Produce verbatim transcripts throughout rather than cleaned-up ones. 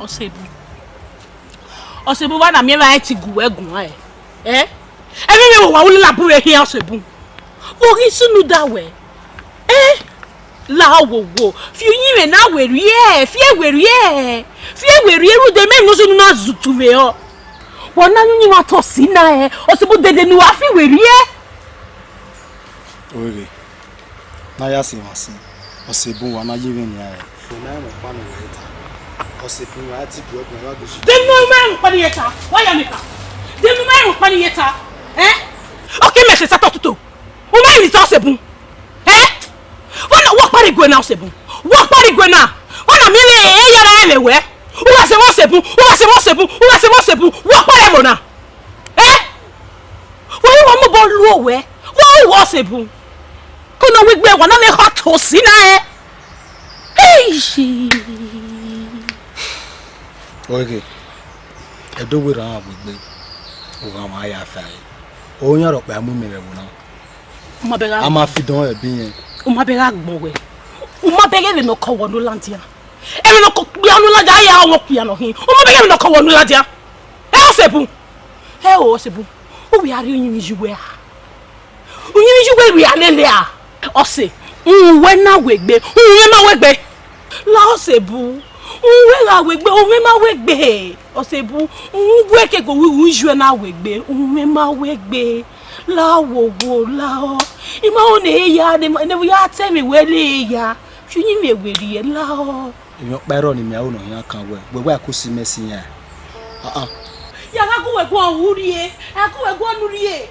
Ọsebun. Ọsebun, wa na miẹn vbe a ti gu wẹ guan ẹ? Ẹ? Ẹmwẹ mwẹ wa wu lila bu vbe khian Ọsebun. Vbe ọ ghi sunu da wẹ? Ẹ? La wo wo. Fi uyinmwẹ na werriẹ, fi ẹre werriẹ. Fi ẹre werriẹ rhunmwuda emwi ne ọ sunu na zutu vbe ọ. Wa na yin uyinmwẹ otọ si na ẹ, Ọsebun, dede ne uwa fi werriẹ. Oreghe, ne a ya sẹ emwa sin, Ọsebun, wa na ye mwẹ nian ẹ. Wẹ ma rẹn ọkpa ne uwẹ ta, Ọsebun, wa ti bu ẹgbẹn wa do su. De ne u ma rẹn ọkpa ne I ta, wa ya mẹ ka. De ne u ma rẹn ọkpa ne I ta, ẹ? Ọ ke mẹ sẹ sa tọ tuto. U ma rẹn ta Ọsebun. Ẹ? Wa na, wa kpare gue na Ọsebun. Wa kpare gue na. Wa na miẹn vbe e ya ra ẹmwẹ wẹ. U gha sẹ vbe Ọsebun, u gha sẹ vbe Ọsebun, u gha sẹ vbe Ọsebun. Wa kpare ẹvbo na. Ẹ? Wa i wa mobọ lu owẹ. Wa ru wẹ Ọsebun. Ko nọ wegbe wa na mẹ kha to si na ẹ. Eish! Oke. Ẹdo werriẹ ọmwa wegbe. Ogha mwa ya fa ẹre. Oyan rhọkpa mu mẹ vbe ẹvbo na. U ma bẹghe a ma fi dọn ẹbi yẹn. U ma bẹghe agbọn wẹ. U ma bẹghe vbene ọ kọ wẹ ne u ladian. Emwi ne ọ kọ okpia ne u ladian, a ya ọmwa okpia nọ hin. U ma bẹghe emwi ne ọ kọ wẹ ne u ladian. Ẹ Ọsebun. Ẹ o Ọsebun. U wẹ a rhie uyinmwẹ yi wẹ a? Uyinmwẹ yi wẹ vbe a lele a? Ọse, u wẹ na wegbe, u mwẹ ma wegbe. La Ọsebun, u wẹ gha wegbe, u mwẹ ma wegbe. Ọsebun, u wẹ ke go wi u yi na wegbe, u mwẹ ma wegbe. La wo wo la ọ. I ma ho ne e ya ne ne ya tẹ mwẹ wẹ le ya. Fi uyinmwẹ werriẹ la ọ. Emwi ọkpa ẹrọ ne imẹ aro ne ọ hian kan wẹ, wẹ wa ku si mẹ si yan. Ah ah. Ya gha gu wẹ guan u rrie, a gu wẹ guan u rrie.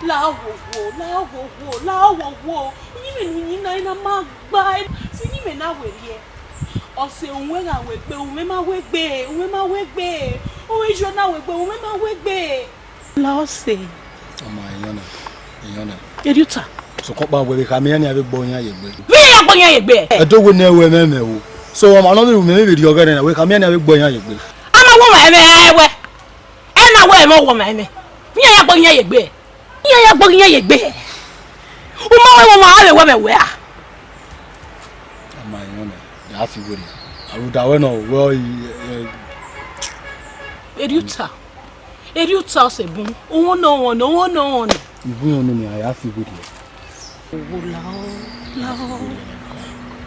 La wo wo, la wo wo, la wo wo. Uyinmwẹ ne u yin na, I na ma gba, fi uyinmwẹ na werriẹ. Ọse, u wẹ gha wegbe, u mwẹ ma wegbe, u mwẹ ma wegbe. U wẹ yi na wegbe, u mwẹ ma wegbe. La Ọse. Ọma, iyọn na, iyọn na. Erriọ ota. Sokpan wẹ vbe khama iran nian vbe gbe iran ye egbe. Vbe iran ya gbe iran ye egbe? Ẹdo wẹ ne wẹ mẹ mẹ o. So, ọma nọ vbe ru mẹ, mẹ vbe rhie ọghẹe nẹ, wẹ khama iran nian vbe gbe iran ye egbe. A ma wọ ọmwa ẹmwẹ, ẹ wẹ. Ẹ na wẹ ẹmwẹ wọ ọmwa ẹmwẹ. Vbe iran ya gbe iran ye egbe? Iran ya gbe iran ye egbe. U ma wẹ ọmwa a vbe wẹ mẹ wẹ a? Ọma, iyọn na, ya fi werriẹ. Aruda wẹ nọ, wẹ ọ i, ẹ, ẹ. Erriọ ota. Erriọ ota Ọsebun, uhunmwu nọ, uhunmwu nọ, uhunmwu nọ. Ibu iran nene a ya fi werriẹ. Wo la ọ, la ọ.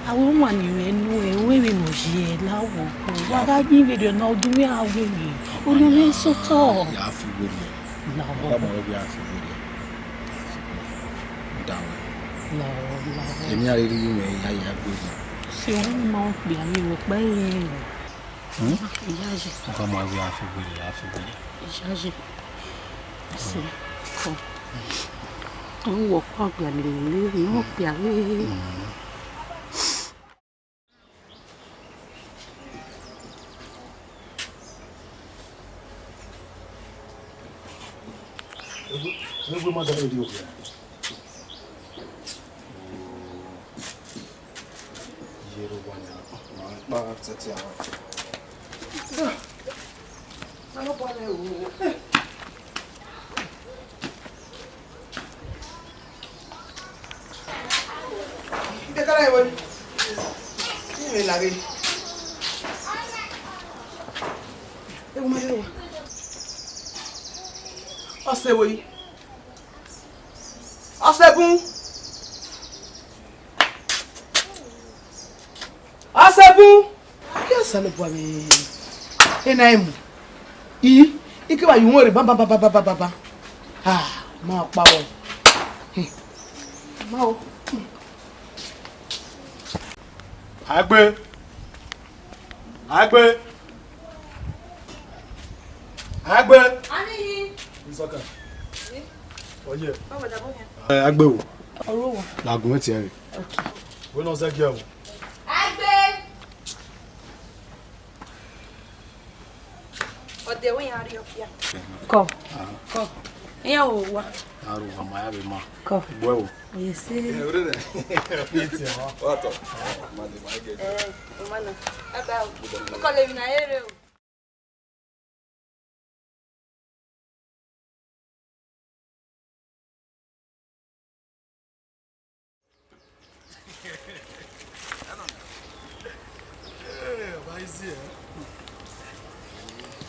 Avbe ọmwa ni mwẹ nuẹn, wẹ vbene ọ ye, la wo. Wa gha yin vberriọ na, ọdun mwẹ a wẹ mwẹ. Unu mwẹ sotọ. Ya fi werriẹ. La ọ. Baba mwẹ wẹ a fi werriẹ. Da wẹ. La ọ, la ọ. Emwi a rhirhi yu mwẹ ya ya gbe. Si unu ma okpia ni wẹ kpa yin. Hmm? Iyayi. Ọkọ ma wẹ a fi werriẹ, a fi werriẹ. Iyayi. Ẹse, kọ. Ọ wọ ọkpa ọgbia lele, I mu okpia vbe. Egbe ma da eri okpia. Iye ro wa nia, ma kpa tẹtẹ ara. Na no bọ nẹ o. Ide kala ewe. Ni me laghe. Ewu ma ewu. Ọse ewe. Ọsebun. Ọsebun. Ke Osanobua vbe ena emu. I, I ke vbe ye uhunmwu rre baba baba baba baba. Ah, ma kpa o. Hmm. Ma o. Hmm. Agbe. Agbe. Agbe. Aniyi. Nsọka. Oye. Baba da bo yan. Eh, Agbe o. Ọrọ wa. Lagun etiẹ rre. Okay. Wẹ ne ọ zẹgiẹ o. Agbe. Ọ de wẹ iran rrie ọkia. Kọ. Kọ. Iran wo wa. Aro wa ma ya vbe ma. Kọ. Gbe wo. Yes. What? Ma de ma ge. Eh, o ma na. Baba o. Ko le mi na ere o. Eh, ọba easy, eh?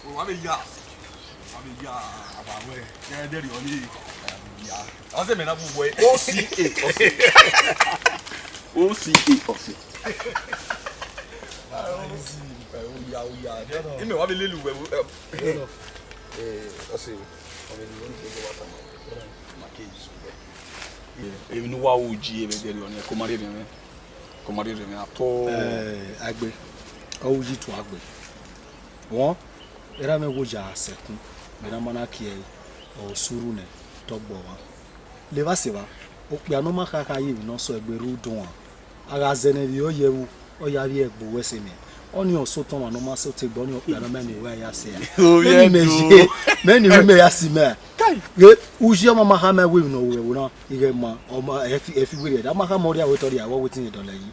Wa vbe ya, wa vbe ya, aba wẹ, ya ẹdẹ rriọ ni, ya. Ọ sẹ mẹ na bu wẹ, O C A, Ọse. O C A, Ọse. Oya, oya. Imẹ wa vbe lele uwẹ, eh, eh, Ọse, ọ vbe lele uwẹ, wa tama. Ma ke yi sẹ uwẹ. Emwi ne uwa ru ji vbe ẹdẹ rriọ ni, ko ma rhie mwẹ. Ko ma rhie mwẹ at all. Eh, Agbe, ọ ru yi tuagbe. Wọn, erha mwẹ wo ya sẹkun, vbe ne a ma na kie ẹre, ọ suru nẹ, tọgbọ ọmwa. Levba sẹ evba, okpia ne ọ ma kha kha ye emwi ne ọ sẹ egbe rre uduan, a gha zẹ ne vbiẹ ọ ye ẹvbo, ọ ya vbiẹ gbe uwẹ sẹ mẹ. Ọnii ọ sẹ otọ ọmwa ne ọ ma sẹ otegbe, ọnii okpia ne ọ ma miẹn uwẹ ya sẹ a. Ovbi Mẹ ni mẹ ẹdun. Ye, mẹ ni mẹ ya si mẹ. Kai. Ghe, uyi ọmwa ma kha mẹ wẹ emwi ne ọ ru ẹvbo na, ighẹ ma, ọ ma, ẹ fi, ẹ fi werriẹ, a ma kha mẹ ọ rhia wẹ otọ rhia, wẹ wetin dọlọ yi.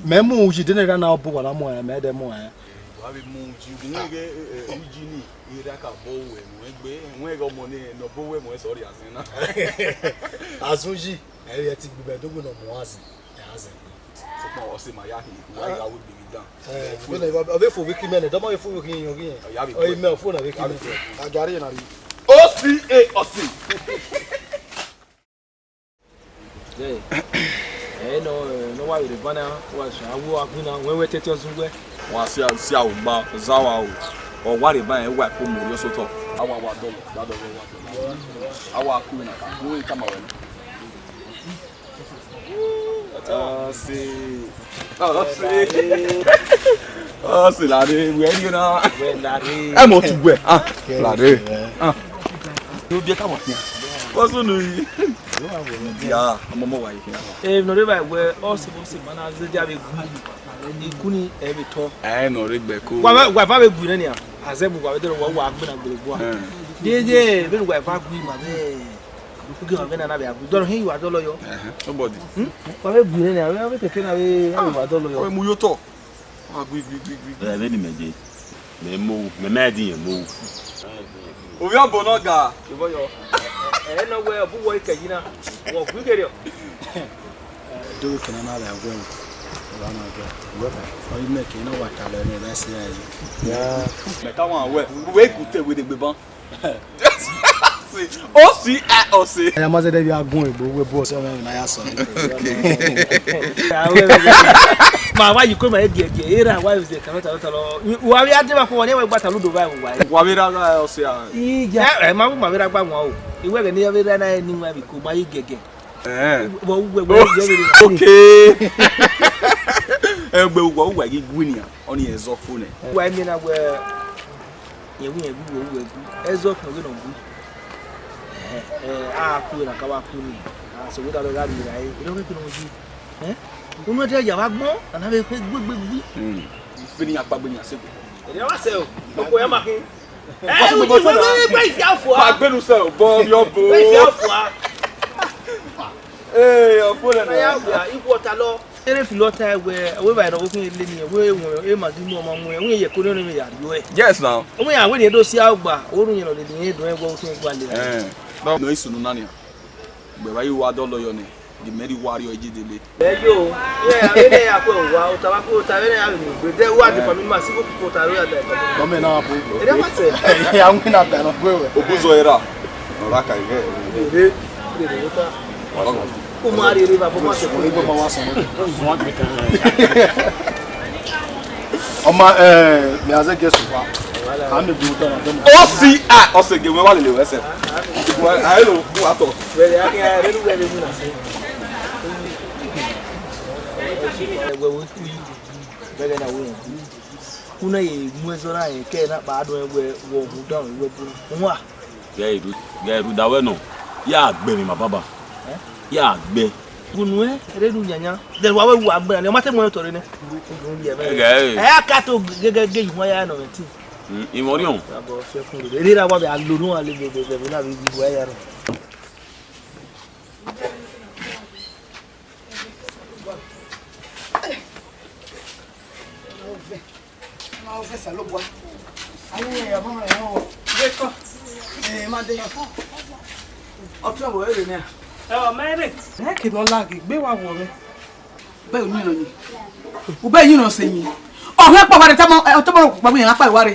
Mẹ mu uyi de ne erha na ọ bu wa na mu ẹn, mẹ dẹ mu ẹn. Wa vbe mu uyi, ugbẹn ighẹ, eh, eh, uyi ni, erha ka bọ wẹ mu egbe, wẹ ghe ọmọ ne, ne ọ bọ wẹ mu ẹsẹ ọ rhia zẹ na. Azun yi, ẹ i re ẹtin gbe mẹ do wẹ ne ọ mu azin, ẹ a zẹ. Sokpan Ọse ma ya hin, wa ya wẹ gbere dan. Eh, ọ vbe fo vbe ki mẹ nẹ, dọmọ vbe fo vbe ki yan yan. Ọ ya vbe Ọ i mẹ, ọ fo na vbe ki mẹ. A gari na ri. O C A Ọse. Ẹ, ẹ nọ, ẹ, ne ọ wa vbe rre ban na, wa sẹ, a wo agbọn na, wẹ wẹ tẹtẹ ọzun wẹ. Wa si a, si a ugba, za wa o. Ọ wa rre ban, ẹ wa ko mu yọ sotọ. A wa wa dọlọ, da dọlọ wa dọlọ. A wa ku na ka, ku tama wẹ. Ọse. Ọse. Ọse lare, wẹ rrie na. Wẹ lare. Ẹ mọ tu wẹ. Ah, lare. Ah. Yo bi ka wa. Ko sunu yi. Ya, ọmọ mọ wa yi. Eh, nọ rre ba wẹ, ọ sẹ, ọ sẹ, ma na zẹ dia vbe gu. Ikun ni ẹ vbe tọ. Ẹ nọ rre gbẹ ko. Wa, wa, wa vbe gu nẹ nia. Azẹ bu wa vbe dọrọ wa, wa gbe na gbere gua. Eh. Dede, vbe wa va gu ma vbe. Ugie ma vbe na na vbe a gu. Dọrọ hin wa dọlọ yọ. Eh, nobody. Hmm? Wa vbe gu nẹ nia, wa vbe keke na vbe, wa vbe dọlọ yọ. Wa mu yo tọ. Wa gui, gui, gui, gui, gui. Ẹ, vbene imẹ ye, mẹ mu, mẹ ma di irẹn mu. Ovbi ọbo nọ ga. Ivọ yọ. Ẹ, ẹ, ẹ nọ wẹ, ọ bu wọ ikẹyi na, wọ gui gherriọ. Do we kene na la wẹ, wa na ga. Wẹ, ọ yi mẹ ke na wa ta lẹ ne la se ai. Ya. Mẹ ka wa wẹ, we ku te we de gbe ban. O C A Ọse. Ya ma zẹdẹ vbe a gun egbe, uwu ebo ọse ọmọ na ya sọ. Ma wa yi ko ma e gie gie, era wa yo ze kama talo talo. Wa vbe a deba ko wa ne wa gba talu do ba wa. Wa vbe ra ga Ọse a. Ija. Ẹ, ẹ, ma wu ma vbe ra gba wọn o. Iwẹ ghe ne ya vbe ra na ni wa bi ko ma yi gẹgẹ. Eh. Wa uwe we ye vbe. Okay. Egbe wa uwa ghi gu nia, ọni ẹzọ fo nẹ. Wa mi na wẹ yẹn wi yẹn gu wo uwe gu. Ẹzọ kan ghe nọ gu. Eh, eh, a ku na ka wa ku ni. A so we da lọ gha ri ra e. Iro ke kunu ji. Eh? Unu ẹdẹ ya vbe agbọn, a na vbe khe gbegbegbe. Hmm. Vbene iran kpaegbe nian sẹ egbe. Ẹdẹ wa sẹ o, okhuo ya ma khin. Ẹ, uyi wẹ, wẹ, wẹ, wẹ, isi afua. Ma gbenu sẹ o, bọ yọ bo. Wẹ isi afua. Ee, ọfo lẹ na. Ya wia, ikwu ọta lọ. Ere fi lọ ta wẹ, wẹ ba ẹrọ khin le ni, wẹ wọn, e ma di mu ọmọ mu, wẹ ye ko ne ya rio ẹ. Yes now. Wẹ ya wẹ ni do si a gba, orun yẹn lọ le ni do ẹ wẹ o tun gba le. Eh. No, no, isunu na ni. Gbe wa yi wa dọlọ yọ nẹ, the merry warrior Ejidele. Ẹ yo, ẹ, avbe ne a kue wa, ota wa kue, ota vbe ne a vbe gbe, de wa de family ma si ko ota ro ya da. Gọọmenti na wa bo. Ere ma tẹ. Ya win na da na gbe wẹ. Obuzọ era. Ọra ka ighe. Ere, ere ota. Ọra ka. Ko ma ri ere ba, ko ma se ko. Ko ma wa sọ. Zuan gbe kan. Ọma, eh, me as a guest wa. Ka me do da na. O C A, Ọse ghe wẹ wa lele wẹ sẹ. Wa, a lo, wa tọ. Wẹ ya ke a re lu wẹ le mu na se. Wẹ wo ku yi. Wẹ na wo. Ku na ye mu ẹzọ na ye ke na pa do wẹ wo mu dan wẹ bu. Wa. Gẹ iru, gẹ iru da wẹ nọ. Ya gbe mi ma baba. Eh? Ya gbe. Unu ẹ, rẹ nu yanyan. Then wa wẹ wa gbe na, ọ ma te mu ẹn otọ rre nẹ. Unu ye mẹ. Ẹgẹ, ẹ. Ẹ ka to gẹgẹ gẹ ihuan ya nọ mẹ ti. Mm, ìwọ̀n rí ọ̀hún. Abọ fi ẹkún rẹ. Eré ra wa bẹ alo nu wa le bẹ bẹ bẹ na bi bi wa ya rọ. Ma ọ fẹsẹ ló bua. Ayé ẹ, ọmọ rẹ yẹn o. Ilé kọ. Ẹ, má dé yẹn. Ọtún ẹ̀wọ̀ èrè ni à. Ẹ, ọmọ èrè. Ẹ kì í lọ láàgì, gbé wa wọ̀ rẹ. Bẹ́ẹ̀ ò ní ìrànyìn. Ò bẹ́ẹ̀ yín ìrànṣẹ́ yín. Ọ̀rẹ́ pọ̀ wá rẹ, tọ́mọ, ẹ, tọ́mọ rẹ kò pọ̀ mí yẹn, apá ìwá rẹ.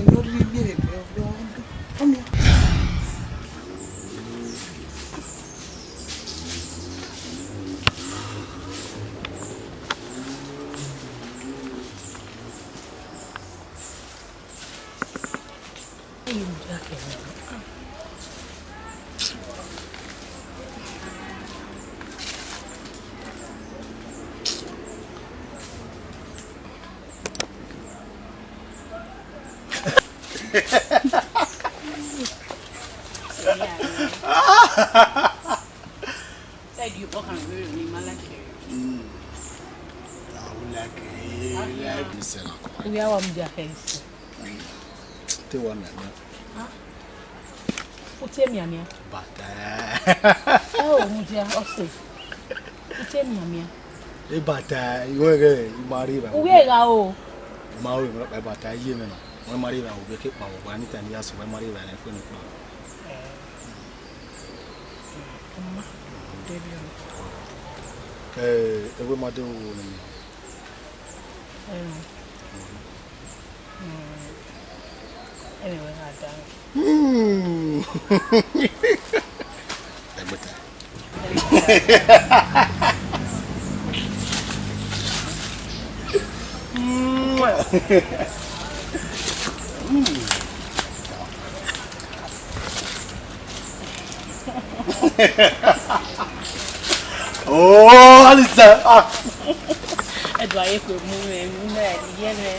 Emwi ne ọ rhirhi miẹn vbe egbe, ọ, ọ, ọ, ọ miẹn. Mm. I would like, eh, like this, eh, like, Uwẹ a wa mudia khẹ ese. Mm. Te wa mianmian. Ah. U tie mianmian. Bata. Ẹ o mudia, ọ sẹ. U tie mianmian. E bata, iwẹ ghẹ, I ma rri evba. Uwẹ gha o. I ma rri evba, bata ye mwẹ nọ. Wẹ ma rri evba, u bẹ ke kpa vbe ọgba, anytime I ya sẹ, wẹ ma rri evba, ne kpe ne kpa. Eh, ẹvbo ma de wo ne. Hmm. Hmm. Anyway, I don't. Hmm. Ẹgbẹta. Oh, Alisa. Ah. Ẹdua ye kue mu mwẹ, mu mwẹ, iye mwẹ.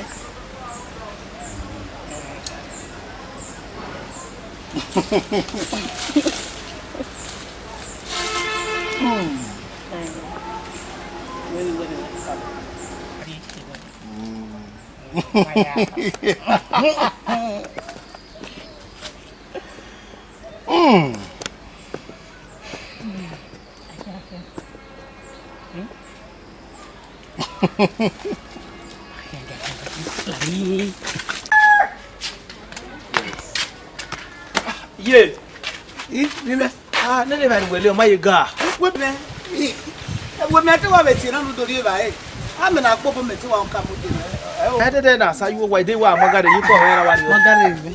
Ye, i, ni mẹ. Ah, nene evbare wẹlẹ ọ ma ye ga. Wẹ mẹ, wẹ mẹ te wa vbe tie na nu do rri evbare. A mẹ na kpobọ mẹ te wa ka mu de. Ẹ dede na sa yu wa ide wa ma gare yi ko hẹ ra wa ri. Ma gare vbe.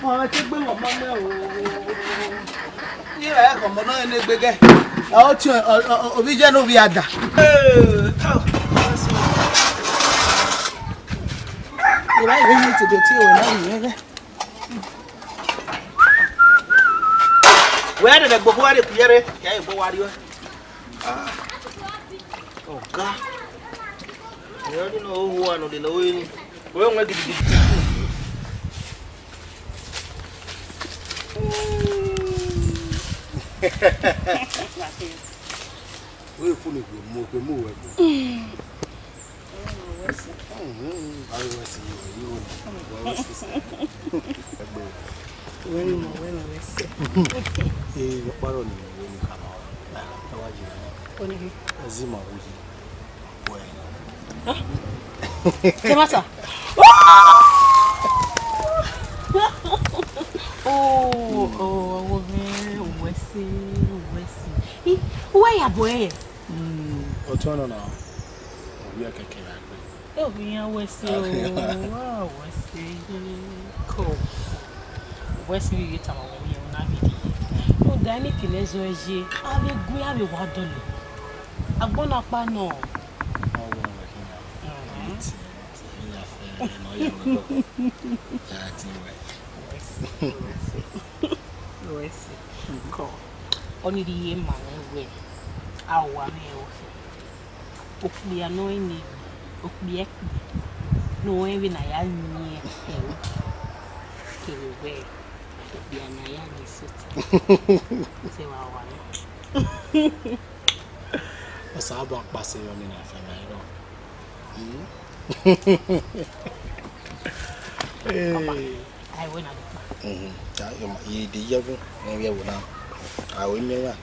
Ọ te gbe wọn ma mẹ o. Ira ẹkhọ mọ nọ ne egbe gẹ. Ọ ti ovbi jẹ ne ovbi ada. Ira ẹkhọ mọ te do tie wẹ na ni ẹghẹ. Wẹ a dẹdẹ gbogbo wa de kuyẹre, kẹ egbe wa riọ. Ah. Ọga. Ẹ ọdún náà ó hu àná lè lọ́wọ́ yín. Wẹ wẹ gidigidi. Wẹ funu egbe mu egbe mu wẹ gbe. Wẹ ni mọ wẹ nọ wẹ sẹ. Ee, ọkpa rọ ni wẹ ni kama. Na wa je. Onigi. Azima wo ji. Wẹ. Huh? Kemasa. Oh, oh, oh, wẹ, wẹ sẹ, wẹ sẹ. Ih, wẹ ya bọ ẹ. Mm, ọtọ nọ na. Obi ẹkẹkẹ ra gbe. Obi yan wẹ sẹ o, wa wẹ sẹ ko. Wẹ sẹ ye tama wẹ ye na bi. No da ni kele zọ ye. A vbe gu a vbe wa dọlọ. Agbọn na kpa nọ. Ọwọ wẹ kina. Mhm. Iti, iti, ya fẹ, nọ ya wẹ. Ya ti wẹ. Wẹ sẹ, wẹ sẹ. Wẹ sẹ. Ko. Ọni rhie ma mwẹ wẹ. A wa mwẹ o. Okpia ne ọ rẹn ne okpia ẹkpẹ ne ọ rẹn vbene a ya yin ẹre kevbe wẹ okpia ne a ya yin sotọ. Zẹ wa wa nọ. Osanobua kpasẹ yọ ni na fẹ ma rọ. Papa, ai wẹ na do kpa. Mhm. Ai, ọ ma, ye de ye ẹvbo, ne ọ ye ẹvbo na. Ai, wẹ miẹn na.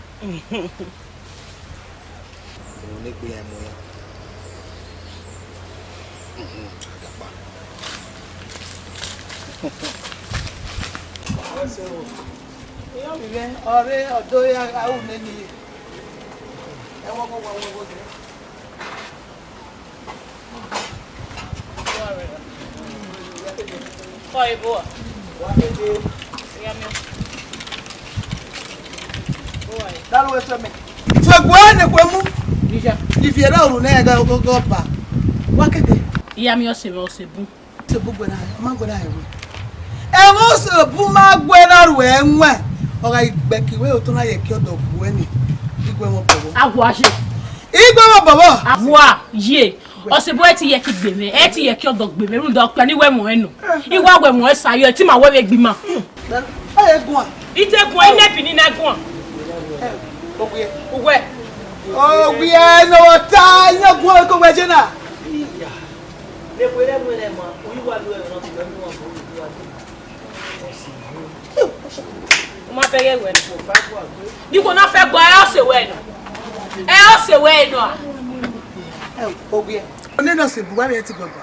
Ẹvbo ne egbe ya mu ya. Mhm, a da kpa. So, iran vbe mwẹ, ọre ọdo ya, a ru nene. Ẹvbo, ẹvbo, ẹvbo, ẹvbo. Kọ ebo a. Dalo ẹsẹ mẹ. Fẹguẹ ne kue mu. Ivie rẹ oru nẹ ga ogogo ba. Wa kete. Iya mi ọse mwẹ ọse bun. Ọse bu gbe na, ọ ma gbe na ẹwe. Ẹmwẹ ọse bu ma gbe na ru ẹwẹn. Ọ gha igbẹki wẹ otọ na ye ki ọdọ bu ẹni. Igwe ẹmwẹ ọbọ. Agua ye. Igwe ẹmwẹ ọbọ. Agua ye. Ọse bu ẹ ti ye ki gbe mwẹ, ẹ ti ye ki ọdọ gbe mwẹ, rhunmwuda ọkpia ni wẹ mwẹ nọ. I wa wẹ mwẹ sa yọ, ẹ ti ma wẹ vbe gbe ima. Ẹ guan. I te guan, I nẹ bi ni na guan. Ẹ, owiẹ. Uwẹ. Owiẹ ne ọ ta, I na guan ko wẹ je na. Iya. Ne kue rẹ mu rẹ ma, oyi wa lu ẹrọ na, oyi wa lu ẹrọ na. U ma bẹghe wẹ nọ. Ni kò na fẹ gbọ, ẹ ọse wẹ nọ. Ẹ ọse wẹ nọ a. Ẹ, owiẹ. One nọ se bu wa vbe ti gbọgbọ.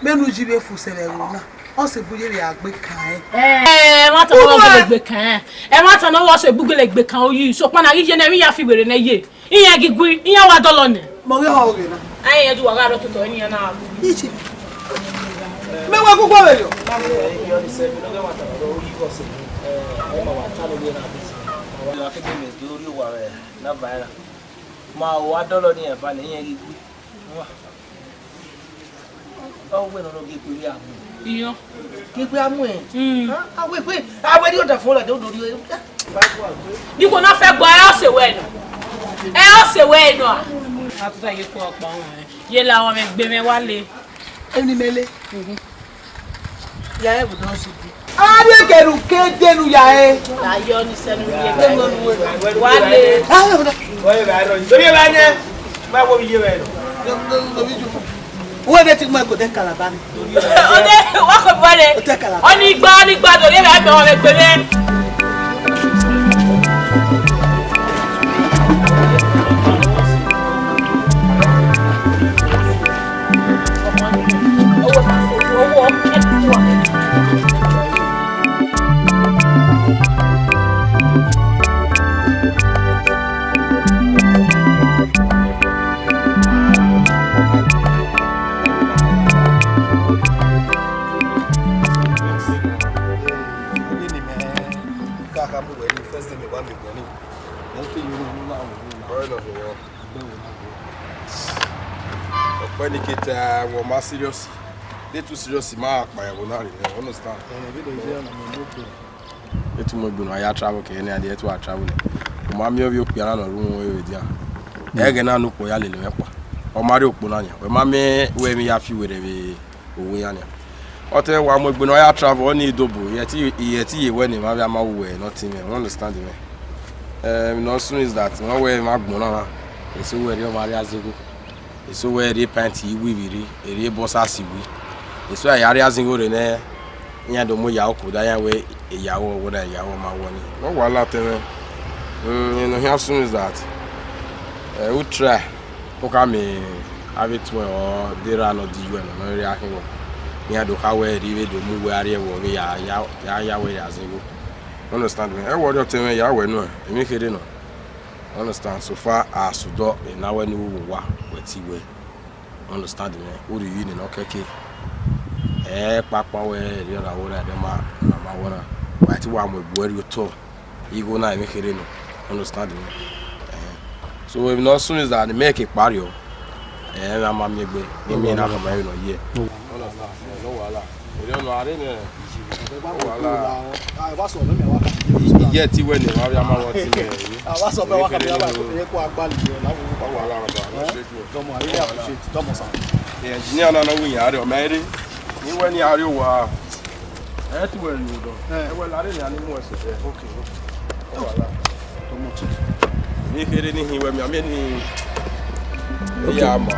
Mẹ nu ji vbe fu sẹ vbe ẹvbo na. Ọ se bu ye vbe a gbe kan ẹ. Ẹ, ẹ ma tọ nọ gele gbe kan ẹ. Ẹ ma tọ nọ wọ se bu gele gbe kan oyi. Sokpan na ghi ye ne emwi ya fi were nẹ ye. Iran ghi gui, iran wa dọlọ nẹ. Mọ ghi họn oghe na. Ayen ya du wa gha rọ totọ, eni ya na. Ije. Mẹ wa gugu vbe yọ. Ma wa dọlọ ni eba ne iran ghi gui. Ọ wẹ ne ọ rọ ghe egbe vbe a mu. Iyọ. Ghe egbe a mu ẹn. Mm. A wẹ egbe, a wẹ rhie ọdafẹn ladian, ọ do rhie. Ni kò na fẹ gbọ, ẹ ọse wẹ nọ. Ẹ ọse wẹ nọ a. A tụta ye kpọ ọkpa ọmọ rẹ. Ye la ọmọ gbe mwẹ wa le. Emwi ne imẹ le. Ya ẹvbo nọ si. Avbe kẹrhu ke denu ya ẹre. Ayọ ni sẹnu ye. Wa le. Uwẹ vbe te mu ẹko de Kalaba ni. Ode, wa ko bọ re. Te Kalaba. Ọni gba, ọni gba, do re ba me ọmọ egbe mwẹ. Ọkpẹn ni ke ta wọ ma serious. They too serious ma kpa ẹvbo na rre, you understand? Etu mu egbe ne a ya travel ke ne a di etu a travel. U ma miẹn ovbi okpia na ne ọ ru uhunmwu vbe dia. Ẹghẹ na ne ukpo ya lele mwẹ kpa. Ọ ma rrie ukpo na nian. Wẹ ma miẹn wẹ emwi ya fi werriẹ vbe owa iran nian. Ọtẹn wa mu egbe ne ọ ya travel, ọni dobo, iyẹ te iye wẹ ne emwa vbe a ma ru wẹ ne ọ tin mwẹ, you understand mwẹ? Em, ne ọ sunu is that, wẹ wẹ emwa agbọn na na, eso wẹ rhie ọmwa rrie azigo, eso wẹ rhie pant iwivbi rhie, rhie boxers wi, eso a ya rhie azigo rre nẹ, iran do mu ya oko da iran wẹ ya wọ, wẹ na ya wọ ma wọ ni. No wahala ọtẹn mwẹ. Mm, ne ọ khian sunu is that, eh, u try. Okami avbe etuẹn ọ de ra nọ di yuẹ nọ, nọ rhie akhin vbọ. Iran do kha wẹ rhie vbe do mu wẹ a rrie ẹvbo vbe ya, ya, ya, ya wẹ ya zẹ igho. Understand me? Ẹ wẹ ọrriọ ọtẹn mwẹ ya wẹ nuẹn, emwi kherhe nọ. Understand? So far as udọ, ena wẹ ne u vbe owa, wẹ te wẹ. Understand me? U rhie iyuẹ nene ọ kẹke. Ẹ kpakpa wẹ rhie ra wẹ ra ẹdẹ ma, ma, ma wẹ ra. Wa te wa mu egbe rhie otọ. Igho na emwi kherhe nọ, understand me? Ẹhẹn. So emwi ne ọ sunu is that ne imẹ ke kpa rriọ, ẹ, a ma miẹn egbe, ne imẹ na khama emwi ne ọ ye. Understand? No wahala. Erriọ nọ a rre nẹ. No wahala. Iye ẹti wẹ ne emwa vbe a ma wọ ọtẹn mwẹ. No wahala, baba. Engineer na nọ wẹ iyan rriọ, mẹ rre. Ne I wẹ ne iran rrie owa. Ẹ te wẹ rrie odọ. Ẹ wẹ la rre nian ni mu ẹse. Okay, okay. Ọ wa la. Too much. Ni kherhe ni hin wẹ miẹn miẹn ni. Okay. Ya ma.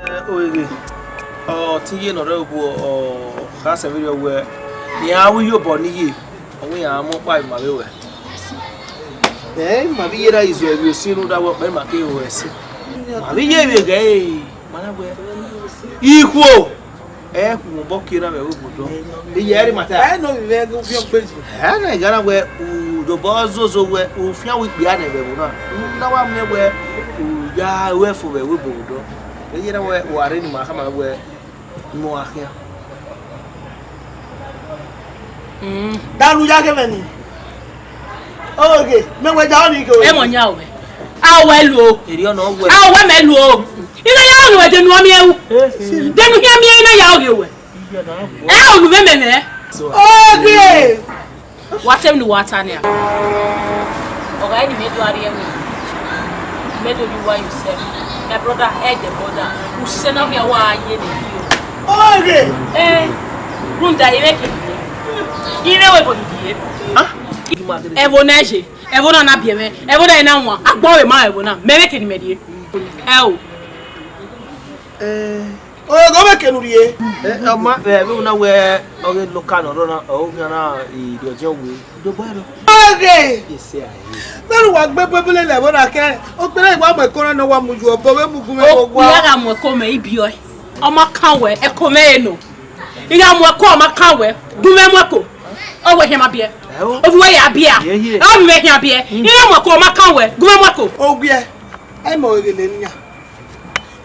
Ẹ, ọghe, ọ te ye ne ọ rre obu, ọ kha sẹ vberriọ wẹẹ, ne iran ru iyobọ ne iye, ọ wẹ iran mu ọkpa ima vbe wẹ. Ẹ, ima vbe iye ra izo ẹvbo osin rhunmwuda wẹ ọkpa ima keghi ho ẹse. Ma vbe iye vbe ghẹ ẹre, ma na wẹẹ, ikhuo. Ẹ khu obọ kie na vbe ẹvbo odọ. Iye ẹre ma ta. Ẹ nọ vbe ẹvbo ogbeji. Ẹ na igana wẹ u dobọ zozo wẹ u fian wẹ ikpia nẹ vbe ẹvbo na. U na wa miẹn wẹ u ya ru ẹfo vbe ẹvbo odọ. Ẹ yẹrẹ wẹ u gha rre ne ima khama wẹ ne u gha khian. Mm. Danu ya ghe mwẹ ni. Oge, mẹ wẹ da ọni ghe. Ẹ mọ yan o mẹ. A wẹ lu o. Eri ọna wẹ. A wẹ mẹ lu o. Ina ya ọni wẹ denu ọmiẹn u. Denu hian miẹn ina ya ọghe wẹ. Ẹ unu mẹ mẹ mẹ. Oge. Wa tell me what I need. Ọghe ni mẹ do arrie ẹmwẹ. Mẹ do you why you sell. My brother, head the brother. U sẹ na wia wa ye ne yo. Oge. Eh. Runda ire ke. Ire we bo ni ye. Ah. Ẹvbo na ye. Ẹvbo na na biẹ mwẹ. Ẹvbo na na wan. Agbọn vbe ma ẹvbo na. Mẹ vbe ke ni mẹ rrie. Ẹ o. Eh. Ọ ghe ọmọ kenu rrie. Eh, ọ ma, eh, vbe una wẹ ọghe local nọ rọ na, ọ ghi na i rhiọdiọn we. Do bọ ẹro. Ọghe. Yes, sir. Mẹru wa gbe bebele lẹ vbọ na kẹ. Okpere wa mu ẹko na wa mu ju ọbọ vbe mu gun vbe wo wa. Ya gha mu ẹko mẹ ibiọ. Ọ ma kan wẹ, ẹko mẹ eno. I gha mu ẹko, ọ ma kan wẹ. Gun mẹ mu ẹko. Ọ wẹ hian ma biẹ. Ẹ o. Ovu wẹ ya biẹ. Ye, ye. Ọ mẹ hian biẹ. I gha mu ẹko, ọ ma kan wẹ. Gun mẹ mu ẹko. Owiẹ. Ẹ mọ eghele nian.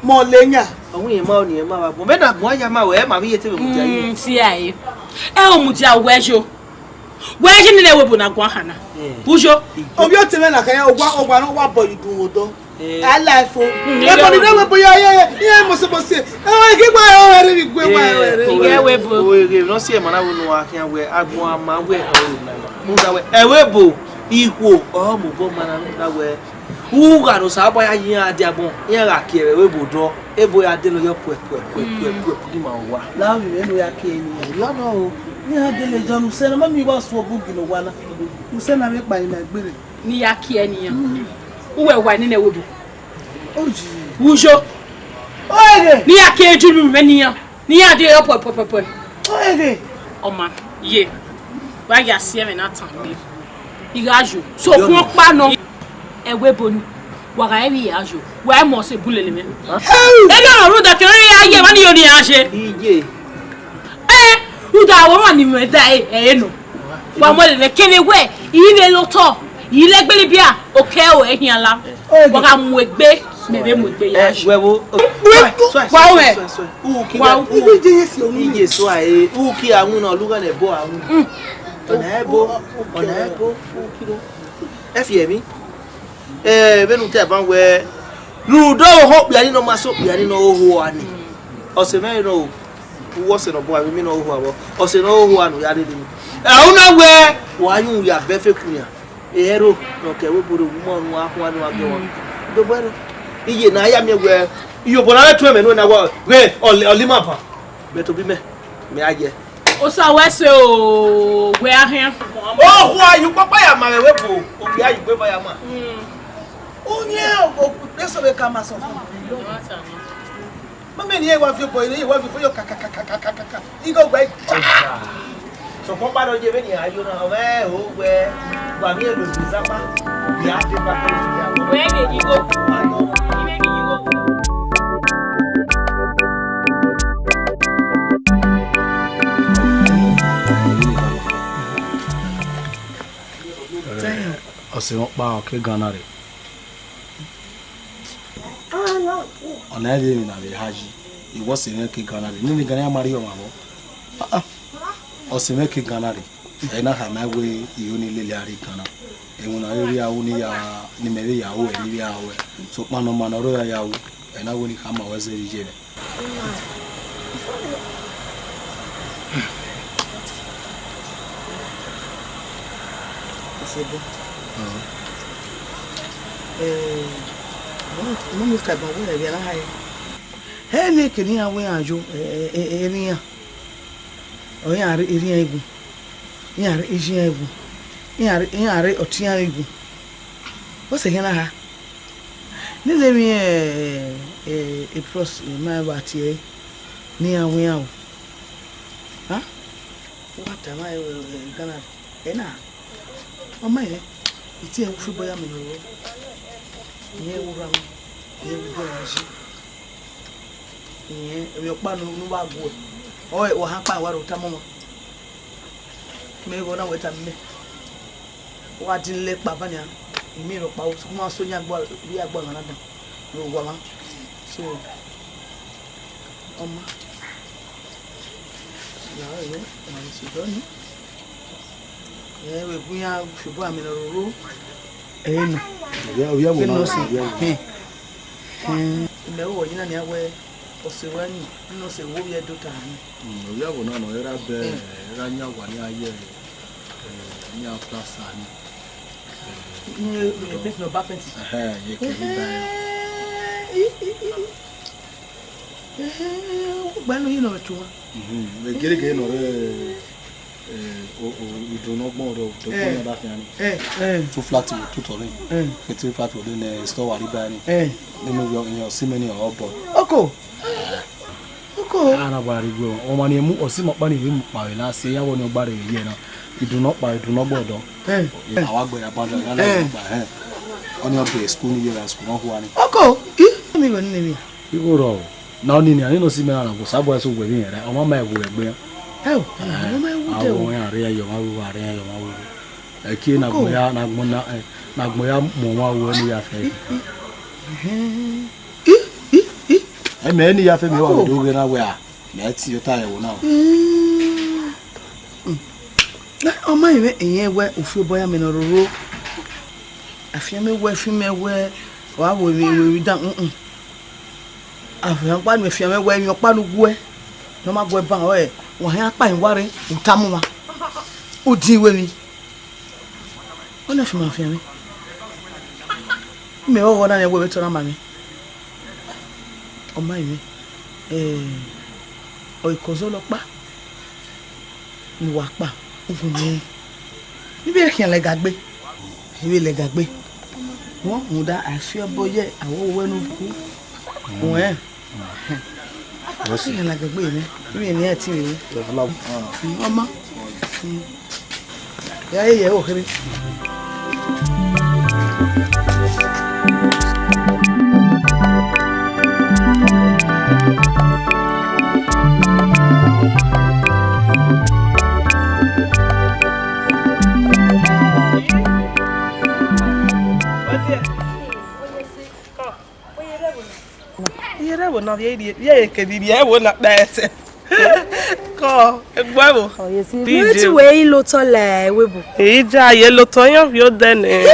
Mọ le yan. Ọwẹn yẹn ma ọni ẹ ma vbe agbọn. Mẹ na gbọn ya ma wẹ, ẹ ma vbe iye te vbe mudia yi. Mm, si a e. Ẹ o mudia wẹ yo. Wẹ ye nene ẹvbo ebo na guan khana. Uyo. Ovbi ọtẹn mwẹ na kha ya, owa, owa ne ọ wa bọ ye idunmwu odọ. Eh. Ala ẹfo. Mm, ẹbọ ni ne ẹvbo ebo ya, ya, ya, ya, mose, mose. Ẹvbo ghi gba ẹvbo rre vbe igue wa, eh, ẹvbo rre. Ighe ẹvbo ebo. O, eghe, ne ọ si ẹmwẹ na vbe unu wa khian wẹ, agbọn a ma wẹ, ọ ru na. Rhunmwuda wẹ, ẹvbo ebo, ikhuo, ọ mu obọ ma na rhunmwuda wẹ, ugha ne Osanobua ya yi iran dia agbọn, iran gha kie ẹvbo ebo odọ, ebo ya dele yọ pue, pue, pue, pue, pue, pue, ni ma wa. La ovbi mwẹ ne u ya kie ni. Lọ nọ o. Iran dele Jọn, usẹ na ma miẹn wa suọ bun gie ne owa na. Usẹ na vbe kpa ima egbe rre. Ne I ya kie nian. Uwẹ wa nene ẹvbo ebo. Oyi. Uyo. Oeghe. Ne I ya kie ju mwẹ nian. Ne iran dele yọ pue, pue, pue, pue. Oeghe. Ọ ma ye. Wa ya si ẹmwẹ na tan gbe. I gha yo. Sokpan ọkpa nọ. Ẹvbo ebo ni. Wa gha rẹn vbe ya yo. Wa mose bu lele mwẹ. Hey! Ẹ na rhunmwuda ke ọre ya ye, emwa ni yo ni ya ye. Iye. Ẹ, rhunmwuda wẹ ọmwa ni mwẹ da ẹ, ẹ nọ. Wa mu lele mwẹ kevbe wẹ, I vbe lotọ, I lẹ gbele bia, okẹ o, ẹ khian la. Wa gha mu egbe, mẹ vbe mu egbe ya. Eh, wẹ vbo? Wa wẹ. Uki wa, wa, u-, iye, iye, iye, iye, so a, eh, uki a wun na, ọlugha nẹ ẹbọ a wun. Mm. Ọna ẹbọ, ọna ẹbọ, uki do. Ẹ fi ẹmwi. Eh, vbene u ta ban wẹ, rhunmwuda ọhọ okpia ni ne ọ ma sẹ okpia ni ne ọ ho a ni. Ọse mwẹ nọ o, uwu ọse ne ọ bọ avbe mi ne ọ ho avọ. Ọse ne ọ ho a ne u ya rherhe ni. Ẹ, u na wẹ, wa yun ya bẹ fe kun ya. Ẹro, ne ọ ke ẹvbo ebo rre, uwu ma unu a khuan ne a gẹ wa. Dobọ ẹro. Iye ne a ya miẹn wẹ, iyobọ na vbe tuẹn mwẹ nuẹn na wa, ghe, ọlẹ, ọlẹ ima ban. But obi mẹ, mẹ a yẹ. Osa wẹ sẹ o, wẹ a khian. Ohu a ye ukpakpa ya ma vbe ẹvbo, okpia ye ugbe eva ya ma. Mm. Uyẹn o, o, eso vbe ka ma sọ fun. Mama ni e wa viọ obọ, e wa viọ obọ yo ka ka ka ka ka ka ka. Igho gbe ja. Sokpan ọkpa nọ ye vbene iran yo na, ọ mwẹ ẹro wẹ, wa miẹn lele Zama, ya deba ke ya. Wẹ vbe ghi igho. I vbe ghi igho. Ọse mwẹ ọkpa ọ ke gan na rre. Ọna i vbe emwi ne a vbe ha yi, I wẹ ọse mwẹ ke gan na rre. Nene gan na ya ma rhie ọmwa vbọ. Ah, ah. Ọse mwẹ ke gan na rre. Ẹ na khama wẹ I ho ni lele a rre gan na. Ẹmwẹ ne a vbe rhie ru ne I ya, ne imẹ vbe ya ru ẹre, ne I vbe ya ru ẹre. Sokpan ne ọ ma ne ọ rre ya ru, ẹ na wẹ ne I khama wẹ zẹ vbe iye mwẹ. Isebo. Eh, mo, mo mi ka ban wẹ ẹvia na hae. He ne ke ne iran wẹ iran yo, eh, eh, eh, eh, iran. Ọ iran rre, iran igun. Iran rre, iran igun. Iran rre, iran rre, ọtẹn iran igun. What's the hell, ha? Nene emwi, eh, eh, Epros, eh, ma vba tie, ne iran wẹ iran o. Ha? Wa tama, eh, eh, Ghana. Ena. Ọ ma rẹn, I tie ẹre, u fi obọ ya mẹ ne ọ rrọọ. Irẹn vbe urha mwa, irẹn vbe ugbẹn mwa yi. Irẹn, emwi ọkpa ne u, ne u wa guẹ. Ọ, wa han kpa, wa ro tama ọmwa. Mẹ vbe ọna wẹ tama imẹ. Wa din lẹ kpa ba nian, imẹ rhọkpa, u ma so yan gba, vbe ya gba ọna na dan. Vbe owa mwa. So, ọ ma. Ya, ọ rẹ, ọ ma vbe sẹ odọ ni. Ẹ, vbe gu iran fi obọ amẹ ne ọ roro. Ẹ nọ. Ovbi, ovbi ẹvbo na, ovbi ẹvbo na. Hẹn. Hẹn. Imẹ vbe ọyina nian wẹ, ọse ruẹ ni, ne ọse wo vbe ẹdẹ ota ni. Mm, ovbi ẹvbo na nọ, erha bẹ, erha yan owa ni a ye, eh, ni a plasta ni. Eh, eh, penti nọ ba penti. Ẹhẹn, ye ke ni ba ya. Eh, i, i, i, i. Eh, u gba enu yi nọ vbe tuan. Mhm, vbe gẹrẹgẹrẹ nọ rre, eh, o, o, idun ne ọ gbọn rre, o, idun ne ọ da khian ni. Eh. Eh. Two flat wo, two tọrre. Eh. Ke two flat wo de ne store wa rri ba ni. Eh. Ne mi yọ, yọ cement ni ọ bọ. Oko. Oko. A na gba rre igue, ọmwa ni mu, ọse ima ọkpa ni vbe mu kpa vbe na, sẹ ya vbọ ni ọ gba rre vbe ye na. Idun ne ọ kpa, idun ne ọ gbọdọ. Eh. A wa gbe ya ban da, ya na gba, eh. Ọni ọ be school ni ye ra school nọ hua ni. Oko. I, mi vbe ni ne mi. Igho rrọọ, na ọnii nian, nene ọ si mẹ na, na Osanobua eso wẹ vbe irẹn ra, ọ ma ma ẹvbo ẹgbẹe. Ẹo, ọ ma ẹvbo ẹgbẹe o. Iran rre ya ye ọmwa vbe uwu, a rre ya ye ọmwa vbe uwu. Ẹki na agbọn ya, na agbọn na, eh, na agbọn ya mu ọmwa vbe uwu ne I ya fẹ. I, i, i, i. Ẹ mẹ ne I ya fẹ, mẹ wa do ghe na wẹ a, mẹ tie ota ẹvbo na o. Mm. Ọ ma rẹn mwẹ, iyẹn wẹ ufi obọ ya mẹ ne ọ roro. Afianmwẹ wẹ, afianmwẹ wẹ, ọ gha wo emwi, emwi dan, mm, mm. Afianmwẹ ọkpa ne afianmwẹ wẹ, emwi ọkpa ne u guẹ, ne ọ ma guẹ ban, ọre wa hia kpa emwa rre, u tama ọmwa. U din iwe emwi. Ọ na fi ma fian mwẹ. Mẹ ọghọ na nẹ wẹ vbe tọ na ma mwẹ. Ọ ma mwẹ. Eh, ọ i kọzọ lọ kpa. Ne uwa kpa, u gu mwẹ. I vbe khian lẹga gbe. I vbe lẹga gbe. Wọ, rhunmwuda, a fi obọ ye, a wẹ wẹ ne u ku. Wẹ. Ọ si lẹga gbe mwẹ. I vbe ne a ti mwẹ. Ọma. Ya ye ye okhere. Iye rẹ vbo na vbe rrie, vbe kevbe rrie ẹvbo na kpa ẹsẹ. Kọ, egbe ẹvbo. Ọ ye si. Di ne je tu wẹ i lotọ la ẹvbo ebo. Eyi ja ye lotọ yan vbe odẹ nẹ.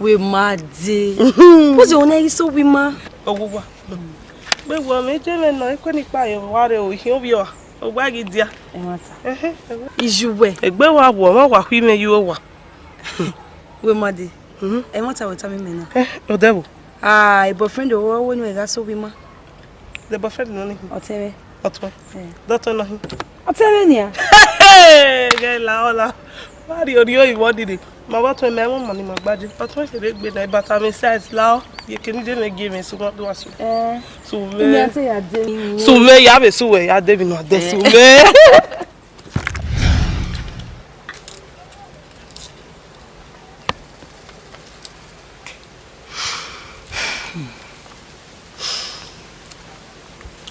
Wẹ ma dee. Bó ṣe wọn na i so wẹ ma. Owa. Gbe wọ mẹ, je mwẹ nọ, eku ni kpa ye wa rre o, ihiẹn ovbi ọha. Owa ghi dia. Ẹmwata. Ẹhẹn, ẹhẹn. Iju wẹ. Egbe wa wọ, ọmwa wa khu mwẹ ye owa. Wẹ ma dee. Mhm. Ẹmwata wẹ tama mẹ na. Eh, odẹ vbo? Ah, e boyfriend ọvbehe ne ọ gha so wẹ ma. The boyfriend nọ ni? Ọtẹn mwẹ. Ọtẹn? Eh. Dọtun nọ hin? Ọtẹn mwẹ nia. Ghẹ la ọla. Wa rhie orhiọn ivọ dide. Ma vbe ọtẹn mwẹ, ma mu ọmọ ni ma gbaje. Ọtẹn mwẹ kherhe gbe na, but I mean size la ọ. Ye kene je mwẹ gie mwẹ, so ma do asu. Eh. Su mwẹ. Imi a te ya de. Su mwẹ, ya vbe su wẹ, ya de vbe nọ, de su mwẹ.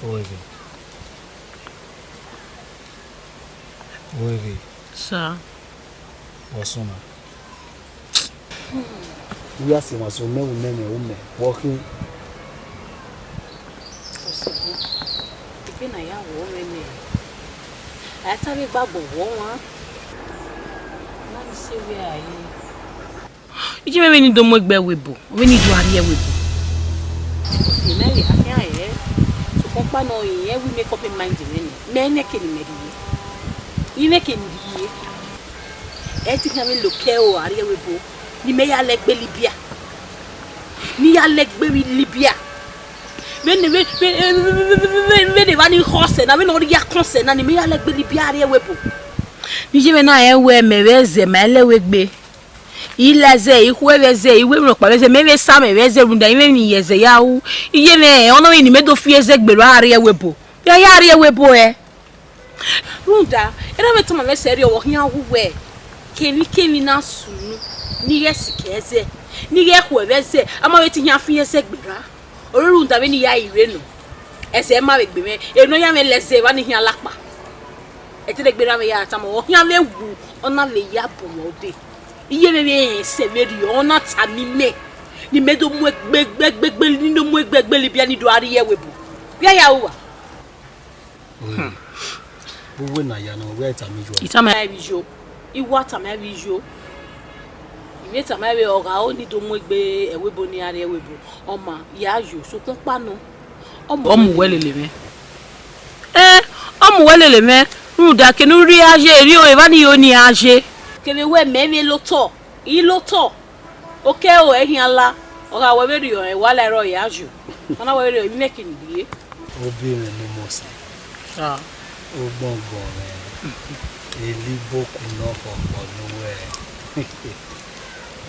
Oeghe. Oeghe. Sir. Wẹ ọsọn na. U ya sẹ emwa so mẹ, u mẹ, mẹ u mẹ, wẹ ọ khin. Ọsẹ, egbe na ya wọ mwẹ nẹ. A ta vbe gbagbọ wọ ọmwa. Na ni se wẹ a ye. Iye mwẹ vbene I do mu egbe ẹvbo ebo, vbene I do rrie ẹvbo ebo. Ọse mẹ vbe a khian rẹ, sokpan ọkpa nọ, irẹn wẹ I make up mind mwẹ nẹ, mẹ nẹ eke ne imẹ rhie. I mwẹ eke ne I rhie. Ẹ te khian vbe lo kẹ aro a rrie ẹvbo ebo, ne imẹ ya lẹ gbe Libya. Ne I ya lẹ gbe vbe Libya. Vbene, vbe, vbe, vbene evba ni khọ sẹ na, vbene ọ rhie akọn sẹ na, ne imẹ ya lẹ gbe Libya a rrie ẹvbo ebo. Ne iye mwẹ na rẹn wẹ mẹ vbe ẹzẹ ma i lẹ ẹvbo egbe. I la ẹzẹ, I khu ẹvbo ẹzẹ, I ru emwi rhọkpa vbe ẹzẹ, mẹ vbe sa mwẹ vbe ẹzẹ rhunmwuda, I mwẹ emwi ne I ye ẹzẹ ya ru. Iye mwẹ, ọ nọ vbene imẹ do fi ẹzẹ gbe ro a rrie ẹvbo ebo. Vbe a ya rrie ẹvbo ebo ẹre. Rhunmwuda, erha mwẹ tama mwẹ sẹ rriọ, ọ khian wu wẹ, kevbikevbi na sunu, ne I ghẹ sikẹ ẹzẹ, ne I ghẹ khu ẹvbo ẹzẹ, a ma vbe te I khian fi ẹzẹ gbe ra. Ọ rhunmwuda vbene I ya ru vbe nọ, ẹzẹ ma vbe gbe mwẹ, emwi ne ọ ya mwẹ la ẹzẹ evba ni khian la kpa. Ẹdẹlegbe erha mwẹ ya tama, ọ khian vbe wu, ọ na vbe ya bu mwẹ odẹ. Iye mwẹ vbe rẹn sẹ vberriọ, ọ na tama imẹ, ne imẹ do mu egbe, egbe, egbe, egbe, ne I do mu egbe, egbe Libya ne I do a rrie ẹvbo ebo. Vbe a ya ru uwa? Oi. Vbe uwẹ na ya na, wẹ a i tama iye uwa? I tama ẹvbo iye o. I wa tama ẹvbo iye o. I vbe tama ẹvbo, ọ gha ro ne I do mu egbe ẹvbo ebo ne I a rrie ẹvbo ebo. Ọ ma ya yo, sokpan ọkpa nọ. Ọ mu wẹ lele mwẹ. Ẹ, ọ mu wẹ lele mwẹ. Rhunmwuda kene u rhie a ye, erriọ evba ni yo ne I a ye. Kevbe wẹ mẹ vbe lotọ, I lotọ. Okẹ ro ẹ khian la, ọ gha wẹ vberriọ, ẹ wa la ẹre ọ ya yo. Ọ na wẹ vberriọ, I mwẹ eke ne I rhie. Obi mwẹ ne u mose. Ah. Ogbọngbọn mwẹ. Eliboku ne ọ khọkhọ ne uwẹ.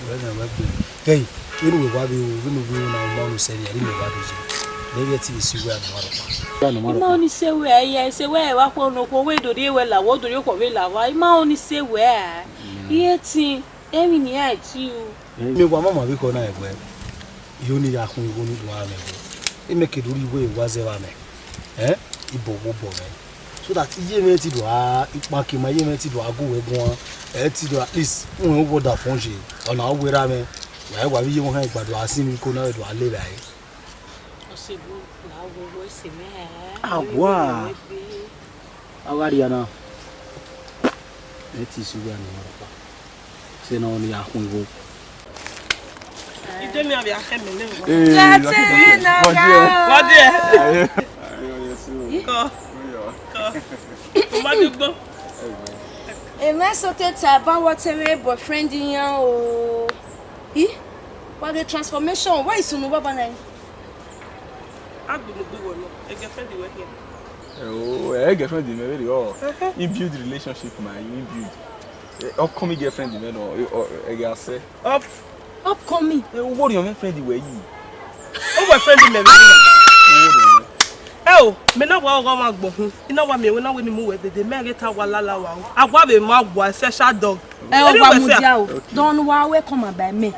Wẹ nẹ wẹ gbe. Kẹi, vbene uwẹ wa vbe ru, vbene u vbe ru na, u ma ọnii sẹ vbe, ẹre imẹ wa do ye. Mẹ vbe ẹtin vbe si uwẹ a nọ ma rhọkpa. I ma ọnii sẹ wẹ, ẹ, sẹ wẹ, ẹ wa khuẹ ne okhuo, wẹ do rhie wẹ la, wẹ do rhie okhuo vbe la, wa, I ma ọnii sẹ wẹ, ẹ. Iye ẹtin, emwi ne I ra tie u. Mẹ wa ma ma vbe khọ na ẹguẹ. Iyo ni ya khun igho ni do a mwẹ ẹguẹ. Imẹ ke do rhie iwe wa zẹ vba mẹ. Ẹ, I bọ wẹ obọ mwẹ. So that iye mwẹ ti do a, ikpaki ma iye mwẹ ti do a gu wẹ guan. Ẹ ti do at least, u rẹn uwu ọdafọn ye. Ọna ọ wẹ erha mwẹ. Wa wa vbe iye mwẹ han igbado a sin vbe iko na do a le vbe a re. Ọse bu la wo wo ẹse mwẹ. Awa. A gha rria na. Ẹ te sugar ne ọ rhọkpa. Sẹ ne ọ ni ya khuan igho. Idemi avbe akhẹmẹ ne. Ee, Katerina, lucky, lucky. Wa dia. Wa dia. Kọ. Kọ. Ọ ma de gbọ. Emwa eso te ta ban wẹ ọ te mwẹ boyfriend iran o. I? Wa ghe transformation, wẹ i sunu baba na? Agbenu gbe wẹ nọ, e girlfriend wẹ khian. Oh, eh, girlfriend mẹ vberriọ. Uh-huh. He build relationship, man, he build. Eh, upcoming girlfriend mẹ nọ, eh, oh, eh, ẹghẹ a sẹ. Up. Upcoming. Eh, uwu orhiọn mwẹ friend wẹ yi. Uwu friend mẹ vberriọ. Uwu orhiọn mwẹ. Ẹ o, mẹ na wa ọghọ ọmwa gbọhun. I na wa miẹn wẹ na wẹ ne I mu wẹ dede, mẹ ghe ta wa lala wa o. A wa vbe ma wa special dog. Ẹ o, wa mudia o. Okay. Dọn wa welcome by me.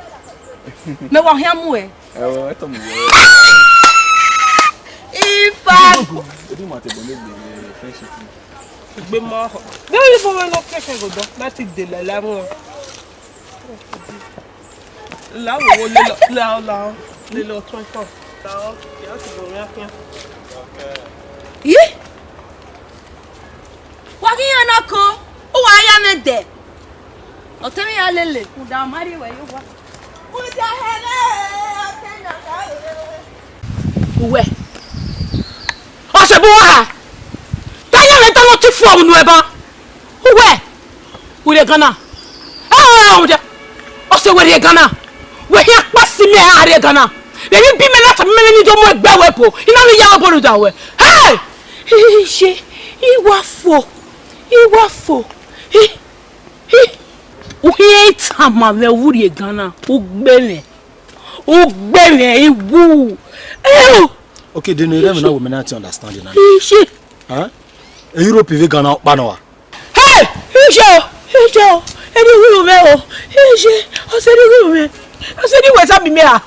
Mẹ wa khian mu ẹ. Ẹ o, ẹ tọ mu wẹ. Ifa. Ebi ma te bọ ne gbe friendship. Gbe ma ho. Bẹ́ẹ̀ ni fún wọn lọ kẹ́kẹ́ gọ̀dọ̀ láti dè lálá wọn. Láwo wo lé lọ, láwo, láwo, lé lọ tún ẹ̀kọ́. Láwo, ìyá ti bọ̀ wí ákíá. Yi? Wa ghi yan na ko, u wa ya mwẹ dẹ. Ọ te mwẹ ya lele, u da ma rri wẹ ye owa. U da hẹrhẹ, ọ te yan ka rere. Uwẹ. Ọ sẹ bu wa ha. Ta yan mwẹ ta nọ ti fu ọmwa unu ẹban. Uwẹ, u rrie Ghana. Ẹ, ọ sẹ wẹ rrie Ghana. Wẹ hian kpasi mẹ a rrie Ghana. Vbe emwi bi mẹ na tama mẹ vbene I do mu egbe wẹ bo, I na vbe ya wẹ bọnu da wẹ. Hey! Iye, I wa fo, I wa fo. Hi, hi. U khian tama mwẹ vbe u rrie Ghana, u gbe mwẹ, u gbe mwẹ, I wu. Ẹ o. Okay, then you don't know what I understand now. Iye. Huh? E Europe vbe Ghana ọkpa nọ wa? Hey! Iye o, iye o, erriọ ru mwẹ o, iye, ọ sẹ erriọ ru mwẹ, ọ sẹ erriọ wẹ tama mẹ a,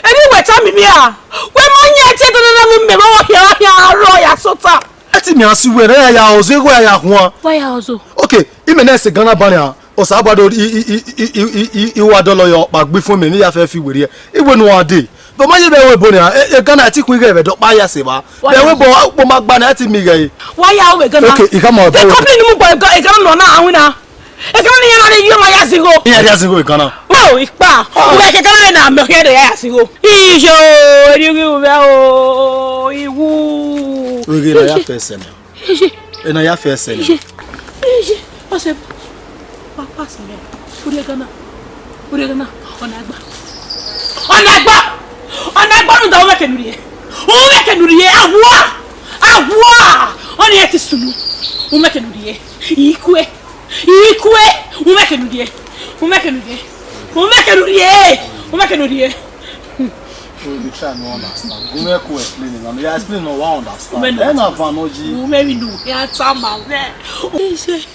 erriọ wẹ tama mẹ a, wẹ ma yan ẹtin ẹdọdọdọ mu mẹ vbe ọ khian khian rrọọ ya sota. Ẹtin mẹ a si wẹ, ne ya ya ọzọ, eghẹ ya ya khuan. Wa ya ọzọ. Okay, imẹ na sẹ Ghana banẹ a, Osanobua do i, i, i wa dọlọ yọ ọkpa gbe fun mẹ ne I ya fẹ fi werriẹ. Iwẹ ne uwa dee. But ma ye vbe ẹvbo ebo nia, e, e Ghana ti khuighẹ vbe ẹdẹ ọkpa ya sẹ evba. Vbe ẹvbo ebo, ukpo ma gba na, ẹ ti miẹn ighe ẹre. Wa ya ru vbe Ghana. Okay, I come out. The company ni mu gbe Ghana nọ na, awin na. E Ghana ni iran na rhie ma ya zigho. Iran ya zigho e Ghana. Oh, ikpa. Ah. Uwẹ ke Ghana na mẹ khian de ya zigho. Iyo, eri ghi u vẹ o, iwu. Wege na ya fẹ sẹ na. Iye. Ena ya fẹ ẹsẹ na. Iye. Iye. Ọsẹ. Papa sẹ mẹ. Urrie Ghana. Urrie Ghana. Ọna gba. Ọna gba. Ọna gba rhunmwuda u mwẹ kẹ ne u rrie. U mwẹ kẹ ne u rrie. Awua. Awua. Ọni ẹ ti sunu. U mwẹ kẹ ne u rrie. Ikue. Ikue. U mwẹ kẹ ne u rrie. U mwẹ kẹ ne u rrie. U mwẹ kẹ ne u rrie. U mwẹ kẹ ne u rrie. So you try no understand. Go make you explain it. Now you explain no one understand. Then na vanoji. U mwẹ vbe inu ya ta ma mwẹ. Ise,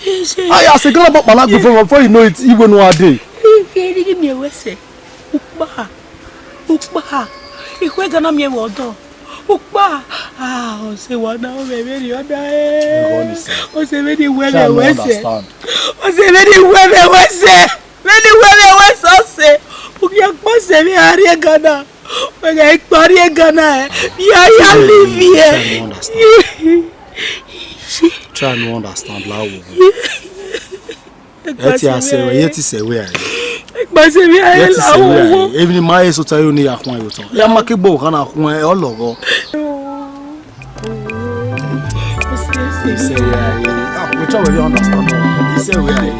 ise. Aya se gala bọ kpala gbe fo, before you know it, iwe no ade. Ike ni gi mi ẹwẹ sẹ. Ukpa. Ukpa. Ikhue Ghana miẹn vbe ọdọ. Ukpa. Ah, ọse wa na, ọ vbe vberriọ na, eh. Ọse vbe ni wẹ vbe ẹwẹ sẹ. Ọse vbe ni wẹ vbe ẹwẹ sẹ. Vbene uwẹ vbe ẹwẹ sẹ ọse, u khian kpọse emwi a rrie Ghana. Wẹ ghẹ kpa rrie Ghana, ẹ, ya ya live here. Try no understand. Try no understand, la wo. Ẹ ti a sẹ wẹ, ye ti sẹ wẹ a. Kpọse emwi a ye la wo. Even ma eso ta yo ni ya khuan yo tọn. Ya ma ke gbo Ghana khuan, ẹ, ọ lọghọ. He say, he say, yeah, yeah. Ah, we try to understand. He say, yeah, yeah.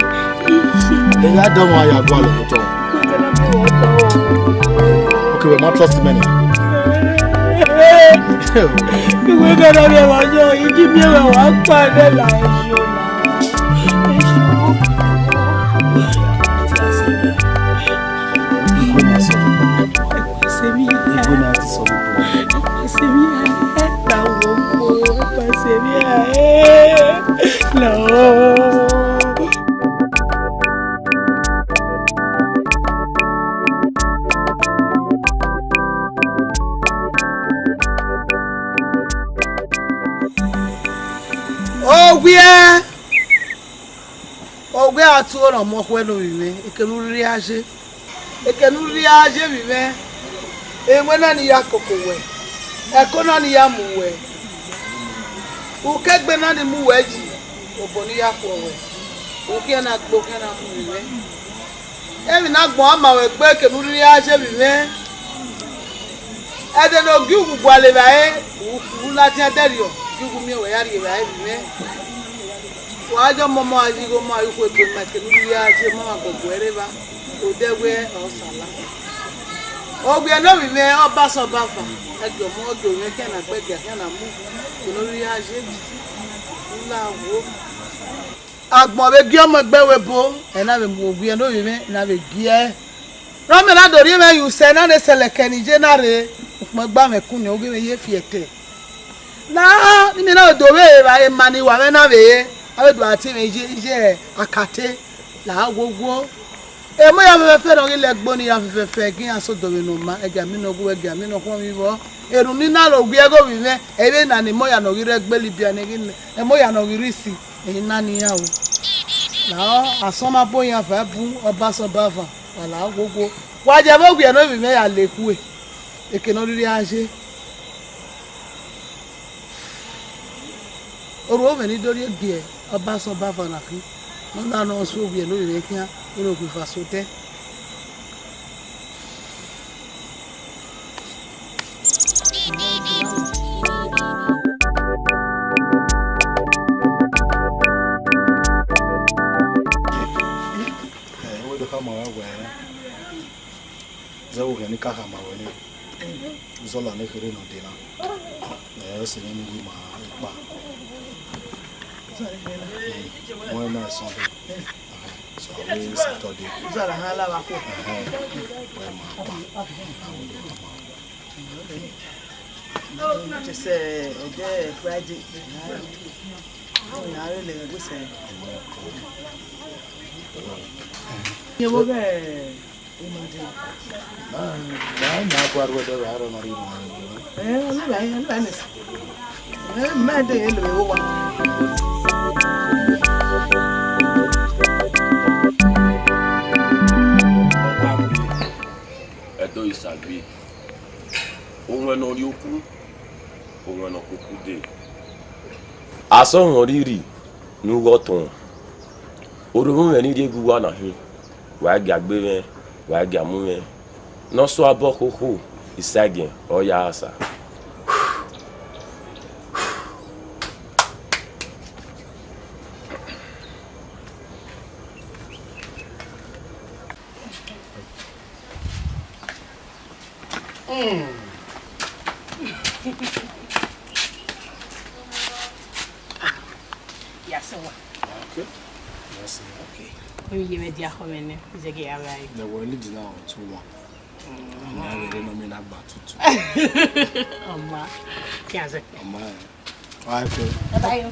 Then I don't want you to go to. Okay, we might trust many. Ìwé gbọ́dọ̀ bí ẹ wá yọ, ìdí mi ẹ wá pa ẹ la. Ìgbóná ti sọ gbogbo. Ẹ pàṣẹ mi ẹ, ẹ ta wo ko, ẹ pàṣẹ mi ẹ, ẹ lọ. Owiẹ, owiẹ a tu ọnrẹn ọmọ khuẹ ne ovbi mwẹ, ekene u rhirhi a ye. Ekene u rhirhi a ye vbe mwẹ, emwi na ni ya koko wẹ, ẹko na ni ya mu wẹ, ukegbe na ni mu wẹ yi, obọ ni ya khuọ wẹ. Okhian na gbe okhian na mu vbe mwẹ. Emwi ne agbọn a ma ruẹ egbe, eke ne u rhirhi a ye vbe mwẹ. Ẹdẹ ne ogie uwu gualọ evbare, u ladian dẹrriọ, gie uwu miẹn wẹ ya rrie evbare vbe mwẹ. Wa jọ mọmọ a yi igho, ma ikhuo egbe ma, eke ne u rhirhi a ye, ma ma gọgọ ẹre evba, odẹ wẹ ọ sala. Owiẹ ne ovbi mwẹ, ọba sẹ ọba va, ẹgiọ mu, ọgiọ mwẹ khian na gbe, ẹgiọ khian na mu, eke ne u rhirhi a ye, u la wo. Agbọn vbe gie ọmọ egbe ẹvbo ebo, ẹ na vbe mu owiẹ ne ovbi mwẹ, ẹ na vbe gie ẹe. Ne ọ miẹn na do rhie mwẹ ye usẹ, ẹ na rhe sẹlẹ ẹkẹ ne I ye na rre, ukpọn gba mwẹ kun nẹ, oghẹ mwẹ ye fi ẹtẹ. Na, ne imẹ na do vbe evba, ema ni wa mwẹ na vbe re, a vbe do a tie mwẹ iye, iye akate, la wowo. Emọ ya fẹfẹfẹ ne ọ ghi la egbe ni ya fẹfẹfẹ, gie iran sẹ odọ vbe ne ọ ma, ẹgia mi ne ọ wu, ẹgia mi ne ọ khuọnmwi vbọ. Erhunmwu ne I na ro owiẹ igho vbe mwẹ, ẹ i vbe na ne emọ ya ne ọ ghi rre egbe Libya ne ghi, emọ ya ne ọ ghi rre isi, ẹ i na ne iran o. La asọn ma bo iran va bu, ọba sẹ ọba va, wa la wowo. Wa jẹ vbe owiẹ ne ovbi mwẹ ya la ekhue, eke ne ọ rhirhi a ye. Orhu mwẹ ni do rhie gie ọba sẹ ọba va na khin, ne ọ na nọ sẹ owiẹ ne ovbi mwẹ khian, erha owieva sẹ odẹ. Ẹ, wẹ do khama ruẹ wẹẹ, zẹ vbe okhian ne I ka khama ruẹ nẹ, zọla ne kherhe ne ọ dee na, ẹ, ọ sẹ emwi ne u ru ma ekpa. Wẹ na Sunday, so, a wẹ Saturday. Zara ha la va khuo. Ẹhẹn, wẹ ma kpa, a wẹ do khama ruẹ. Just, eh, ẹdẹ Friday. Ọ na rre lẹ ẹgbẹ sẹ. Ye wo ghe Monday. Na, na, na, gua ruẹ dẹ, wa rọ na rre Monday. Eh, ọ na, ọ na, ọ na. Eh, Monday, ye lo wa. Ẹdo Isagbe. Owẹn ne ọ rhie okun, owẹn ne ọ koko dee. Asọn mwẹ ọriri ne u ghe ọtọn. Orhu mwẹ ni rhie gu uwa na hin, wa gia gbe mwẹ, wa gia mu mwẹ. Ne ọ sua obọ khokho, Isagiẹn ọ ya sa. Ya sẹ wa. Okay. Ya sẹ wa. Okay. Emi ye mwẹ dia khọ mwẹ nẹ, zẹgẹ ya vbe a re. Ẹ wẹ lead na ọ tu wa. Ọma rere nọ mi na gba tutu. Ọma. Kian zẹ. Ọma. All right, cool. Bye bye.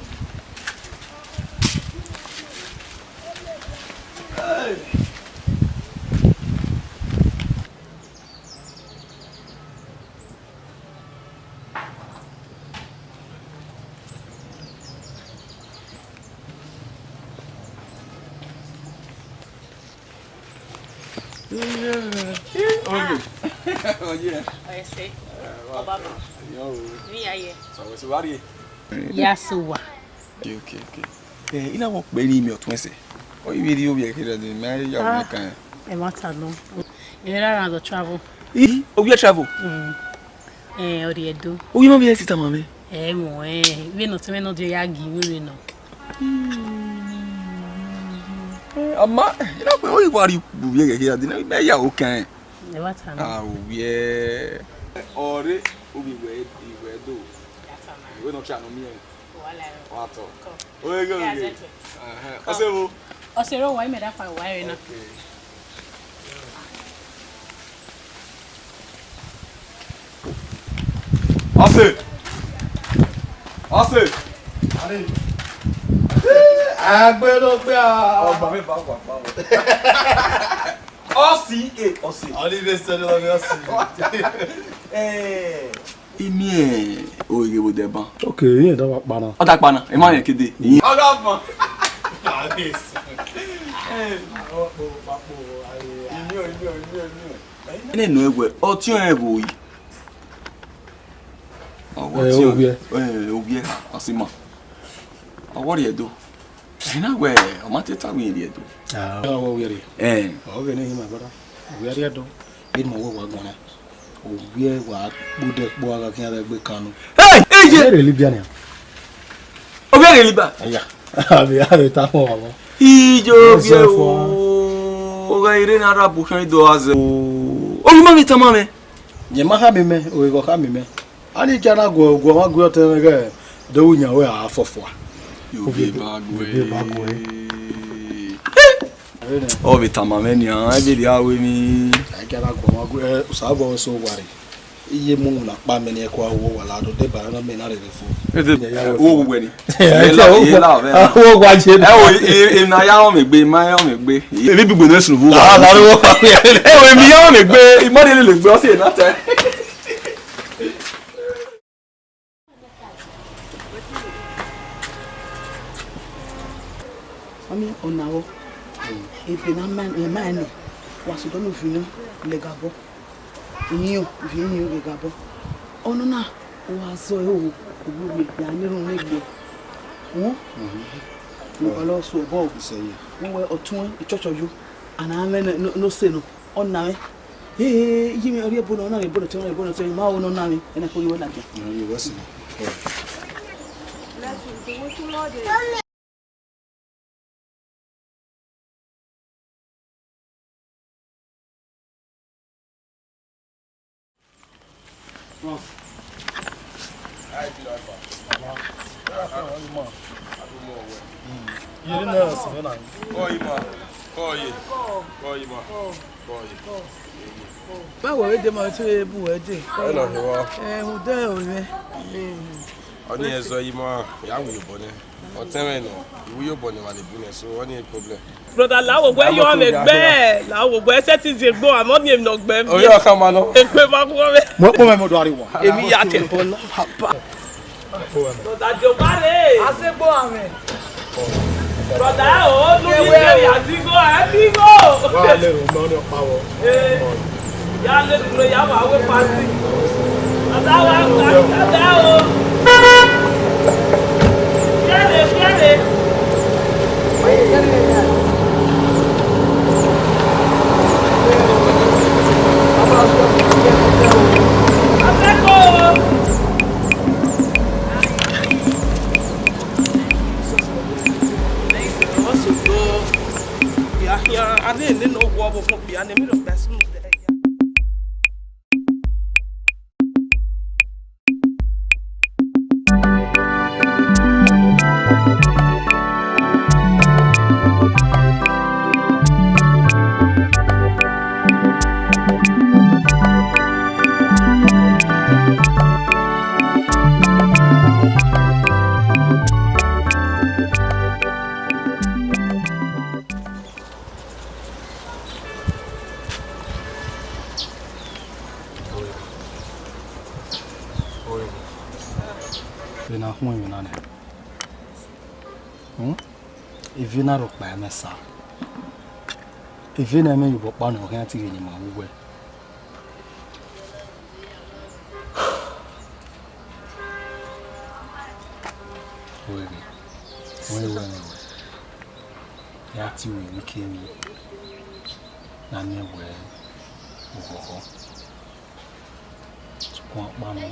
Oye. Oye. Ọyẹse. Ọba ma. Yo. Ni aye. So we so worry. Ya so wa. Okay, okay, okay. Eh, I na wọ kpe ni mi ọtuẹn sẹ. O, ivbi rhie ovbi ẹre kherhe, de mẹ ya wẹ kan. Ẹ ma ta nọ. Ẹ ra ra do travel. I, ovbi ẹre travel? Mm. Eh, ọ rrie Ẹdo. Ovbi ma ovbi ẹre sita ma mwẹ. Ẹ mọ, eh, vbene ọtẹn mwẹ nọ dia ya gie vbene nọ. Eh, ama, I na kpe, o, ivbi rhie ovbi ẹre kherhe, de mẹ ya wẹ kan. Ẹ ma ta nọ. Ah, ovbi ẹre. Ọre, ovbi wẹ, ivbi wẹ do. Ya ta nọ. Iwe nọ cha nọ miẹn. Wala. Wa tọ. Come. Oye, oye. Come. Ọse vbo? Ọse rre owa, imẹ da fa owa ẹre na. Okay. Ọse. Ọse. Agbe ló gbé a. Ọgbà mi bá wà pa wọ. Ọse, e, ọse. Ọni bẹ sẹ lọ mi ọse. Eh. Imi ẹ, oghẹ vbe odẹ ban. Ok, irẹn da wa kpa na. Ọ da kpa na, ẹ ma rẹn kede. Ọ da ban. Ene nọ ẹwẹ, ọtiọnrẹn vbe oyi. Ọwọ Eh, tiọn. Owiẹ. Eh, owiẹ, ọsima. Ọwọ rhie do. Ena wẹ, ọ ma te ta wẹ rhie do. Ah, ọ wẹ rhie. Eh. Ọ ghe ne, my brother. Ọ wẹ rhie do. Eni ma wẹ wa guan na. Ọ wẹ wa kpodẹ kpọ a gha khian vbe gbe Kanu. Hey, hey, ye. Ọ wẹ rhie Libya nia. Ọ wẹ rhie Libya. Eya. Abi, abi ta kpọ wa mọ. Ijo. Yes, bie sir, o. Ọ gha ire na ra bu khian do aze o. Ọ ma vbe tama mwẹ. Ye ma khama mẹ, o ghe khama mẹ. Ani kia na guẹ, guẹ ma guẹ ọtẹn mwẹ ghẹ, do wu yan wẹ a fọfua. Yo be ba guẹ. Yo be ba guẹ. Ọ vbe tama mwẹ nian, e vbe rhie aro emwi. Ai kia na guẹ ma guẹ, Osanobua wẹ so wa rre. Iye mu na kpa mẹ ni ẹko awo wa la do deba na mẹ na rere fo. Ede, wo wo wẹ ni. Ẹ, ẹ, la, o, ẹ, la, o, vẹ na. O wa je. Ẹ o, e, e, na ya rọn mẹ egbe, ma ya rọn mẹ egbe. Ebi gbigbe ne sunu vu wa. Ah, la ro. Ẹ o, emi ya rọn mẹ egbe, imọ ni lele egbe, ọ si na tẹ. Ọni ọna vbọ, ebe ne a ma, ẹ ma ẹnẹ, wa sẹ odọ ne uvin nọ lẹga obọ. Iyẹn o, ivie iyẹn o ghe gha bọ. Ọnọna, wa zọ ẹre o, ogbugbe, ya ne erhunmwu ne egbe. Uhun. Ọlọ sẹ obọ o. Uwẹ ọtuẹn, ichọchọ yo. A na mwẹ ne, ne, ne ọ sẹ nọ, ọ na mwẹ. Ee, iye mwẹ, ọ rhie ebo nọ, ọ na rhie ebo nọ, ọ na rhie ebo nọ, ma ho ne ọ na mwẹ. Ẹna kpo ye uwẹ ladian. Báwo ẹ dé ma ti bu ẹ dé? Ẹ nọ hẹ wa. Ẹ, mo dẹ o rẹ. Ọni ẹzọ yi ma ya wu obọ nẹ. Ọtẹn mwẹ nọ, I wu ye obọ ne emwa ni bu nẹ, so ọni problem. Brother, la wo wẹ yọ mẹ gbẹ, la wo wẹ sẹ ti zẹ egbe, àmọ́ ni èmi nọ gbẹ mi. Orí ọkàn máa nọ. Egbe ma kú ọmẹ. Mo pọ mẹ mo do ariwo. Èmi ya tẹ bọ la papa. Brother Jobare. Asegbo amẹ. Brother, o lu ni kẹri azigo, ẹ bi go. Wa le ro mọ ni ọpa wọ. Eh. Ya le duro ya wa we pasi. Ada wa, ada o. Fiẹre, fiẹre. Aseko. Ya, ya, a na ene ne ọ wọ ọvbokhan okpia ne emwi rhọkpa sunu dẹ ya. Vbene a khuẹn emwi na nẹ, hmm? Eve na rhọkpa ẹmwẹ sa. Eve ne ẹmwẹ ye obọ ọkpa nọ, ọ khian te ghe ne ima wu wẹ. Wẹ ghe, wẹ wẹ wẹ. Ya ti ru emwi kemwi ne a miẹn wẹ oghọghọ. Sokpan ọkpa nọ,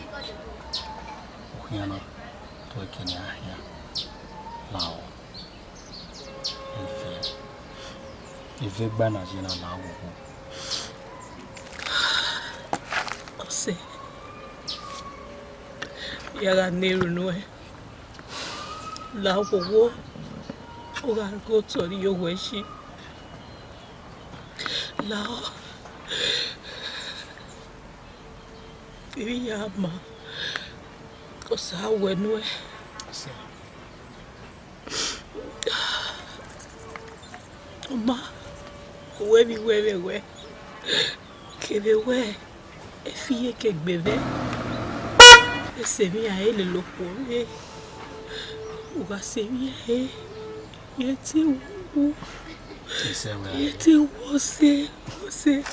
okhian na, te ọ ke ne a khian la ọ. Eve, eve gba na ye na la oghọghọ. Ọse, ya gha na erhunmwu ẹre. La oghọghọ, ọ gha ghe otọ rhie owẹ yi. La ọ. Ivbi ya ma, Osa wẹ nuẹn. Ọ ma, uwẹ vbe iwẹ vbe ẹwẹ, kevbe wẹ, efi ye ke gbe vbe. Ese emwi a i lele okhuo rre. U gha sẹ emwi a re, ye te wu. Ye te wu ọse, ọse.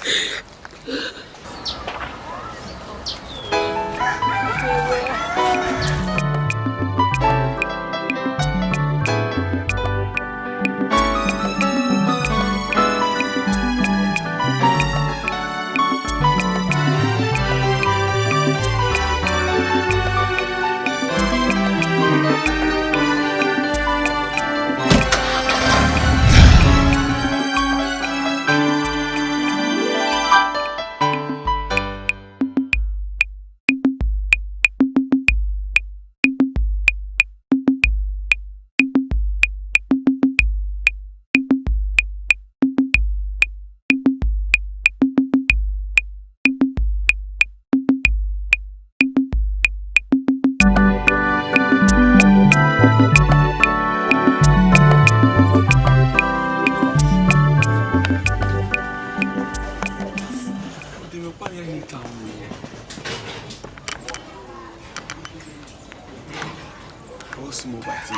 Small batty.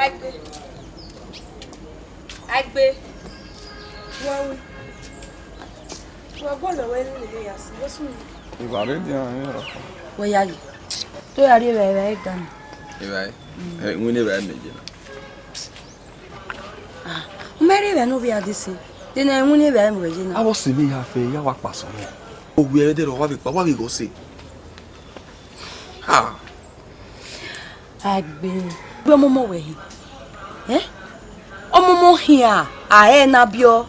Aigbe. Aigbe. Wa wi. Wa bọlọ wẹ ne ya si, wo sun. Evbare dian, ya. Wẹ ya ye. To ya rri evbare, evbare gan. Evbare? Eh, winna evbare mẹ ye na. Ah, u mẹ rhie vbe ne ovbi a de sin. De ne winna evbare mu ye na. Avbe ọse ne ya fẹ, ya wa kpa sẹ ọmọ. Owiẹ vbe dẹrẹ, wa vbe kpa, wa vbe ghe ọse. Ah. Aigbe, gbe ọmọmọ wẹ hin. Eh? Ọmọmọ hin a, a ẹ na biọ.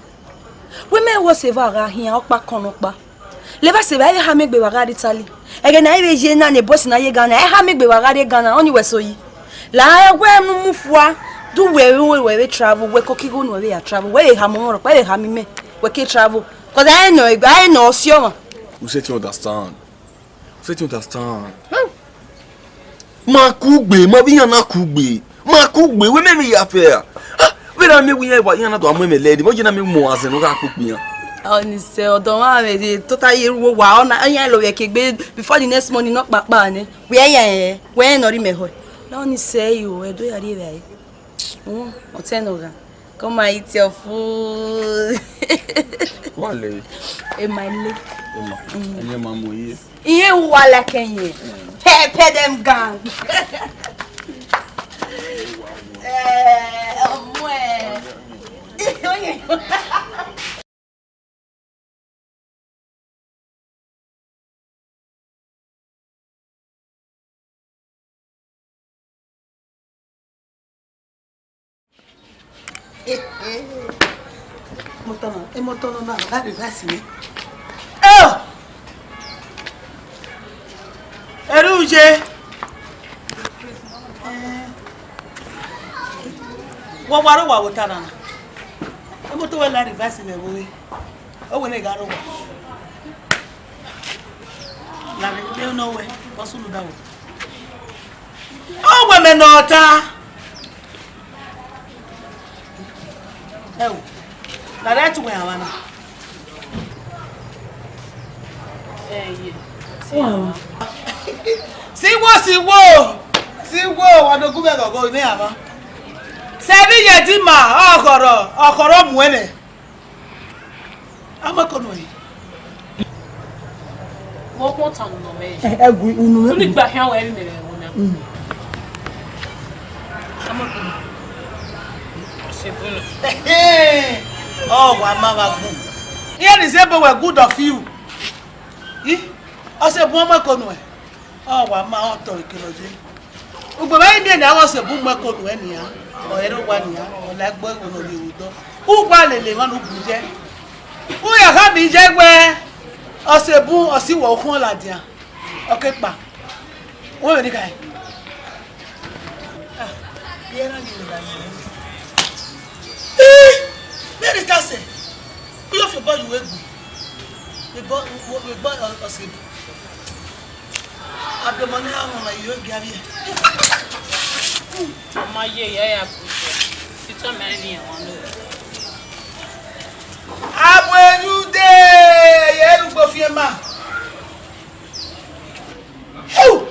Wẹ mẹ wẹ ọse vbe a gha hin ọkpa kọn nọkpa. Levba sẹ vbe a i vbe ha miẹn egbe vbe a gha rrie Italy. Ẹghẹ ne a i vbe ye na ne bọsi na ye Ghana, a i ha miẹn egbe vbe a gha rrie Ghana, ọni wẹ so yi. La wẹ ne u mu fua, do wẹ vbe wẹ vbe travel, wẹ koko igho ne uwẹ vbe ya travel, wẹ vbe ha mu ọmọ rhọkpa, wẹ vbe ha mu imẹ, wẹ ke travel. Cause a i nọ egbe, a i nọ ọse ọmwa. You say you understand. Faith understand. Ma kugbe, ma vbe iran na kugbe. Ma kugbe, wẹ mẹ vbe ya fẹ. Ah, vbe na miẹn wẹ iran wa, iran na do a mu ẹmwẹ lẹ, de mọ ye na miẹn mu azẹn ne ọ gha kugbe iran. Ọni sẹ, ọdọ mwa mwẹ de tota ye ru owa, ọ na, iran lọ vbe ke egbe before the next morning nọ kpakpa nẹ. Wẹ ya ẹ, wẹ ne ọ rhie mẹ họe. Ọni sẹ yo, ẹdẹ ya rhie vbe a. Mm, ọtẹn nọ gha. Come and eat your food. Wa le. Emma le. Emma. Mm. Ẹyẹ ma mu iye. Iye wa like ẹyẹ. Mm. Pẹ, pẹ dem gang. Eh, ọmọ ẹ. Emọtọ nọ, emọtọ nọ na, ọ gha revise nẹ. Eo! Erha uje. Wẹ wa rre owa vbe ota na na. Emọtọ wẹ la revise nẹ vbe ore. Ọ wẹ ne gha rre owa. Lare, ne ọ wẹ, ọ sunu da wẹ. Ọ wẹ mẹ nọ ta. Ẹ o, na rẹ tu wẹ awa na. Ẹ ye. Si wo, si wo, si wo, wa do gu vbe ẹghọghọ ne awa. Sẹ vbe iye di ma, ọkhọrọ, ọkhọrọ mu ẹnẹ. Ama ko nuẹ. Mo ko ta unu mẹ. Ẹ, ẹ gu unu mẹ. Unu gba khian wẹ mi mẹ unu. Mm. Ama ko. Se bunu. Ọ wa ma wa gun. Here is a boy good of you. Ih, ọ se bu ọmọ ko nuẹ. Ọ wa ma ọ tọ ekele ọye. Ugbẹn vbe miẹn ne avbe ọse bu mu ẹko nuẹ nian, ọ rre owa nian, ọ la ẹgbẹe ẹvbo ne ọ rhie vbe odọ. Uwa lele emwa ne u bu ye. U ya khama iye wẹ, ọse bun, ọ si wẹ ukhuọn ladian, ọ ke kpa. Wẹ vbe ni khae? Ah, iye na ghi vbe da ye. Ih, vbene I ta sẹ, u yo fi obọ ye uwu egbe. Vbe obọ, vbe obọ ọse bun. Abiọmọ ne a wọn ma yo gia vbiẹ. Ọ ma ye ya ya bu. Titọ mẹ ni wọn lo. Abu erude, ye rugbo fiema. Hu!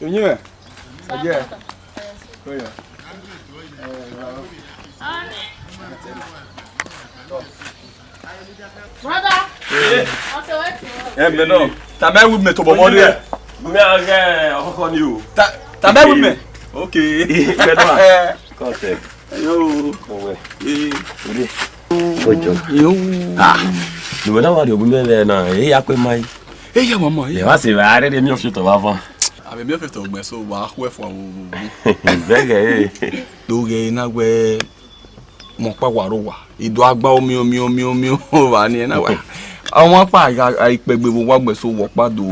Enyi mwẹ, ẹjẹ, oya. Brother, ọsẹ wẹ ti o. Ẹ mẹ nọ, tama ẹwu mẹ tobọ mọ rẹ. Mẹ a ghẹ ọkọkọ ni o. Ta, tama ẹwu mẹ. Okay. Pedro. Kọtẹ. Yo. Owe. Eh. Ure. Ojo. Yo. Ah. Ni wẹ na wa rhie obọ mwẹ vbe na, e ya kpe mai. E ya mama. Lẹ wa se vbe a rere miẹn ọfiotọ vbe avan. Avbe miẹn ọfiotọ gbẹn so wa khu ẹfua vbe owo. Bẹghe e. Do ghe na wẹ mọ ọkpa wa rre owa, I do agba omiọn, omiọn, omiọn, omiọn, owa ni ẹna wa. Ọmwa ọkpa a gha, a ikpẹgbe vbe owa gbẹn so wẹ ọkpa do,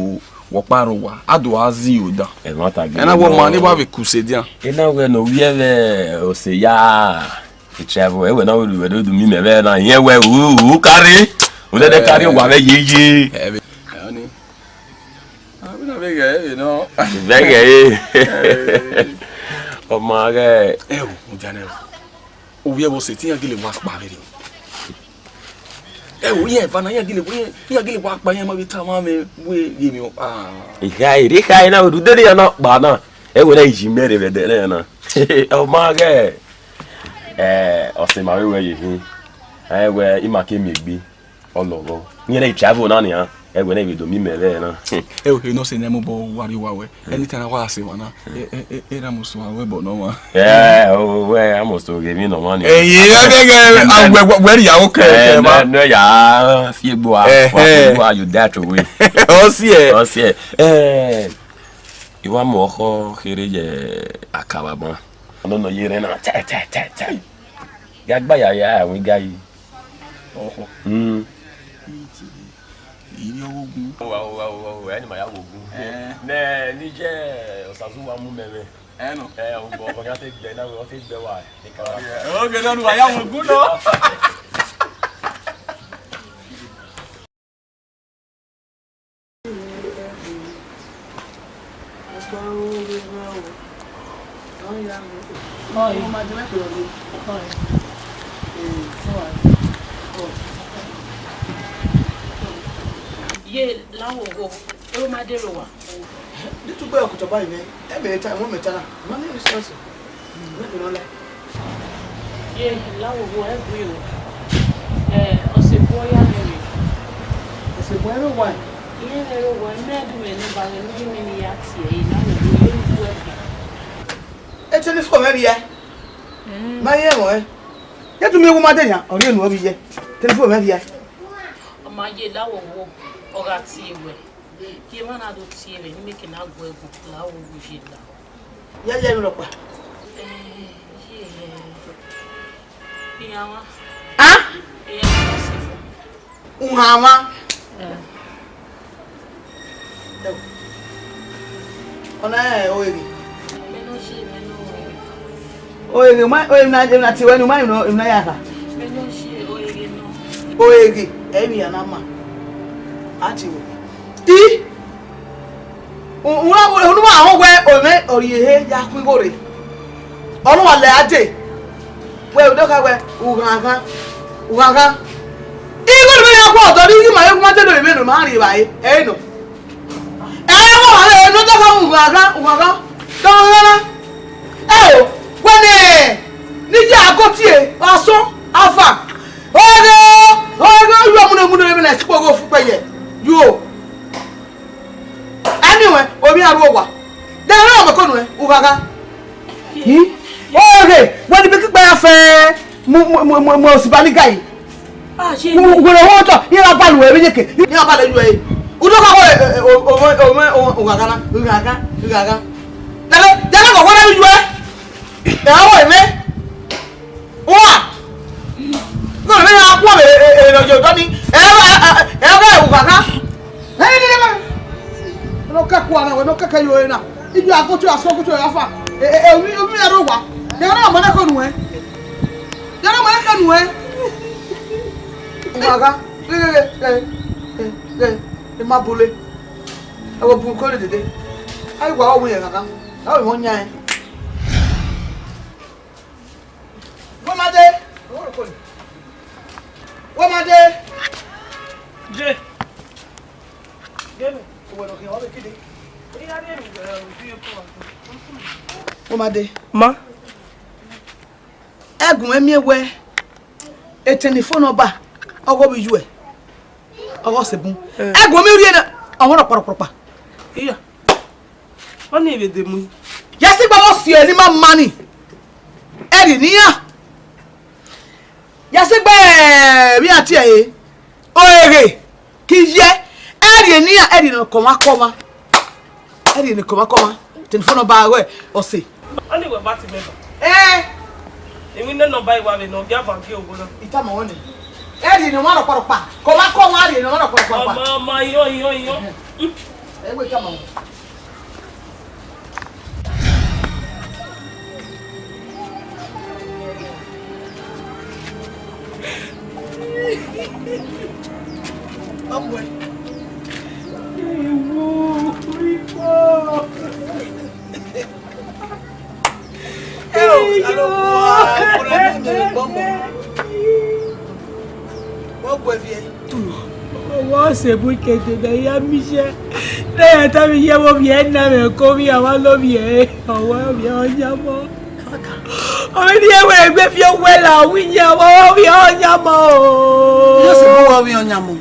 wẹ ọkpa rre owa, a do a zi odan. Ẹmwata gele ẹna wẹ ọma nọ. Ne wa vbe kuse dian. Ena wẹ ne ovbi ẹmwẹ ọse ya travel, ẹwẹ na wẹ wẹ do du mi mẹ vbe na, yẹn wẹ u, u kare, u dẹdẹ kare owa vbe yeye. Ẹvbe, ẹni. Abina vbe ghẹ ẹvbe nọ. Vbe ghẹ e. Ọma ghẹ. Ẹ o, mo ja nẹ o. Ovbi ẹmwẹ ọse te iran gele wa kpa vberriọ. Ẹ o, iran eva na, iran gele, iran, iran gele wa kpa, iran ma vbe tama mwẹ wẹ ghe emwi ọ, ah. Ikhae, ikhae na, wẹ rhunmwuda iran na kpa na. Ẹ wẹ na, I yi mẹ rre vbe ẹdẹ na. Ọ ma ghẹ, ẹ, ọse ma vbe wẹ ye hin. Ẹ wẹ, ima ke miẹn egbe, ọ lọghọ. Iran na, I travel na nian, ẹ wẹ na, I vbe do miẹn imẹ vbe na. Ẹ o, enough say ne mobọ wa rrie owa wẹ. Anytime na wa se emwa na, e, e, e, e na must wa wẹ ẹbọ ne ọmwa. Ẹ, o, wẹ, a must ghe emwi ne ọmwa ni. Ẹyin, ẹ, ẹ, ẹ, a, wẹ, wẹ, wẹ rhie aro kẹ, ẹ, kẹ ma. Nọ, nọ ya fi egbe ua, eh, wa fi egbe ua, you that way. Ọ siẹ. Ọ siẹ. Ẹ, I wa mu ọkhọ kherhe ye akababa. Ọnọnọ ye rẹn na, tai, tai, tai, tai. Ga gba ya ya, wẹ ga yi. Ọkhọ. Mm. Iri ọghogun. Owa, owa, owa, owa, ẹni ma ya wo ogun. Eh. Nẹ, ne I je Osazu wa mu mẹ mwẹ. Ẹ nọ. Ẹ, ogbọ, ọgbọ ya te gbẹ na, ọ te gbẹ wa. Oge nọ, wa ya wo ogun nọ. Ye la wo wo, ẹ ma de ro wa. Di tugbe ọkutọ ba ime, ẹ mẹ ta, ẹmwẹ mẹ ta na, ma ne ẹ sọsọ. Mẹ bi nọ la. Ye la wo wo, ẹ gui o. Ẹ, ọse bu ya mẹ re. Ọse bu ẹ ro wa? Iye mẹ ro wa, mẹ du mẹ ne ba mẹ, ne mẹ ni ya tie, ẹ la wo wo, ye ni bu ẹ. E telephone mwẹ rhie. Ma ye ẹmwẹ ọnrẹn. Ye tu mi wu ma de yan, ọ rhie enu ọ vbe ye. Telephone mwẹ rhie. Ọ ma ye la wo wo, ọ gha tie wẹ. Gie emwa na do tie mwẹ, ne imẹ ke na gu ẹre gu la wo wo ye la. Ya ya ru rhọkpa. Eh, ye, eh. Iran mwa. Ah? Iran mwa se. Uhan mwa. Eh. Ọna ẹ, oreghe. Mẹ nọ ye, mẹ nọ oreghe. Oreghe, ma, oreghe na, na tie wẹ ne u ma emwi na ya kha. Mẹ nọ ye, oreghe nọ. Oreghe, ẹ i vbe iran na ma. A tie wẹ. I, u, u, unu ma họn wẹ, ọ mwẹ ọ rhie ehe ya khuan igho rre. Ọ ne uwa lẹ a dee. Wẹ, u do kha wẹ, ughanghan, ughanghan. Igho ne imẹ ya guọghọ otọ, ne I ghi ma ye gu ma te do vbe imẹ ne ma rri evbare, ẹ i nọ. Ẹ i nọ, ọmwa vbe ne ọ do kha wẹ ughanghan, ughanghan, te ọ ghanran. Ẹ o, wẹ nẹ, ne I ya go tie, asọn, afa. Ọghe, ọghe, ọ yọ mu ne, mu ne, mu ne, sikpogho fu kpẹ yẹ. Yo. Anyway, ovbi iran ru owa. De erha ọmọ ko nuẹn, ughagha. Hi? Ọghe, wẹ ne I bekẹgbe ya fẹ mu, mu, mu, mu, mu osiba ni ga yi. Ah, ṣe Wẹ, wẹ ne ọ tọ, iran ba lu ẹre yeke. Iran ba lu ẹre. U do ka wẹ, eh, eh, o, o, o, o, o, ughagha na, ughagha, ughagha. Dẹghe, dẹghe, wẹ ne u yu ẹ. Ẹ, ọ wẹ mẹ. Uwa! Nọ, ne a khuọm e, e, e, nọ ye otọ ni. Ẹ, ẹ, ẹ, ẹ, ẹ, ẹ, ughagha. Ẹ, ẹ, ẹ, ẹ, nọ kẹ kua na, wẹ nọ kẹkẹ yo na. Ijo agoto, asọn agoto, afa. Ẹ, ẹ, ẹ, omi, omi ẹro wa. Yẹ na mọ ne ko nuẹn. Yẹ na mọ ne ko nuẹn. Ughagha. Ẹ, ẹ, ẹ, ẹ, ẹ, ẹ, ẹ, ma bule. Ẹ wo bu ko le dede. Ai wa, ọ wẹ ughagha. Ai wa, ọ yan ẹ. Wẹ ma dee. Wẹ ma dee. Je. Wẹ ma dee. Ma. Ẹgun mwẹ miẹn wẹ, etẹn ni phone number, ọghe ovbi iyuẹ, ọghe ọse bun. Eh. Ẹgun mwẹ rhie na, ọmọ na kpọrọkpọrọkpa. Iya. Ọni vbe de mu. Ya si gba vbe Tie ne ima ma ni, ẹrri ne iran ya sẹ gbe vbe iran tie ẹre. Oreghe, ke I ye, ẹrri ne iran, ẹrri ne kọmwa kọmwa, ẹrri ne kọmwa kọmwa. Telephone number ruẹ ọse. Ọni wẹ ba ti mẹ ba. Ẹn. Emwi nene ọba iwa vbe ne ọ gia van gie owo na. I tama ruẹ nẹ. Ẹrri ne ọmwa rọkpa rọkpa. Kọmwa kọmwa, ẹrri ne ọmwa rọkpa rọkpa. Ọma, ọma, iyọn, iyọn, iyọn. Ẹ wẹ tama ruẹ. Ọwọ Osebu kede ne a ya miẹn iye. Ne a ya tama iye vbe ovbi ẹre na mwẹ ko ovbi a wa lo ovbi ẹre. Ọwọ ovbi ẹre ọyamọ. Ovbi ne ẹ wẹ egbe fi owẹ la, ovbi iye, ọwọ ovbi ẹre ọyamọ o. Iye Osebu wẹ ovbi ọyamọ.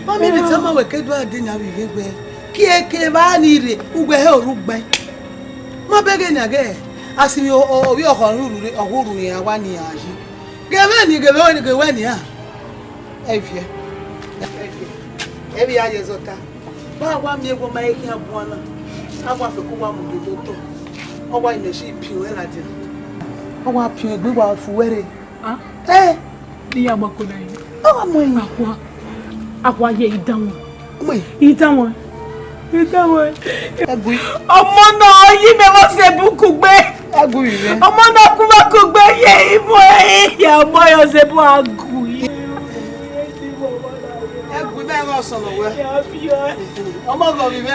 Mami vbe tama wẹ ke do a de yan vbe ivbi egbe. Kieke evba ni rre, ugbẹ hẹ orhu gbe. Ma bẹghe nian ghẹ, a si vbe ovbi ọkhọ ruru rre, ọ wu rhurhu iran wa ne iran yi. Ghẹ vbe ni, ghẹ vbe ni, ghẹ wẹ nian. Ẹ viẹ. Ẹ viẹ. Ẹ vbe ya ye zọta. Ba wa miẹn wẹ ọ ma he khian guan na. A wa fẹ ko wa mu gbe otọ. Ọ wa imẹ si piọn ẹre ladian. Ọ wa piọn egbe wa fu wẹ rre. Ah? Ẹ. Ni ya ma ko na yi. Ọ wa mu ẹyin. Akua. Akua ye idan wọn. Mu ẹyin. Idan wọn. Idan wọn. Ẹ gui. Ọmọ na yi mẹ vbe Osebu kugbe. Ẹ gui vbe. Ọmọ na ku vbe kugbe ye ibo ẹ ya ọmọ ya Osebu a gui. Ẹ gui mẹ vbe ọsọ nọ wẹ. Ọmọ gọ vbe mẹ.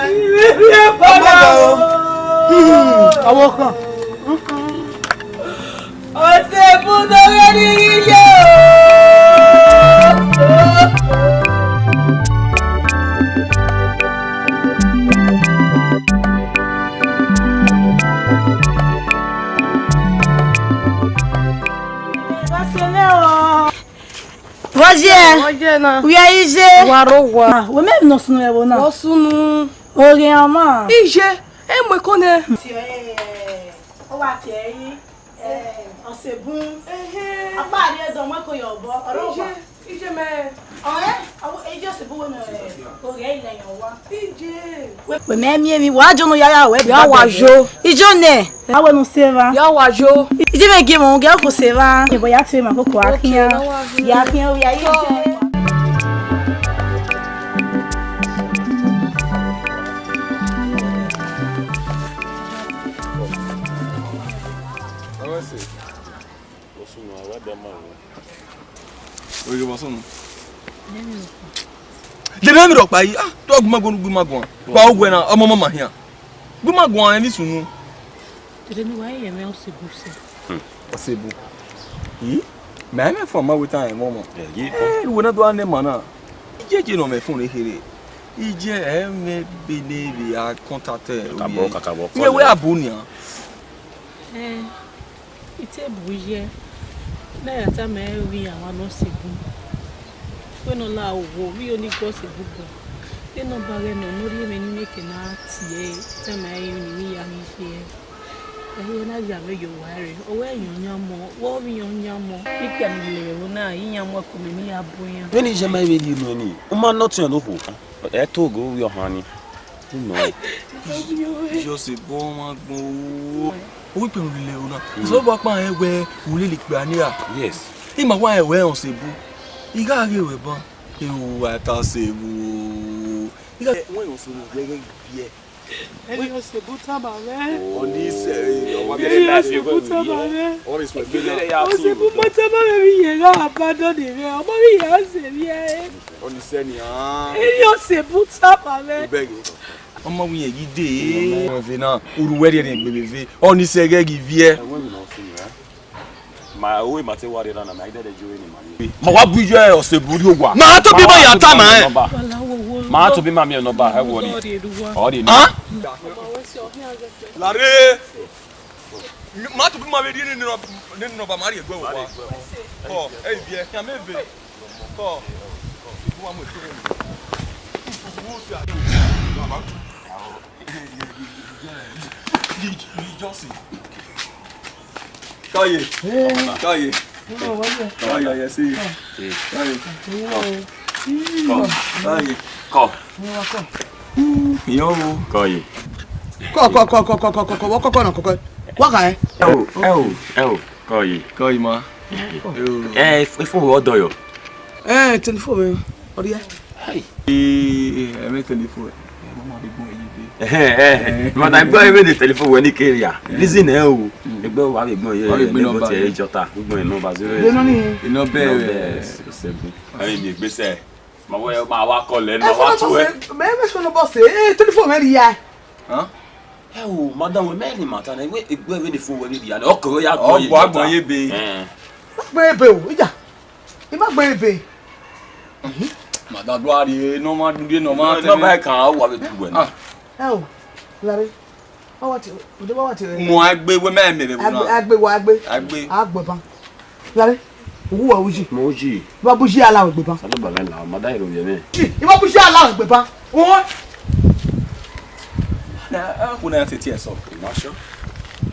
Ọmọ gọ o. Hmm, ọmọ kan. Osebu do ghe ni ghi ye o. Vbọzẹ? Vbọzẹ na? Wẹ iye? Wa rre owa. Wẹ mẹ nọ sunu ẹvbo na? Ọ sunu. Oghe ọmọ. Iye, e mu ẹko nẹ. Ọ wa tie ẹre. Eh, Osebu. Ehe. Akpa rrie dọ mu ẹko ye obọ, ọ rre owa. Iye, iye mẹ. Ọnrẹn, ọ, iye Osebu wẹ ne oghe ẹre yan owa. Iye. Wẹ mẹ miẹn emwi, wa jọ ne u ya ya wẹ. Ya wa yo. Ijo nẹ. A wẹ ne u sẹ evba. Ya wa yo. Iye mẹ gie mwẹ, u gie ọkọ sẹ evba. Ebo ya tie ma koko a khian. Okay, na wa yo. Ya khian, ya ye. Ọsunu, a wa da ma wẹ. Oye, vbọ sunu? Dede emwi rhọkpa yi, ah, te ọ gu ima guan, gu ima guan. Wa owẹ na, ọmọ ọmọ ma hian. Gu ima guan, emwi sunu. Dede ne uwa ye mwẹ Osebu sẹ. Hmm. Osebu. I? Ma mwẹ fun ma wẹ tan ẹmwẹ ọmọ. Ẹ, ye. Eh, uwẹ na do a nẹ ma na. Ijeje ne ọ mwẹ fun ne kherhe. Iye ẹ mwẹ ebe ne vbe a contact. Kakabọ, kakabọ. Iye wẹ a bu nian. Eh. I te bu iye, ne a ya tama ẹre vbe iran wa ne Osebu. Wẹ ne ọ la owo, vbe iyo ni gu Osebu bọ. Vbe ne ọ ba ghẹ nọ, ne ọ rhie mwẹ ne I mieke ne a tie ẹre, tama ẹre emwi ne I ya ghi ye ẹre. Ẹre na ya mwẹ ye owa ẹre, ọ wẹ iran ọyamọ, wẹ ọ vbe iran ọyamọ. Ikpia ne I lele ẹvbo na, iran mu ẹko mẹ ne I ya bu iran. Vbene iye ma vbe rhie unu ẹre nii, u ma nọ ọtiọnrẹn ne okhuo. Ẹ to ghe ovbi ọhan ni. Unu. Iye Osebu ọmwa gbọn o. Owipe mu lele ẹvbo na. Osebu ọkpa rẹn wẹ u lele ikpia ni ra. Yes. Ima wa rẹn wẹ Osebu. I gha ghe ruẹ ban. Ewu wa ta Osebu o. I gha wẹ Osebu wẹ ghẹ viẹ. Ẹni Osebu tama mwẹ. Ọni sẹ, Ẹni Osebu tama mwẹ. Osebu ma tama mwẹ vbe iye gha abandon mwẹ. Ọmọ vbe iye a sẹ vbe ẹre. Ọni sẹ nian. Ẹni Osebu tama mwẹ. Ubẹghe. Ọmọ wẹ irẹn ghi dee. Ọmọ wẹ vbe na, urhu wẹ rhie rẹn gbe vbe ve. Ọni sẹ ghẹ ghi viẹ. Ma ru ma te wa rre na, ma i dẹdẹ ju ni ma ni. Ma wa bu iye Osebu rrie owa. Ma tobọ ima ya tama ẹn. Ma tobọ ima miẹn nọmba, ẹ wọ ni. Ọ rrie ni. Ah? Lare. Ma tobọ ima vbe rhie nene nọmba, ma rhie ẹguẹ vbe owa. Ọ, ẹ i viẹ, khian mẹ ve. Kọ, ibu wa mu eto rẹ. Ibu wo fi aro. Baba. Johnson. Kọye. Kọye. Kọye, yes, see. Kọye. Kọye. Kọ. Yo. Kọye. Kọ, kọ, kọ, kọ, kọ, kọ, kọ, kọ, kọ, kọ, kọ, kọ. Wa ka ẹ. Ẹ o, ẹ o, ẹ o. Kọye. Kọye ma. Ẹ, ifo ọdọ yọ. Ẹ, telephone mi. Ọdọ ya. Hey. Ẹ, ẹ, ẹ, mẹ telephone. Ẹ, mama bi gbọn iye be. Ẹ, ẹ, ẹ. But I gbọ́ ebe de telephone wẹ ni kere ya. Reason ẹ o. Egbe wa bi gbọn ye. Wa bi gbọn number. Jota. Gbọn number zero. Ẹ nọ ni. Inọ bẹrẹ. Seven. Ẹ, mi gbèsè. Ma wẹ, ma wa call ẹ, ma wa tu ẹ. Mẹ, mẹ sọ nọ bọ se. Ẹ, telephone mẹ ri ya. Huh? Ẹ o, madam, wẹ mẹ ni ma ta nẹ, wẹ egbe wẹ ni fun wẹ ni bia nẹ, ọkọ wẹ ya gbọn ye. Ọgbọ agbọn ye be. Ẹ. Ma gbe ebe o, ija. I ma gbe ebe. Madam, do a rie, nọ ma dundie, nọ ma tẹ. Nọ ba kan wa be tu wẹ na. Ah. Ẹ o, lare. Ọ wa ti, ọ wa ti. Mo agbe wẹ mẹ mẹ be na. Agbe, agbe wa agbe. Agbe. Agbe ban. Lare, uwu wa uji. Mo uji. Iba bu ji ala egbe ban. Salo ba la, ma da iro ye mẹ. Ji, iba bu ji ala egbe ban. Won. Na, a ko na tete eso. Ma sure.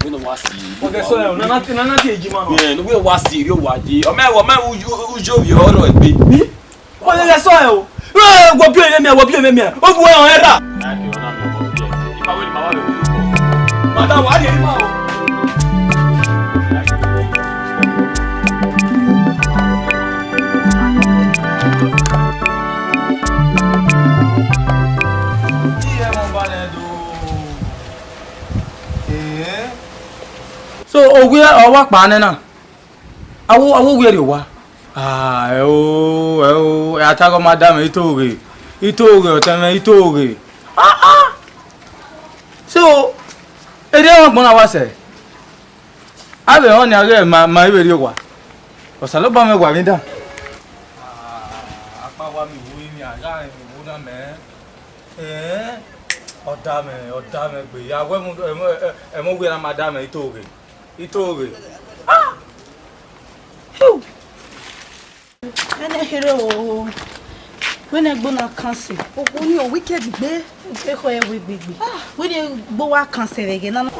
Wọ́n wá sí i. Ọ̀dẹ̀ sọ ẹ̀, nana ti, nana ti èjì máa nọ. Yeah, no, wọ́n wá sí i, yóò wá di. Ọmọ ẹ̀ wọ, ọmọ ẹ̀ ujú, ujú òbí ọ̀rọ̀ ẹ̀ pé. Wọ́n lè sọ ẹ̀ o. Ẹ, wọ bí ẹ̀mí ẹ̀, wọ bí ẹ̀mí ẹ̀. Ó bu ẹ̀ hàn ẹ̀ rà. Madam, wà á di ẹ̀ máa o. So, owie ọ wa kpa nẹ na? Awo, awo owie rrie owa? Ah, ẹ o, ẹ o, ẹ a ta ghe ọ ma da mwẹ itoghe, itoghe, ọtẹn mwẹ itoghe. Ah, ah. So, erriọ ọmọ agbọn na wa sẹ? Avbe erhọn nia ghẹ ma, ma i vbe rrie owa. Osanobua mwẹ wa vbe dan. Ah, akpa wa mi wo eni, a gha rẹn mi wo na mẹ. Eh, ọ da mwẹ, ọ da mwẹ gbe. Ya wẹ mu, ẹmọ, ẹmọ owie na ma da mwẹ itoghe. Itoghe. Ah! Phew! Ẹnẹ kherhe o. Wẹ ne ẹgbo na kan sẹ. Okhuo ni o wicked gbe. Ekhọe ẹvbo egbegbe. Wẹ ne ẹgbo wa kan sẹ vbe ẹghẹ na. Wẹ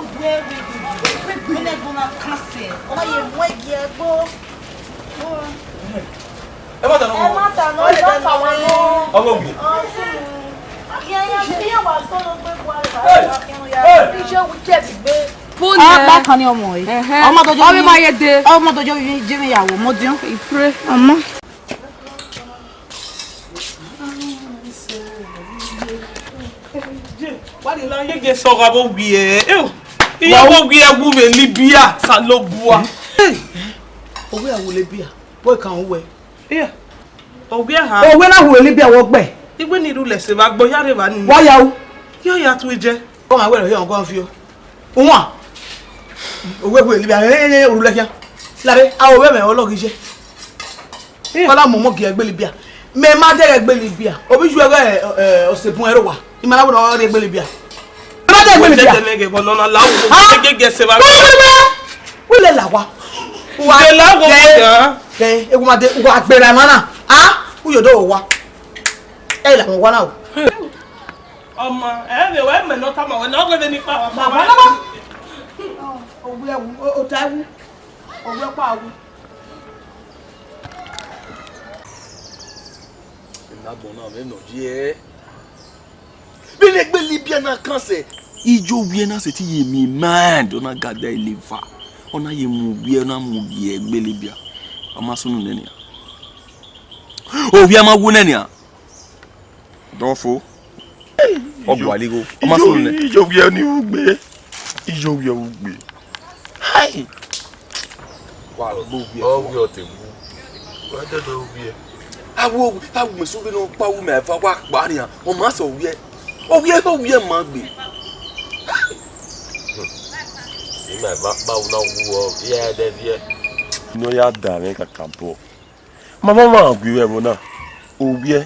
ne ẹgbo na kan sẹ. Ọ ma ye mu ẹgie ẹgbo. Ẹ ma ta nọ. Ẹ ma ta nọ, ẹ ma ta nọ. Ọmọ owie. Ọ sunu. Iye, iye, iye wa sọ lọ gbe bu aro ba. Hey! Hey! Iye wicked gbe. Fo nẹ. Ọkpa kan ni ọmọ ẹ. Ẹhẹn. Ọmọ dọjọ. Ọmọ ma ye de. Ọmọ dọjọ vbe jẹ mwẹ ya wo, mo diọn. I pray. Ọmọ. Wa ni la ye ge sọ gha vbe owiẹ. Eyo. Iye vbe owiẹ wu vbe Libya, Osanobua. Hey. Owiẹ wu Libya. Wẹ kan wẹ. Iya. Owiẹ ha. Owiẹ na wu vbe Libya wọ gbẹ. Igbe ni rhulẹ sẹ vbe agbọn ya rre evba ni. Wa ya ru. Yo ya tu jẹ. Ọ ma wẹrẹ ọgọ fi o. Uwan. Owiẹ wu vbe Libya, eh, eh, eh, rhulẹ khian. Lare, a o vbe mẹ ọlọghi ye. Iya. Kọla momo gie egbe Libya. Mẹ ma dẹghẹ egbe Libya. Ovbi ju ẹghẹ, eh, ọsẹ bun ẹre wa. I ma na wẹ ne ọ rrie egbe Libya. I ma dẹghẹ egbe Libya. Tẹtẹ nẹ gẹ bọ nọ na la wo. Ha? Gẹ gẹ sẹ vbe. Wẹ lẹ la wa. Wa. Lẹ la wo ya. Ẹ, ewu ma de, wa gbera emwa na. A, u yo do wa. Ẹ la wọn wa na o. Ọmọ, ẹ vbe wẹ mẹ nọ tama wẹ na, ọ ghe vbe ni kpa wa. Ma wa na ma. O wu, o ta wu. O wu kpa wu. Na gbọn na, mẹ nọ ye. Vbene egbe Libya na kan sẹ, iye owiẹ na sẹtin ye miẹn mind, ọ na ga da liver, ọ na ye mu owiẹ, ọ na mu gie egbe Libya. Ọ ma sunu nẹ nian. Owiẹ ma wu nẹ nian. Dọ fo. Ọ gualọ igho. Ọ ma sunu nẹ. Iye owiẹ ni ugbe. Iye owiẹ ugbe. Hai! Wa gbe owiẹ. Ọ wiẹ ọtẹn wu. Wa dẹdẹ owiẹ. Awo, awo mẹ sọ vbene ọkpa wu mẹ eva wa kpa nian. Ọ ma sẹ owiẹ. Owiẹ, owiẹ ma gbe. Ima eva kpa wu na wu ọ, iye ẹdẹ viẹ. Ne ọ ya da mwẹ kakabọ. Ma ma ma gu ẹvbo na. Owiẹ.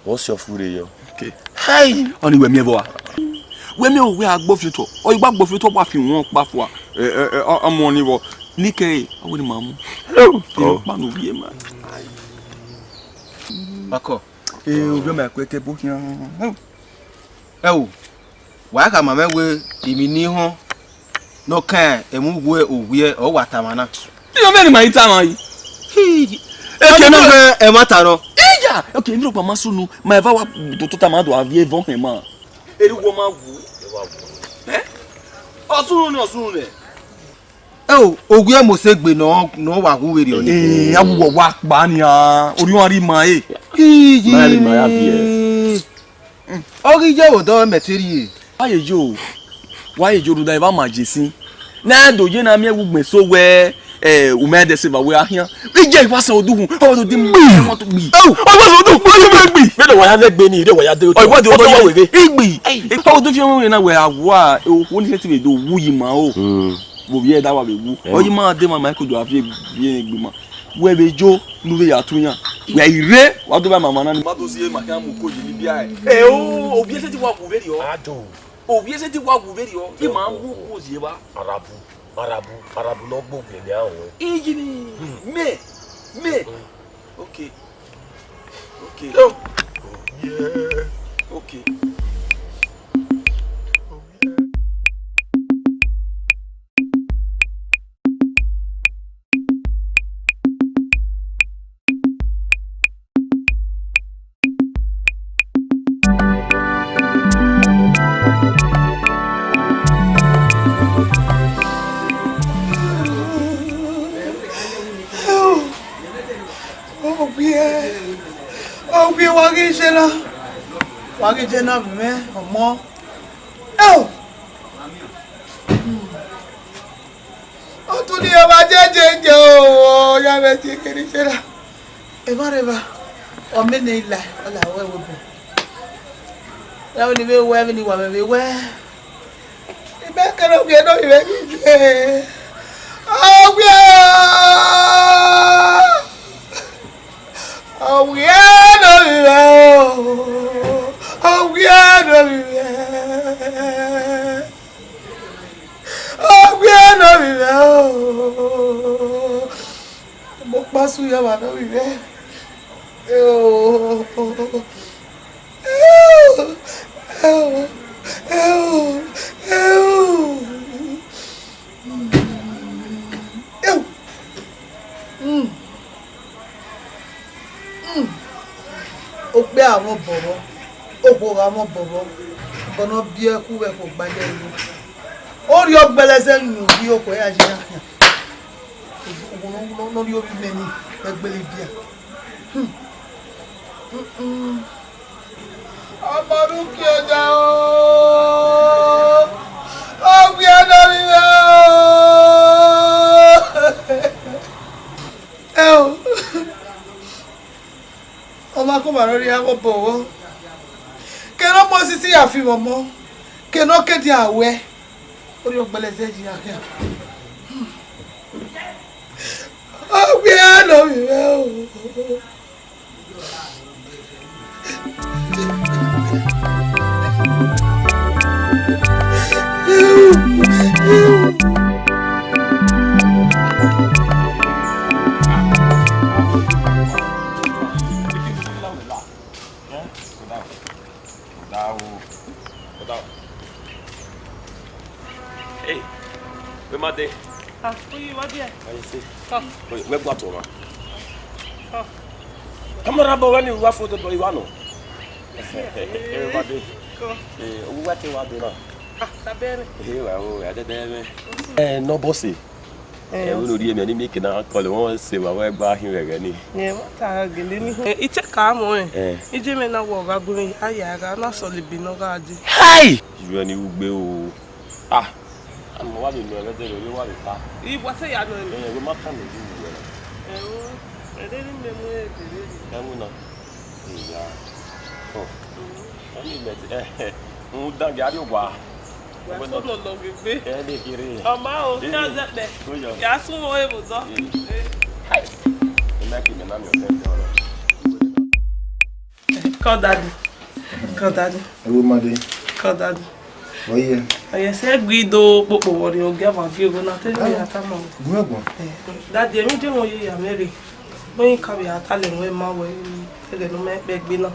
What's your food yo? Okay. Hey! Ọni wẹ miẹn vbọ a? Wẹ miẹn wẹ a gbọ fi otọ. Ọ igba gbọ fi otọ wa fi wọn kpa fua. Ẹ, ẹ, ẹ, ọ, ọmọ ni vbọ. Ni kẹ e, ọ wẹ ni ma mu. Oh. Ẹ kpa no bi e ma. Bakọ. Ẹ, ovbi ọmọ ẹkue ke bo khian. Ẹ o. Wa kha ma mwẹ wẹ, emwi ni họn. Ne ọ kan ẹmwẹ uwu Owiẹ, ọ wa tama na. Iye ọmọ ne ima i tama yi. Eke ne ọ mwẹ ẹmwata nọ. Iya, okay, ne rhọkpa ma sunu, ma eva wa do tota ma do avie vọ hẹn ma. Eri wọ ma wu. Eh? Ọ sunu nẹ, ọ sunu nẹ. Ẹ o, Owiẹ mose gbe nọ, nọ wa wu vberriọ ni. Ee, a wu wọ wa kpa nian, orhiọn a rri ma e. Iye. Ma rri ma ya viẹ. Ọ ghi ye vbe odọ mẹ te rrie. Wa ye yo, wa ye yo rhunmwuda evba ma je sin. Ne a do ye na miẹn vbe ugbẹn so wẹ, eh, u ma dẹ se va wẹ a khian. Iye wa sẹ odukhun, ọ do di mu, ọ do gbi. Ọ wa sẹ odukhun, ọ do gbi. Vbene wa ya vbe gbe ni, ire wa ya de. Ọ wa do, ọ wa wẹ ghe. Igbi. Ọ do fi ọmọ na wẹ a wa, okhuo ni se ti vbe do wu yi ma o. Vbe ovbi ẹre da wa vbe wu. Ọ yi ma de ma ma ko do a fi vbe gbe ma. Wẹ vbe yo ne u vbe ya tu iran, wẹ i rre, wa do vba mama na ni. Ma do si ma khian mu uko yi ni bia ẹre. Ẹ o, ovbi ẹse ti wa wu vberriọ. Ado. Ovbi ẹse ti wa wu vberriọ, I ma mu uko yi evba. Arabu, arabu, arabu ne ọ gbe ogbẹn ni a ruẹ. Iyi ni, mẹ, mẹ. Okay. Okay. Yo. Oh, yeah. Okay. Oh, yeah. Owiẹ, Owiẹ, wa ghi jẹ na, wa ghi jẹ na vbe mwẹ ọmọ. Eo! Otu ni ọmwa jejeje o, ọ ya vbe tie kherhe iye na. Evba rre evba, ọ mẹ ne I la, ọ la ruẹ vbe obọ. Ra vbene I vbe wẹ, vbene I wa mwẹ vbe wẹ. I ma kere Owiẹ ne ovbi mwẹ ghi ye. Owiẹ! Owiẹ ne ovbi mwẹ o, Owiẹ ne ovbi mwẹ. Owiẹ ne ovbi mwẹ o. Mo kpa su ya vba ne ovbi mwẹ. Eo. Eo. Eo. Eo. Eo. Eo. Mm. Mm. Okpia mwẹ obọ vbọ, okhuo gha mwẹ obọ vbọ, obọ ne ọ biẹ ku vbe ẹkhuo gba ye ẹre. Orhiọn gbẹlẹzẹ yin ovbi okhuo ya ye iran khian. Uwọnọ ne ọ rhie ovbi mwẹ ni, ẹ gbele ibian. Hmm. Mm-mm. Ọmọ ne u kie oja o, ọ wiẹ ne ovbi mwẹ o. Ẹ o, ọmwa kọmwa ne ọ rhie avbe obọ vbọ, kene ọmọ sisi ya fi vbe ọmọ, kene ọ ke dia ruẹ, orhiọn gbẹlẹzẹ yi a khian. Ọ wiẹ ne ovbi mwẹ o. Hey, wẹ ma dee. Ah, uyi, wa dia? Aye se. Kọ. Wẹ gua tuẹ ma. Kọ. Kamara bọ wẹ ni wa fo do bọ iwa nọ. Ẹ ma dee. Kọ. Eh, owa te wa dee na. Ah, tabẹrẹ. Eh, wa o, ya dẹdẹ mẹ. Eh, no boss. Eh, unu rhie mẹ ni mi ke na kọlọ, wọn se wa wẹ gba hin vbe ẹghẹ ni. Ẹ, wa ta gele ni. Eh, I te ka mọ ẹ. Eh. I je mẹ na wọ gha gu mwẹ, a ya gha na sọ lebe ne ọ gha dee. Hai! Ju ẹni ugbe o. Ah, a ma wa vbe nọ ẹghẹ dẹrẹ, ovbi wa vbe ta. I wa te ya nọ ẹmwẹ. Eh, wẹ ma ka mẹ ju wẹ. Ẹ o, ẹ rẹ ni mẹ mu ẹ dẹrẹ. Ẹ mu na. Iya. Oh. Ẹni mẹ ti, eh, eh, n dan gẹ a rrie owa. Wa so nọ lọghe egbe. Ẹ lẹ kherhe. Ọ ma o, khian zẹkpẹ. Oya. Ya sun ro evbo dọ. Eh. Eh. Hai. Ẹ ma ke mẹ na miẹn ọtẹn ọtẹn ọnọ. Call daddy. Call daddy. Ẹ wo ma dee. Call daddy. Ọ ye. Ọ ye, sẹ gbe do kpokpo vbe ọrriọ, ọ gia vbe gie ogho na, te vbe ya tama o. Gu ẹguọn. Eh, daddy, emwi je mwẹ ye ya mẹ rre. Wẹ i ka vbe a ta lẹ ruẹ ma wẹ, ẹghẹ ne ọ ma kpẹ gbe na.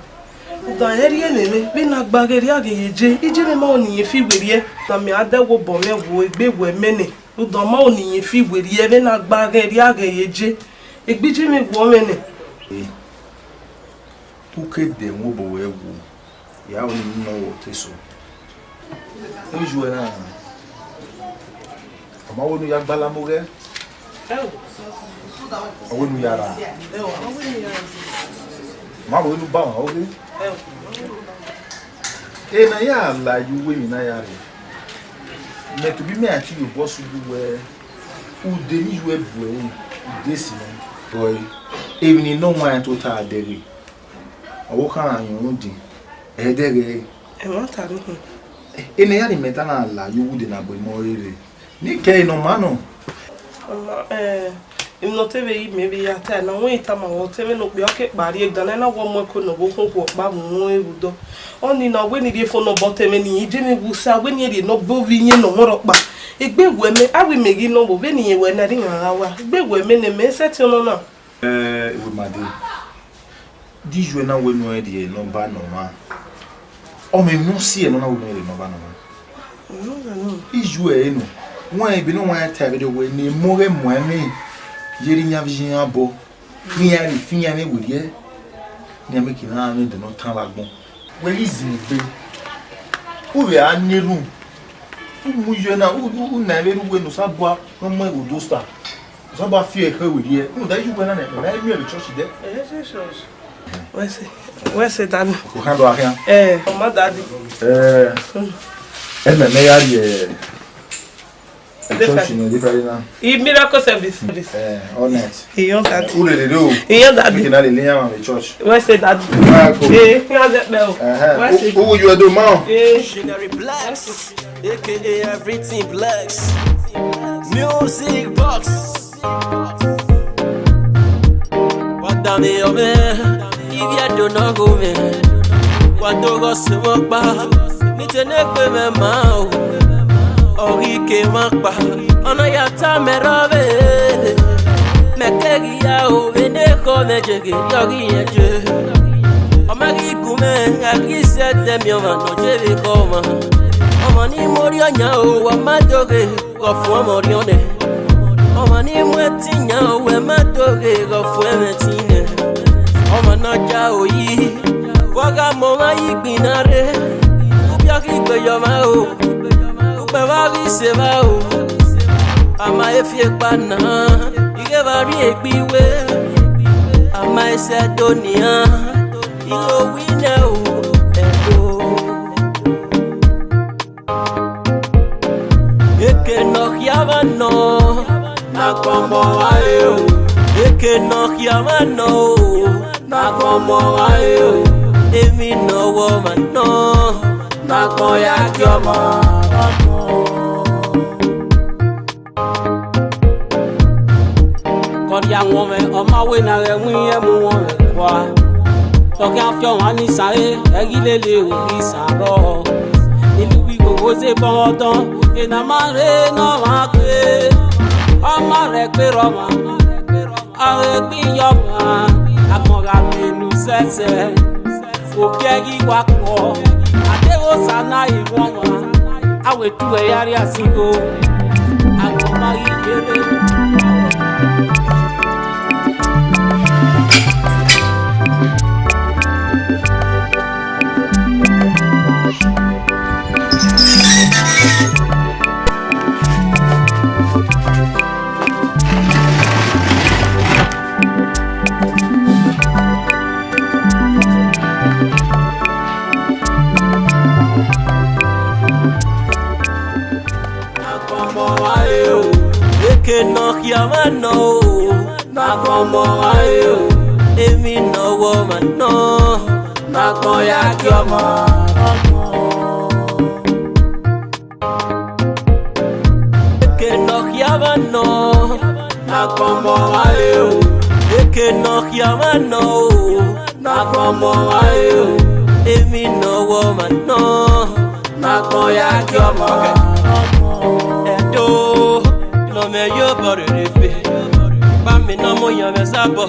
Udan ẹrriẹ ne mwẹ, vbene a gba ghẹ rrie a ghẹ ye je, iye mwẹ ma ho ne irẹn fi werriẹ. Na mẹ a dẹ wẹ obọ mwẹ wo egbe wẹ mẹ nẹ, udan ma ho ne irẹn fi werriẹ, vbene a gba ghẹ rrie a ghẹ ye je, egbe iye mwẹ wọ mwẹ nẹ. U ke dẹ ẹmwẹ obọ wẹ wo, ya ru ne I nọ wẹ otọ eso. Iye uẹ na, ọ ma wẹ ne u ya gbalama oghẹ, ọ wẹ ne u ya ra, ọ ma wẹ ne u ba ọmwa oghe. Ena ya la ye uwu emwi na ya rre. Mẹ tobọ imẹ a te ye obọ sẹ uwu wẹ, ude ne iye uẹ bu ẹre, ude si nẹ. Bọe, emwi ne nọ wan tota dẹghe. Ọvbokhan ra yọn rhunmwuda ẹdẹghe ẹre. Ẹmwata ni hin. Ene ya ne imẹ ta na la ye uwu de na gbe mẹ ọre rre. Ne I kẹre ne ọ ma nọ. Ọma, eh, emwi ne ọ te vbe re imẹ vbe ya ta na, wẹ I tama wẹ, ọ te mwẹ ne okpia ọ ke kpa rrie dan ne a na wẹ ọ mu ẹko ne ọ vbe okhuo ọkpa vbe uhunmwu evbudọ. Ọnii na wẹ ne I rhie fo ne ọ bọ te mwẹ ne I je mwẹ wu sa, wẹ ne I rhie ne ọ gbe ovbi iyẹn ne ọ mwẹ rhọkpa. Egbe wẹ mẹ, a wẹ imẹ ghi nọ vbe vbene irẹn wẹ na rre iran gha wa. Egbe wẹ mẹ ne mẹ sẹtin ọnọna. Eh, wẹ ma dee. Di iye uẹ na wẹ ne u rhie nọmba ne ọmwa. Ọ mwẹ emwi ne ọ si ẹre ne ọ na wẹ ne u rhie nọmba ne ọmwa. Iye uẹ ẹre nọ. Wẹ ebe ne ọ wa ta ẹvbo wẹ ne emọ ghẹ mu ẹmwẹ ye rre iyan vbe iye iran obọ. Ne iran rhie fi iran mwẹ werriẹ. Ne iran miẹn ke na mwẹ ẹdẹ ne ọ tan vbe agbọn. Wẹ ghi zin egbe. U vbe a na erhunmwu. U mu iye uẹ na, u, u, u na vbe rre uwu ne Osanobua ne ọ mu ẹvbo do sta. Osanobua fi ẹre werriẹ, rhunmwuda iye uẹ na nẹ, mẹ ma miẹn vbe church dẹ. Ẹ, Jesus. Wẹ sẹ, wẹ sẹ, Daddy. Okhan do akhian. Ẹ, ọ ma, Daddy. Ẹ, ẹmwẹ mẹ ya rrie church ne different na. I miracle service. Ẹ, all night. Iye, Daddy. U lele do. Iye, Daddy. Make una lele yan vbe church. Wẹ sẹ, Daddy. Miracle. Ẹ, iye, Daddy. Ẹhẹn. Wẹ sẹ. U, u, you do ma. Ẹ. Legendary Blacks, A K A Everything Blacks. Music Box. Wa da mwẹ yọ mwẹ, ivbi Ẹdo ne ọ gho mwẹ. Wa do ghẹ ọse mwẹ ọkpa, ne I te ne egbe mwẹ ma o. Ọ ghi ke emwa ọkpa, ọ na ya ta mẹ rrọọ vbe. Mẹ keghi ya o, vbene ekhọe mwẹ je ghe, ọ ghi rẹn je. Ọ ma ghi gu mwẹ, a ghi sẹtin miẹn ọmwa ne ọ je vbe ekhọe ọmwa. Ọmwa ni mu orhiọn yan o, wa ma do ghe. Ghe ọfumwẹ ọmwa orhiọn nẹ. Ọmwa ni mu ẹtin yan, wẹ ma do ghe ghe ọfumwẹ ẹtin nẹ. Ọmwa ne ọ ya aro yi, vbe ọ gha mu ọmwa ye igbinna rre. Ubiọghe igbe ye ọmwa o, ukpẹ vbe ọ ghi sẹ evba o. A ma he fi ekpa na, I ghe vbe a rrie egbe iwe. A ma he sẹ Ẹdo nian, I ghe winẹ o, Ẹdo. Eke ne ọ khia mwa nọ, ne agbọn ọmọ ọmwa re o. Eke ne ọ khia mwa nọ o, ne agbọn ọmọ ọmwa re o. Emwi ne ọ wẹ ọmwa nọ, ne agbọn ya gie ọmọ. Kọrhia wọn mwẹ, ọ ma wẹ ne a ghẹ mu irẹn mu wọn mwẹ kua. Ọ khian fi ọmwa ni isan re, ẹ ghi lele ru ghi isan rrọọ. Eni uwu ighogho ze bọ ọdọn, ena ma rre ne ọmwa gbe. Ọ ma rre ẹgberra ọmwa, ọ rre egbe iyọmwa, agbọn gha miẹn enu sẹsẹ. Ogie ghi wa kpọ, a deghẹ Osa na i ru ọmwa, a wẹ etu ẹre ya rria sin igho, agbọn ma ghi yere. Eke ne ọ khia mwa nọ o, ne agbọn ọmọ ọmwa re o. Emwi ne ọ wẹ ọmwa nọ, ne agbọn ya gie ọmọ. Eke ne ọ khia mwa nọ, ne agbọn ọmọ ọmwa re o. Eke ne ọ khia mwa nọ o, ne agbọn ọmọ ọmwa re o. Emwi ne ọ wẹ ọmwa nọ, ne agbọn ya gie ọmọ. Ẹdo, ne ọ mwẹ ye obọ rere fe. Ba mi ne ọ mu yan mwẹ zabọ.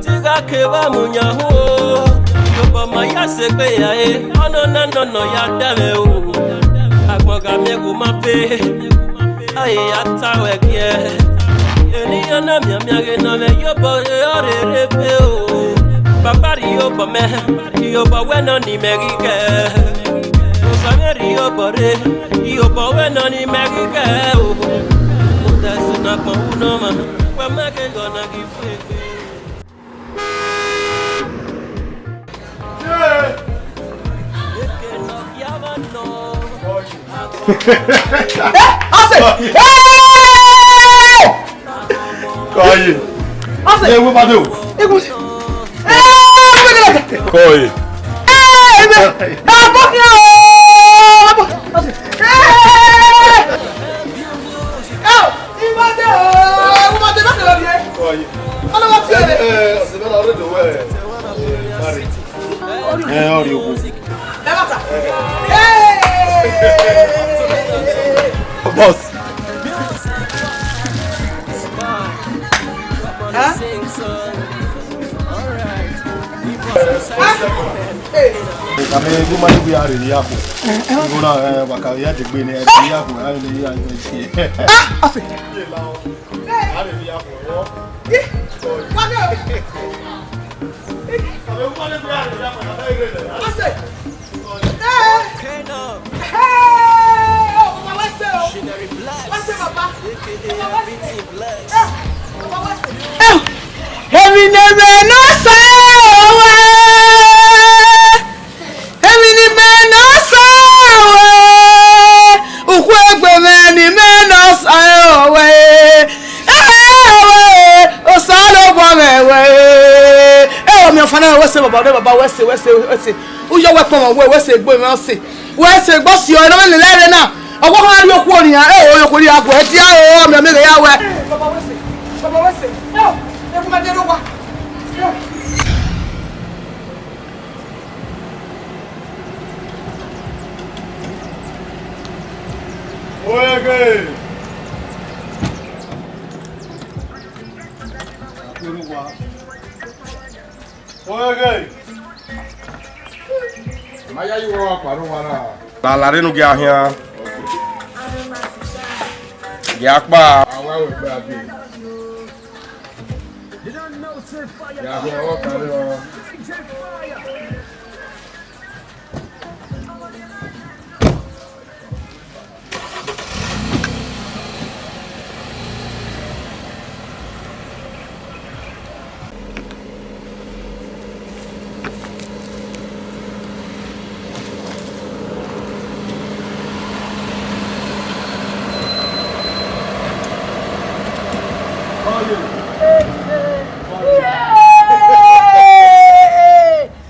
Te I gha ke vbe a mu yan hu o. Obọ ma ya sẹ egbe ya e, ọnọna nọnọ ya da mwẹ o. Agbọn gha miẹn ghe ma fe, a i ya ta wẹ giẹ. Eni ya na mianmian ghe ne ọ mwẹ iyobọ re ọrere fe o. Baba rhie iyobọ mẹ, iyobọ wẹ nọ ni mẹ ghi kẹ. Osa mwẹ rhie iyobọ re, iyobọ wẹ nọ ni mẹ ghi kẹ o. Odẹ sẹ ne agbọn wu ne ọmwa, wẹ ma ghe ghe ọna ghi fu egbe. Ase! Hey! Kọye. Ase! Ẹ wo ba de o. Ẹ wo. Hey! Kọye. Hey! Abo kí o. Abo. Ase. Hey! Ẹ wo ba de o. Ẹ wo ba de, bá kẹlẹ ọdẹ. Kọye. Ọlọ́wọ́ tiẹ̀. Ẹ, ọ̀sẹ̀ mẹ́ta ọdún ìdòwú ẹ̀. Ẹ, marriage. Ẹ, ọ rhie okhuo. Boss. Ame gu ma ni wi a rhie ya ko. Igo na, eh, wa ka ya de gbe ni, eh, ya ko, a ni ya ko. Ah, ase. A rhie ya ko. Emwi ne mẹ nọ sa ruẹ, emwi ne mẹ nọ sa ruẹ, ukhuegbe mwẹ ne mẹ nọ sa ruẹ. Ẹhẹn, Osanobua mwẹ wẹ, ẹ, ọmiọnfan na, wẹ sẹ baba, wẹ baba, wẹ sẹ, wẹ sẹ, wẹ sẹ. Uyọ wẹ kpọnmwẹ wẹ, wẹ sẹ egbe mwẹ ọse. Wẹ sẹ egbe ọse, ọ, ne ọ vbe lele ẹre na. Ọwọ khan rhie okhuo nian, ẹ, okhuo rhie agua, ẹ dia o, ọmiọn mwẹ ghe ya wẹ. Baba wẹ sẹ, baba wẹ sẹ. Ẹ, ẹ, ẹ, ẹ, ẹ, ẹ, ẹ, ẹ, ẹ, Oeghe! Oeghe! Ma ya yi wẹ ọkpa ne uwa na. La la rre ne u gia khian. Gia kpa. Awa wẹ gbe a dee. Ya vbe ọkpa rre ọ.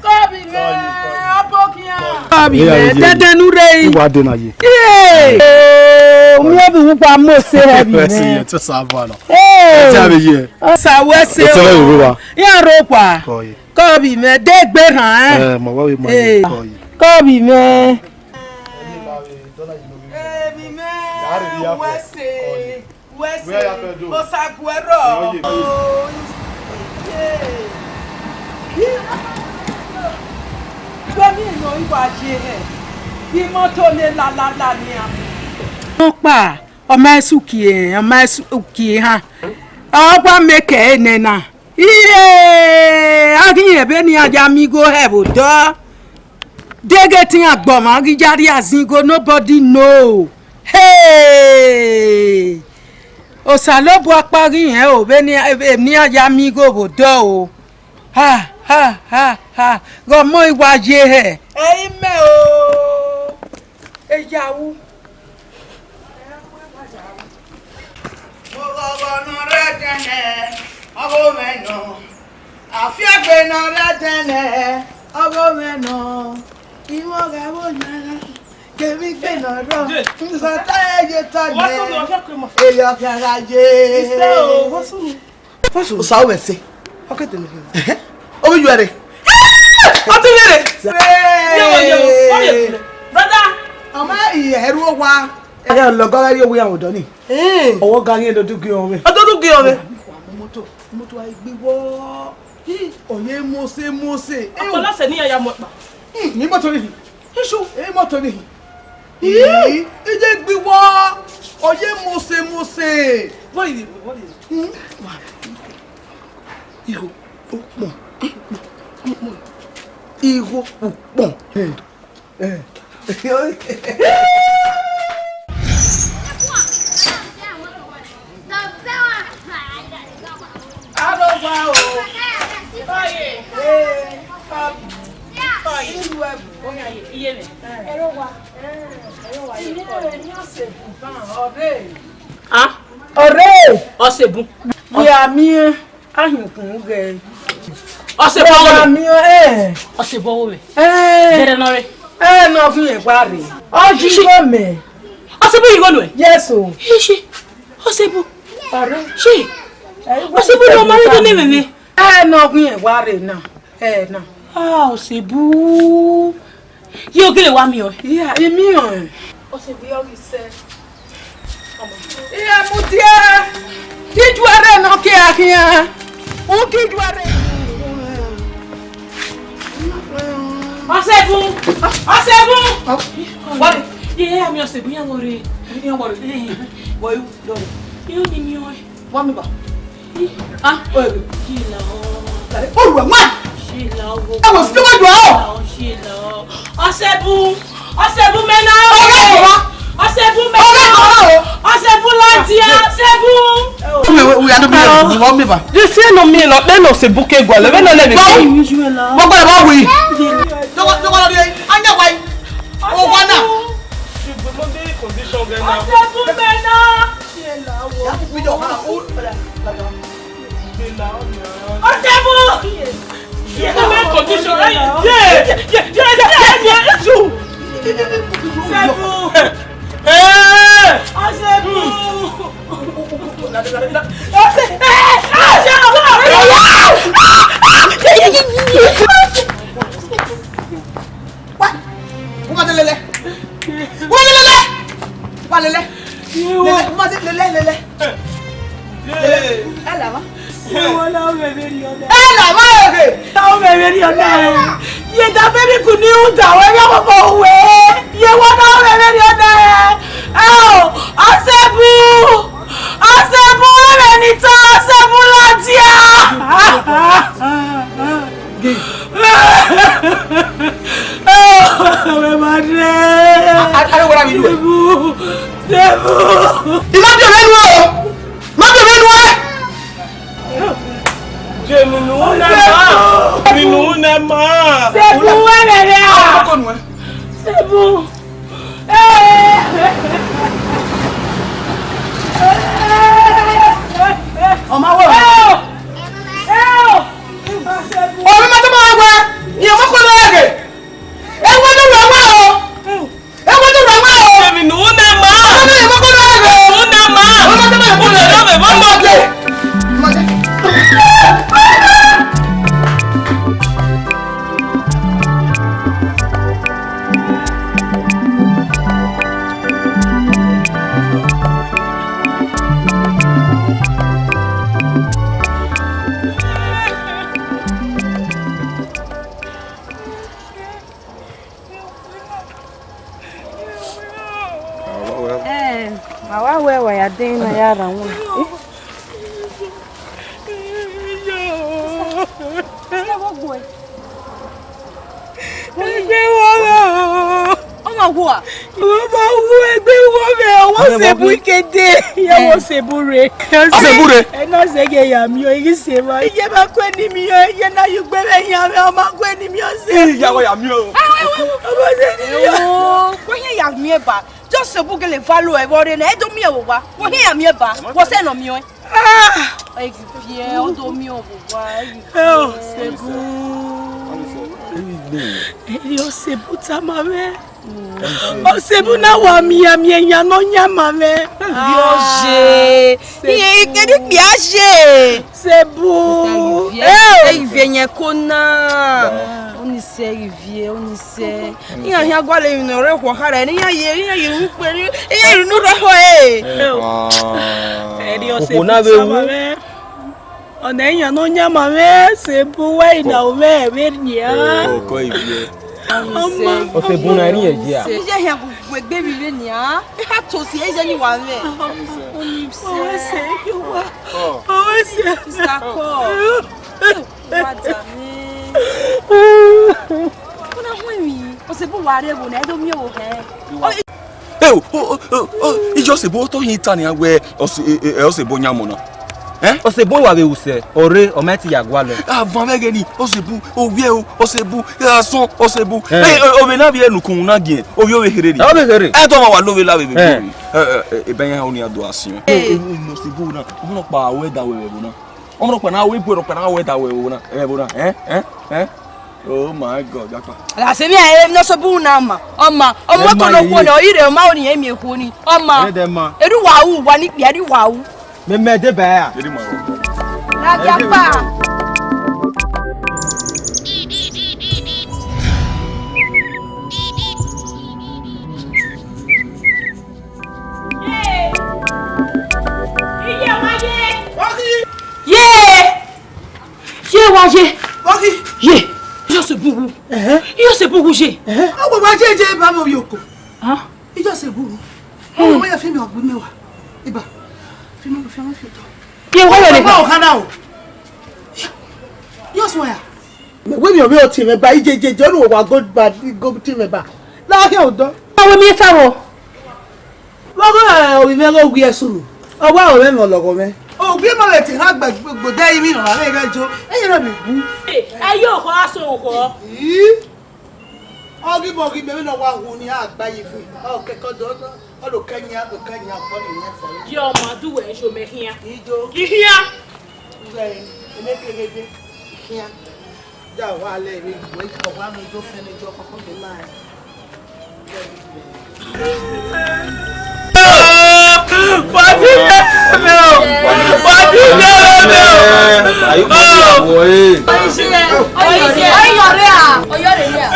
Kọbi mẹ, abokian. Kọbi mẹ, dẹdẹ nu rre. Wa de na ye. Ee, u miẹn vbe uwa mose hẹ bi mẹ. Ẹ ti a vbe ye. Osa wẹ se o. Iran rokpa. Kọbi mẹ, de gbe rhan, ẹ. Ẹ, ma wa vbe ma ye. Kọbi mẹ. Emwi mẹ, wẹ se, wẹ se, Osa guẹrọ. Wẹ miẹn ne ọ i wa ye hẹ, imọto ne lalala nian. Ọkpa, ọ ma su kie, ọ ma su kie ha. Ọ gba mẹ kẹ enẹ na. Iye, a ghi rẹn vbene iran ya miẹn igho hẹ vbe odọ. Deghẹ te iran gbe ọmwa ghi ya rhie azin igho, nobody know. Hey! Osanobua ọkpa ghi rẹn o, vbene iran ya miẹn igho vbe odọ o. Ha, ha, ha, ha. Ghe ọmọ i wa ye hẹ. Ẹ i mẹ o. Eyawu. Oghọghọ ne ọ rre ẹdẹnẹ, ọghe mwẹ nọ. Afiangbe ne ọ rre ẹdẹnẹ, ọghe mwẹ nọ. Imọghe vbe oyan na, kevbe igbe ne ọ rrọọ, nsọta ye tọ nẹ, eyọ khian gha ye. Osa wẹ se. Ọ ke tene. Ẹhẹn. Ovbi yu ẹre. Ọ ti vbe re. Yewo, yewo. Brother. Ọ ma i ẹrhu owa. Ẹ lọgọ gha rrie owa iran vbe odọ ni. Ọwọ ga ghi dodu gie ọmwẹ. Ọ dodu gie ọmwẹ. Moto, moto a gbe wọ. Ọ ye mose mose. Ọkpọlọ sẹ ne iran ya mu ẹkpa. Hmm, ni moto ni. Isu, e moto ni. Ii, ije gbi wa. Ọ ye mose mose. Vọ ire, vọ ire. Hmm. Igho ukpọn. Igho ukpọn. Arogua o. Oye. Oye. Iye mẹ. Erogua. Iye mẹ ni ọse bu ban, ọre. Ah. Ọre. Ọse bu. Wẹ a miẹn. Ahiọkun ghẹ. Ọse bọ wẹ. Ami, eh. Ọse bọ wẹ. Eh. Dẹrẹ nọ re. Eh, nọ khin e wa re. Ọ ji igho mẹ. Ọse bu igho nuẹ? Yes o. Ishi. Ọse bu. Ọre. Shi. Ọse bu nọ ma re do ne mẹmẹ. Eh, nọ khin e wa re na. Eh, na. Ah, ọse bu. Ye ogele wa miẹn ọe? Iya, I miẹn ọe. Ọ sẹ vbe ọ ghi sẹ. Iye mudia, ijuẹrẹ nọ ke a khian. U ke ijuẹrẹ. Ọsẹgun, Ọsẹgun. Wọrẹ. Ye, ami Ọsẹgun, iran wọrẹ. Iran wọrẹ. Wọrẹ, wọrẹ. Iye ni miẹn ọe. Wa mi ba. Ah, oh, ye la o. Dale, oh, wa, wa. Ye la o. Ẹ wo, si wa do o. Ye la o. Ọsẹgun, Ọsẹgun mẹ na o. Ọrẹ kọ wa. Ọsẹgun mẹ na o. Ọsẹgun la dia, Ọsẹgun. Mi, we, we are not me. Wa mi ba. This year no me no, then no se buke gwa. Le me no le me. Wa gwa wa wi. Dogo, dogo, anya wa. O wa na. Ṣùgbọ́n mo dé condition gẹ na. Ọsẹgun mẹ na. Ọsẹgun! Seven! Wa, wa ma lele. Wa lele. Wa lele. Lele, wa ma lele, lele. Lele. Ẹ la ma. Ẹ la ma oge. Ye da beri ku ni u da wẹ ya bọbọ wẹ. Ye wa na wẹ beri ọna. Ẹ o, Ọsẹbu. Ọsẹbu, ẹmwẹ ni ta, Ọsẹbu ladian. Wẹ ma dẹ. A, a, a, wẹ ra mi lu ẹ. Sebu, Sebu. I ma dẹ vbe nu o. Ma dẹ vbe nu ẹ. Jemi nu ne ma. Mi nu ne ma. Sebu, wẹ rẹ rẹ a. Sebu. Ọ ma wẹ o. Ẹ o. Ẹ o. Omi ma tama wa, iyan ma kọ lọ ẹgẹ. Ẹ wẹ ne wa wa o. Ẹ wẹ ne wa wa o. Emi nu ne ma. Omi ma kọ lọ ẹgẹ. Nu ne ma. Omi ma tama wa. Omi ma tama wa. Ẹ, ma wa wẹ wa ya dẹ na ya ra wọn. Egbe wọ mwẹ o. Ọ ma wu a? Ọ ma wu egbe wọ mwẹ, ọwọ Sebu ikede. Ye ọwọ Sebu rre. Ọsebu rre. Ẹ na zẹ ghe ya miẹn o, ighi se ma. Iye ma kue ni miẹn o, iye na ye ugbe vbe yan mwẹ, ọ ma kue ni miẹn o, Sebu. Iya, wa ya miẹn o. Ọmọ se ni miẹn o. Wo, wo hiẹn ya miẹn ba. Just Sebu gele va lo ẹvbo rre nẹ, ẹ do miẹn vbe owa. Wo hiẹn ya miẹn ba. Wo sẹ nọ miẹn o. Ah! Ẹ ghi viẹ, ọ do miẹn vbe owa, ẹ ghi viẹ. Ẹ o, Sebu. Eri Ọsebu tama mwẹ. Ọsebu na wa miẹn miẹn yan nọ yan ma mwẹ. Yo je. Iye ikedi kpia je. Sebu. Ẹ o. Ẹ ghi viẹ yan ko na. Oni sẹ ẹ ghi viẹ, oni sẹ. Iran hian gualọ emwi ne ọ rre okhuo kha ra, ne iran ye, iran ye unu kperi, iran ye unu rre ọhọ e. Eri Okhuo na Ọsebu vbe tama wu. Mwẹ. Ọna iran ne ọ yan ma mwẹ, Osebun, wẹ i na mwẹ vbe nian. Ọkọ ivie. Ọma. Osebun na rin ẹre ya. Iye hia gu egbe vbe nian. I ha tosi iye ni wa mwẹ. Ọwẹ sẹ, you wa. Ọwẹ sẹ. Sister call. Wa da mi. Una hu mi. Osebun wa rre vbo na, e do miẹn vbo hẹ. Eo, o, o, o, o, I just ebo otọ hin ta nian wẹ ọse-, e, e, e, Osebun yan mọ na. Eh? Osebun wa vbe ru sẹ, ọ rre, ọ ma ti ya gualọ. Avan vbe ẹghẹ ni, Osebun, ovbi ẹro, Osebun, asọn, Osebun. Eh. Eh, eh, ovbi na vbe nukun na giẹn, ovbi ovbe kherhe ni. Ovbe kherhe. Ẹ tọ ma wa lo vbe la vbe vbe. Eh. Eh, eh, eh, ebe yan oni ado asiọn. Eh. Eh, eh, Osebun na, ọmọ na kpa wẹ da wẹ vbe na. Ọmọ na kpa na wẹ bu na kpa na wẹ da wẹ vbe na. Eh, vbe na. Eh, eh, eh. Oh my God, Japa. Ala se mi e no so bu na ma. Ọma, ọmọ ko no kuo na, ire ma oni emi ekuo ni. Ọma. Ede ma. Eru wa u, wa ni kpia, eru wa u. Mẹ mẹ de ba ya. Ede ma. La Japa. Ye! Iye wa ye. Ye! Ọghi. Ye! Iyọse bun wu. Ẹhẹn. Iyọse bun wu ye. Ẹhẹn. Ọ wa je je ba mo yoko. Ah. Iyọse bun wu. Ọ wa ya fi mi ọgbọ mẹwa. Iba. Fi mi fi mi fi to. Ye wa ye. Ba o kana o. Iyọse wa ya. Mẹ wẹ mi ọ vbe ọtẹn mwẹ ba, ijejeje, ọ ru wa go ba, go tẹn mwẹ ba. La khian odọ. Awe mi ta wo. Vbe ọghe ovbi mwẹ ghe owi ẹsunu, ọ wa ro mwẹ mwẹ ọlọghọ mwẹ. Owi ma vbe te erha gbe, gbe, gbodẹ ivbi ne ọ ma vbe ghẹ jo, ẹ i re vbe bu. Ẹ i ye okhọ, a so okhọ. Ii. Ọghi mẹ ọghi mẹ vbene ọ wa hu ni a gba ye ife. Ọ kẹkẹ ọdọ, ọ do kẹ yan, do kẹ yan, fọ ni yan fọ. Ye ọma du wẹ, yo mẹ khian. Ijo. I khian. Ẹ, ẹ mẹ kegede, I khian. Da wa lẹ vbe gbe, ọ wa mẹ do fẹn ne jọ kọkọ de ma. Pati lele o! Pati lele o! Ayi, pati lele o! Ọyọrẹ a, ọyọrẹ a.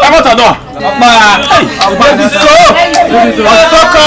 Ẹ mọta nọ. Ọkpa. Ọkpa. Ọsọkọ.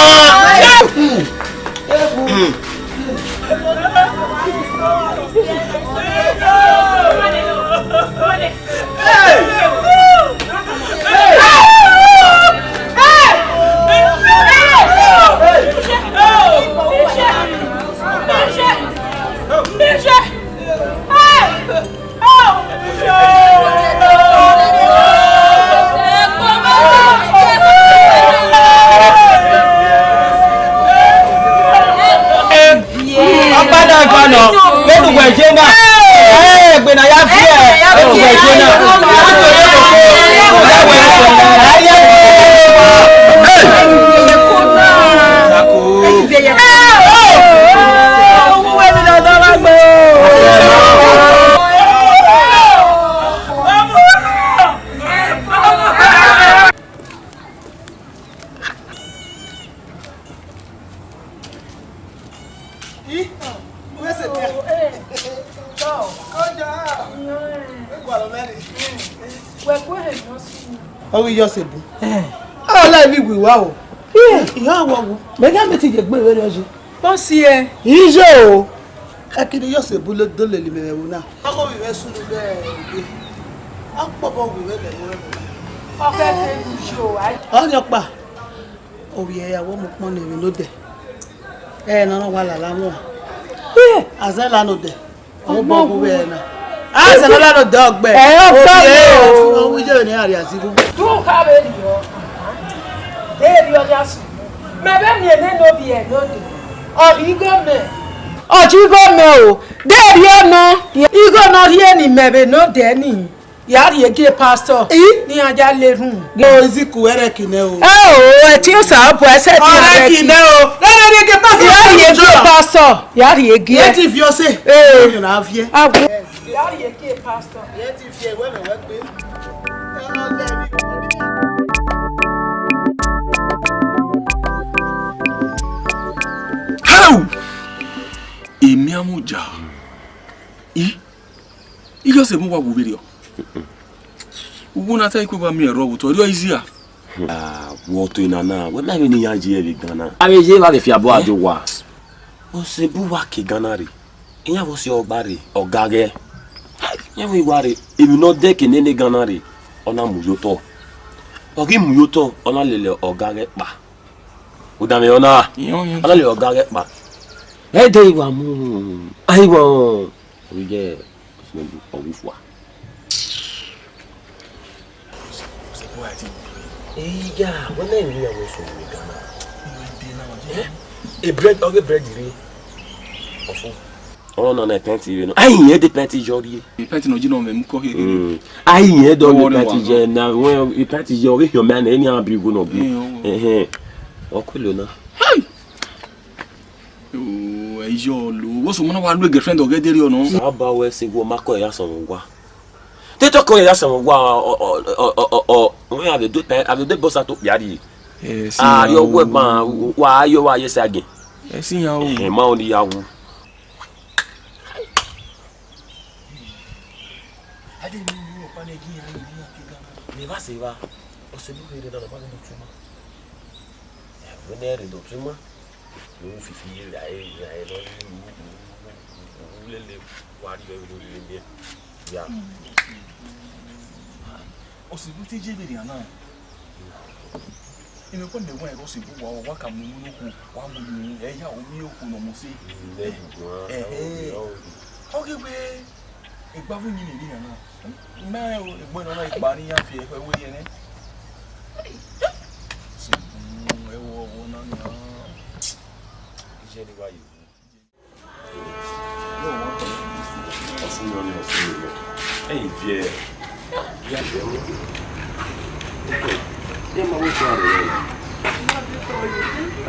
Ọkpa da ẹguae nọ, vbene uwẹ ye na, ẹ, egbe ne a ya viẹ, vbene uwẹ ye na. Ọ ghi yọ sẹ bu. Ọ la ivbi iwe wa o. Iye. Ihe awọ wu. Mẹ gha mẹ ti ye gbe vberriọ yi. Bọsi ẹ. Iye o. Ẹkene yọ sẹ bu do lele mẹ vbe ẹvbo na. Ọghe ovbi mwẹ sunu vbe ebe. Ọ kpọbọ ovbi mwẹ vbe ẹvbo na. Ọ kẹkẹ iye o. Ọnii ọkpa. Ovbi ẹre ya wẹ mu ukpọn ne emwi ne odẹ. Ẹ na nọ wa lala wọn. Azẹla ne odẹ. Ọmọ ọghu vbe na. Azẹla ne odẹ ọgbe. Ẹ, ọgbe. Ovbi ẹre, ọ wu iye ne a rhia zighi. Du kha vbe rriọ. De rriọ ya su. Mẹ vbe miẹn nene ovbi ẹre ne odẹ. Ọ ghi igho mẹ. Ọ ghi igho mẹ o. De rriọ nọ. Igho ne ọ rhie ne imẹ vbe ne odẹ ni. Ya rhie gie pastor. I? Ne iran ya le rhun. O, iziku ẹrẹ kinẹ o. Ẹ o, ẹtin Osanobua ẹsẹ ti ọrẹ kinẹ o. Rere rhie gie pastor. Ya rhie gie pastor. Ya rhie gie. Ye ti viọ sẹ. Ee. Yo na viẹ. Agu. Ya rhie gie pastor. Ye ti viẹ wẹ mẹ wẹ gbe. Ẹ, ọ lẹ mi. Mudia. I, I just emu wa wu vberriọ. Uwu na ta ikue ba miẹn rrọọ vbe otọ, erriọ easy a. Ah, wẹ ọtẹn na na, wẹ ma vbene iran ye vbe Ghana. Avbe ye vbe a vbe fian bọ a do wa. Ọse bu wa ke Ghana rre. Iran vbe ọse ọgba rre, ọ ga ghẹ. Iran vbe wa rre, emwi ne ọ dẹ ke nene Ghana rre, ọ na mu ye otọ. Ọ ghi mu ye otọ, ọ na lele ọ ga ghẹ kpa. Udanmwẹ ọna, ọ na lele ọ ga ghẹ kpa. Ẹdẹ i wa mu, a i wa, ọ ghi ye, ọ ghi fua. Eya, wẹ na emwi iran wẹ sunu vbe Ghana. Eh? E bread, ọ ghe bread rre. Ọfo. Ọnọ na pẹnti vbe nọ. Ai, irẹn de pẹnti yọ rrie. Pẹnti nọ ji nọ mẹ mu kọ hiehie. Mm. Ai, irẹn de ọ pẹnti yọ na, wẹ pẹnti yọ, ọ ghe hiọn mẹ na, eni a bi igho nọ bi. Ẹhẹn. Ọ kue lo na. Hai! Oh, ẹ yọ lo. What's one wa lu girlfriend ọghe deri ọnọ? Sa ba wẹ si wọ ma kọ ya sọmọ gua. Te tọkọ ya sẹmwẹ wa, ọ, ọ, ọ, ọ, ọ, ọ, a vbe do pẹ, a vbe do bọsa to kpia rrie. A ri ọghuẹ ban, wa yo wa ye sa gin. Ẹsin ya o. Ẹhẹn, ma oni ya wu. Mẹ va se va, ọse ne u rre na, ọ ma do tu ma. Ẹvbo ne rre do tu ma. Vbe fifi ye ra e, ra e nọ, u lele wa rrie vbe lele miẹn. Ya. Ọse ne u te je vberriọ na. Imẹ kọ mẹ wẹ ẹghẹ ọse bu wa, wa ka mu unu okhuo, wa mu unu, ẹ ya, u miẹn okhuo ne ọ mose. Ẹhẹn. Ọ ghi wẹ, egbe avbe uyinmwẹ ne iran na. I ma rẹn egbe ne ọ na kpa ne iran fi ẹre wẹ ye nẹ. Sẹ, mm, ẹvbo ọvọ na nian. Iye ni wa ye. Ọsun yọ ni, ọsun yọ ni. Ẹyin viẹ. Viẹ ma wo sọ rẹ.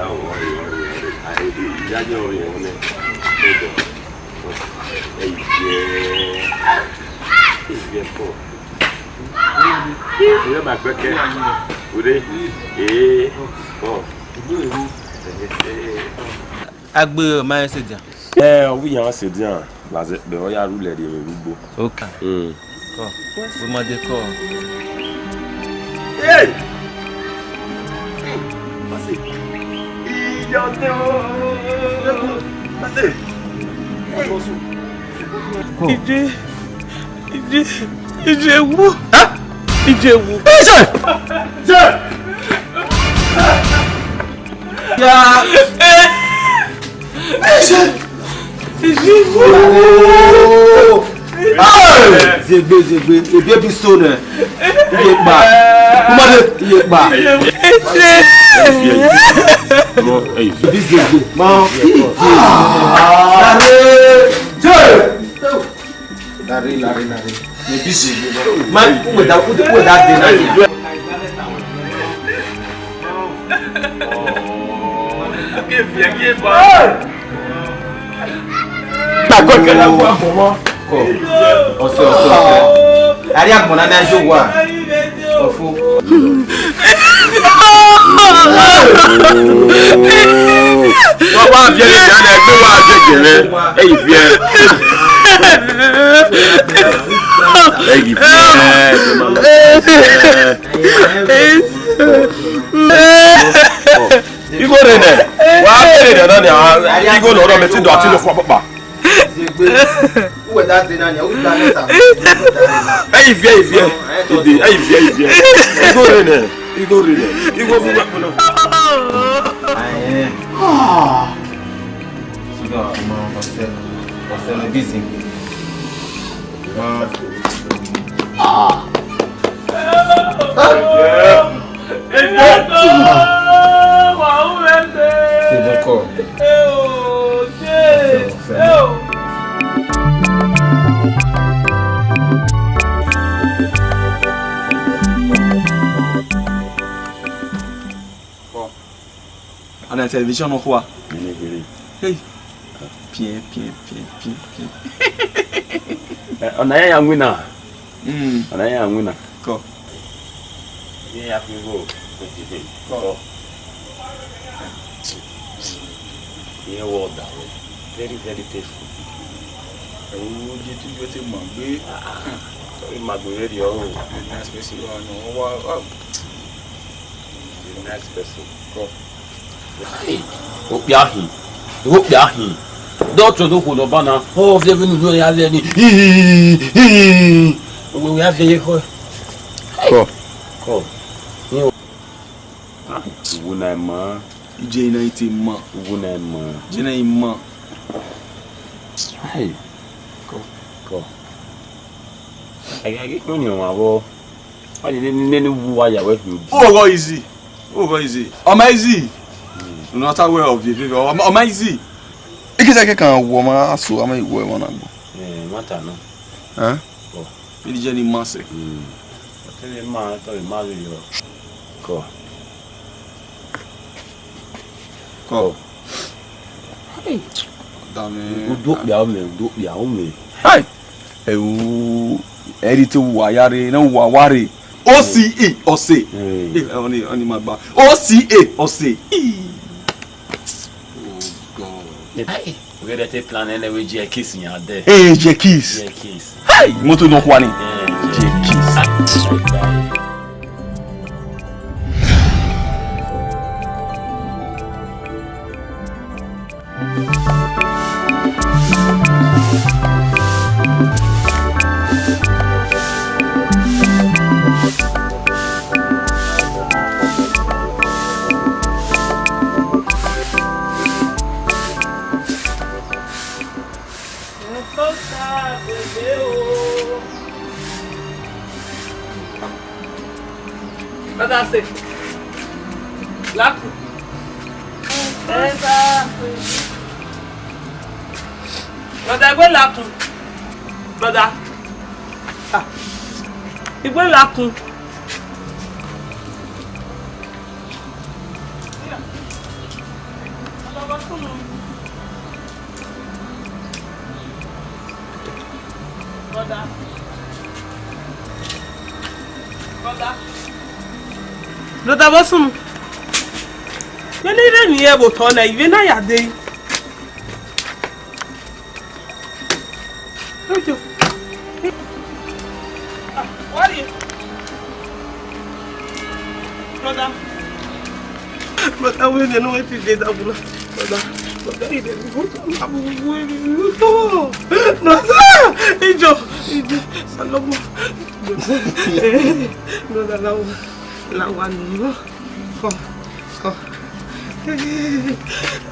Awo, ọrẹ, ọrẹ, ọrẹ. Ayi, ìyá jẹ ọrẹ wọn nẹ. Ẹyin viẹ. Ẹyin viẹ pọ. Ìyá ma gbẹkẹ. Òde. Ee. Ọ. Agbe ọ ma rẹn sẹ dia. Ẹ, ọ vbe iran sẹ dia, la zẹ kpẹ, ọ ya rhulẹ rrie mwẹ vbe ugbo. Ok. Mm. Kọ. Wẹ ma de kọ. Hey! Mase. Iye ọtẹn o. Mase. Hey! Ije, ije, ije wu. Ije wu. Ije! Ije! Ya. Ije! Ije wu. Oh! Hey! Zegbe, zegbe, ebi ebi so nẹ. Iye kpa. Kumade, iye kpa. Ije! Ebi zegbe. Ma. Ije! Lare! Lare, lare, lare. Me busy, you know. Man, who would that, who would that day now? Gbàgbọ́ ìkẹlẹ́ àwọn àbọ̀wọ́. Kọ. Ọsẹ, ọsẹ, ọsẹ. Àrí àgbọ̀n náà ní aṣọ wà. Ọ̀fọ̀. Wọ́n wá fi ẹni ìyá rẹ̀ gbé wá àjẹjẹ rẹ̀. Ẹ̀yìn fi ẹ. Ẹ̀yìn fi ẹ. Igho rẹ nẹ. Wa kere nẹ nọ ni, igho lọ rọ mẹ ti do ati lo fọ papa. Uwẹ da de na nia, u da mẹta. Ẹ̀yin viẹ, ẹ̀yin viẹ. Ede, ẹ̀yin viẹ, ẹ̀yin viẹ. Igho rre nẹ, igho rre nẹ. Igho mu wẹ kpọnọ. Ayen. Suga ọmọ ọsẹ, ọsẹ lọ bí ìsìn. Ana television no khua. Hey. Piẹn, piẹn, piẹn, piẹn, piẹn. Eh, ọna ya ya winna. Mm. Ọna ya ya winna. Kọ. Iye ya fi ro. Kọ. Iye wọ da wẹ. Very, very painful. Ẹ̀rù oje tó yọ ti ma gbé. Ah, ah. Sorry, ma gbé very, oh. Very nice person, you are, no, wow, wow. Very nice person. Come. Hey, okpia hin. Okpia hin. Doctor no kho nọ ba na. Oh, very no, no, ya very. We, we have very. Come. Come. Ah, uwu na ima. Ije na ite ima. Uwu na ima. Ije na ima. Hey. Come. Come. Ẹghẹ ghi khin ọmwa vbọ. Wani nene, nene uwu wa ya wẹ hin. Oghọ easy. Oghọ easy. Ọ ma easy. Hmm. Unu ta wẹ ọ viẹ viẹ, ọ ma, ọ ma easy. Ikisa ke kan wọ ma so, a ma wọ ẹmwẹ na gbọ. Eh, ma ta nọ. Eh? Kọ. Vbene iye ni ma sẹ. Hmm. Ọ te vbe ma, ọ te vbe ma vberriọ. Kọ. Kọ. Hey. Dame. Udu okpia ọmẹ, udu okpia ọmẹ. Hey! Ẹu, ẹri te uwa ya rre, ne uwa wa rre. O C E, ọse. Hey. Eh, ọni, ọni ma gba. O C E, ọse. Ih. Oh God. Hey. We get a plan and we je kiss yan there. Hey, je kiss. Je kiss. Hey, moto no kwani. Hey, je kiss. Brother, say, Laku. Brother, Igbe Laku. Brother. Ah. Igbe Laku. Brother. Brother. Brother, vbọ sunu? Vbene I rre emwi ye vbe otọ na, ivbi na ya dee. Ojo. Ah, wari. Brother. Brother, we dey know wetin dey that one. Brother, brother, he dey go to Abubu. Brother, Ijo, Ijo, Salomo. Brother, that one, that one, no. Come, come. Eh,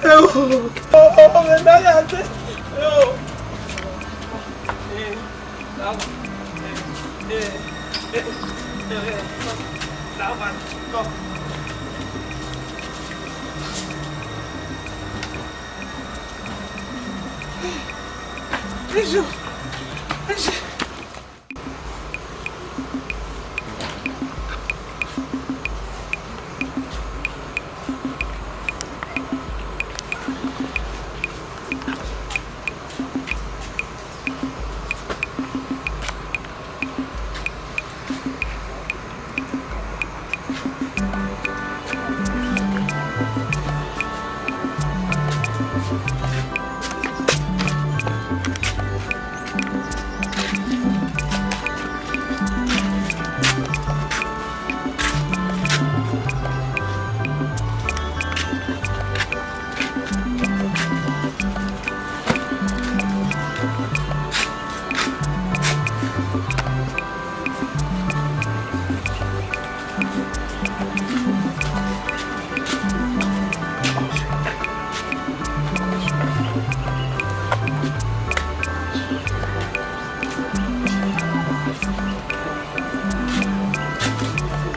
oh, oh, oh, oh, that one. Eh, that one. Come. Ijo, Ijo.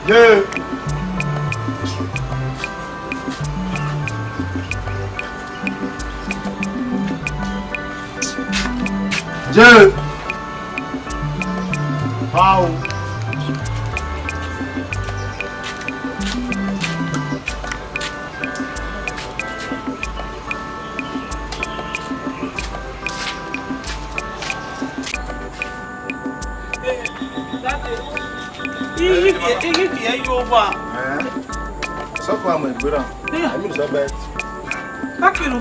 Yeah. Jee. Pau. Ighi biẹ, ighi biẹ yo owa. Eh? Sọkọ amọ egbera. Eh. Ami sọ bẹt. Kakiru.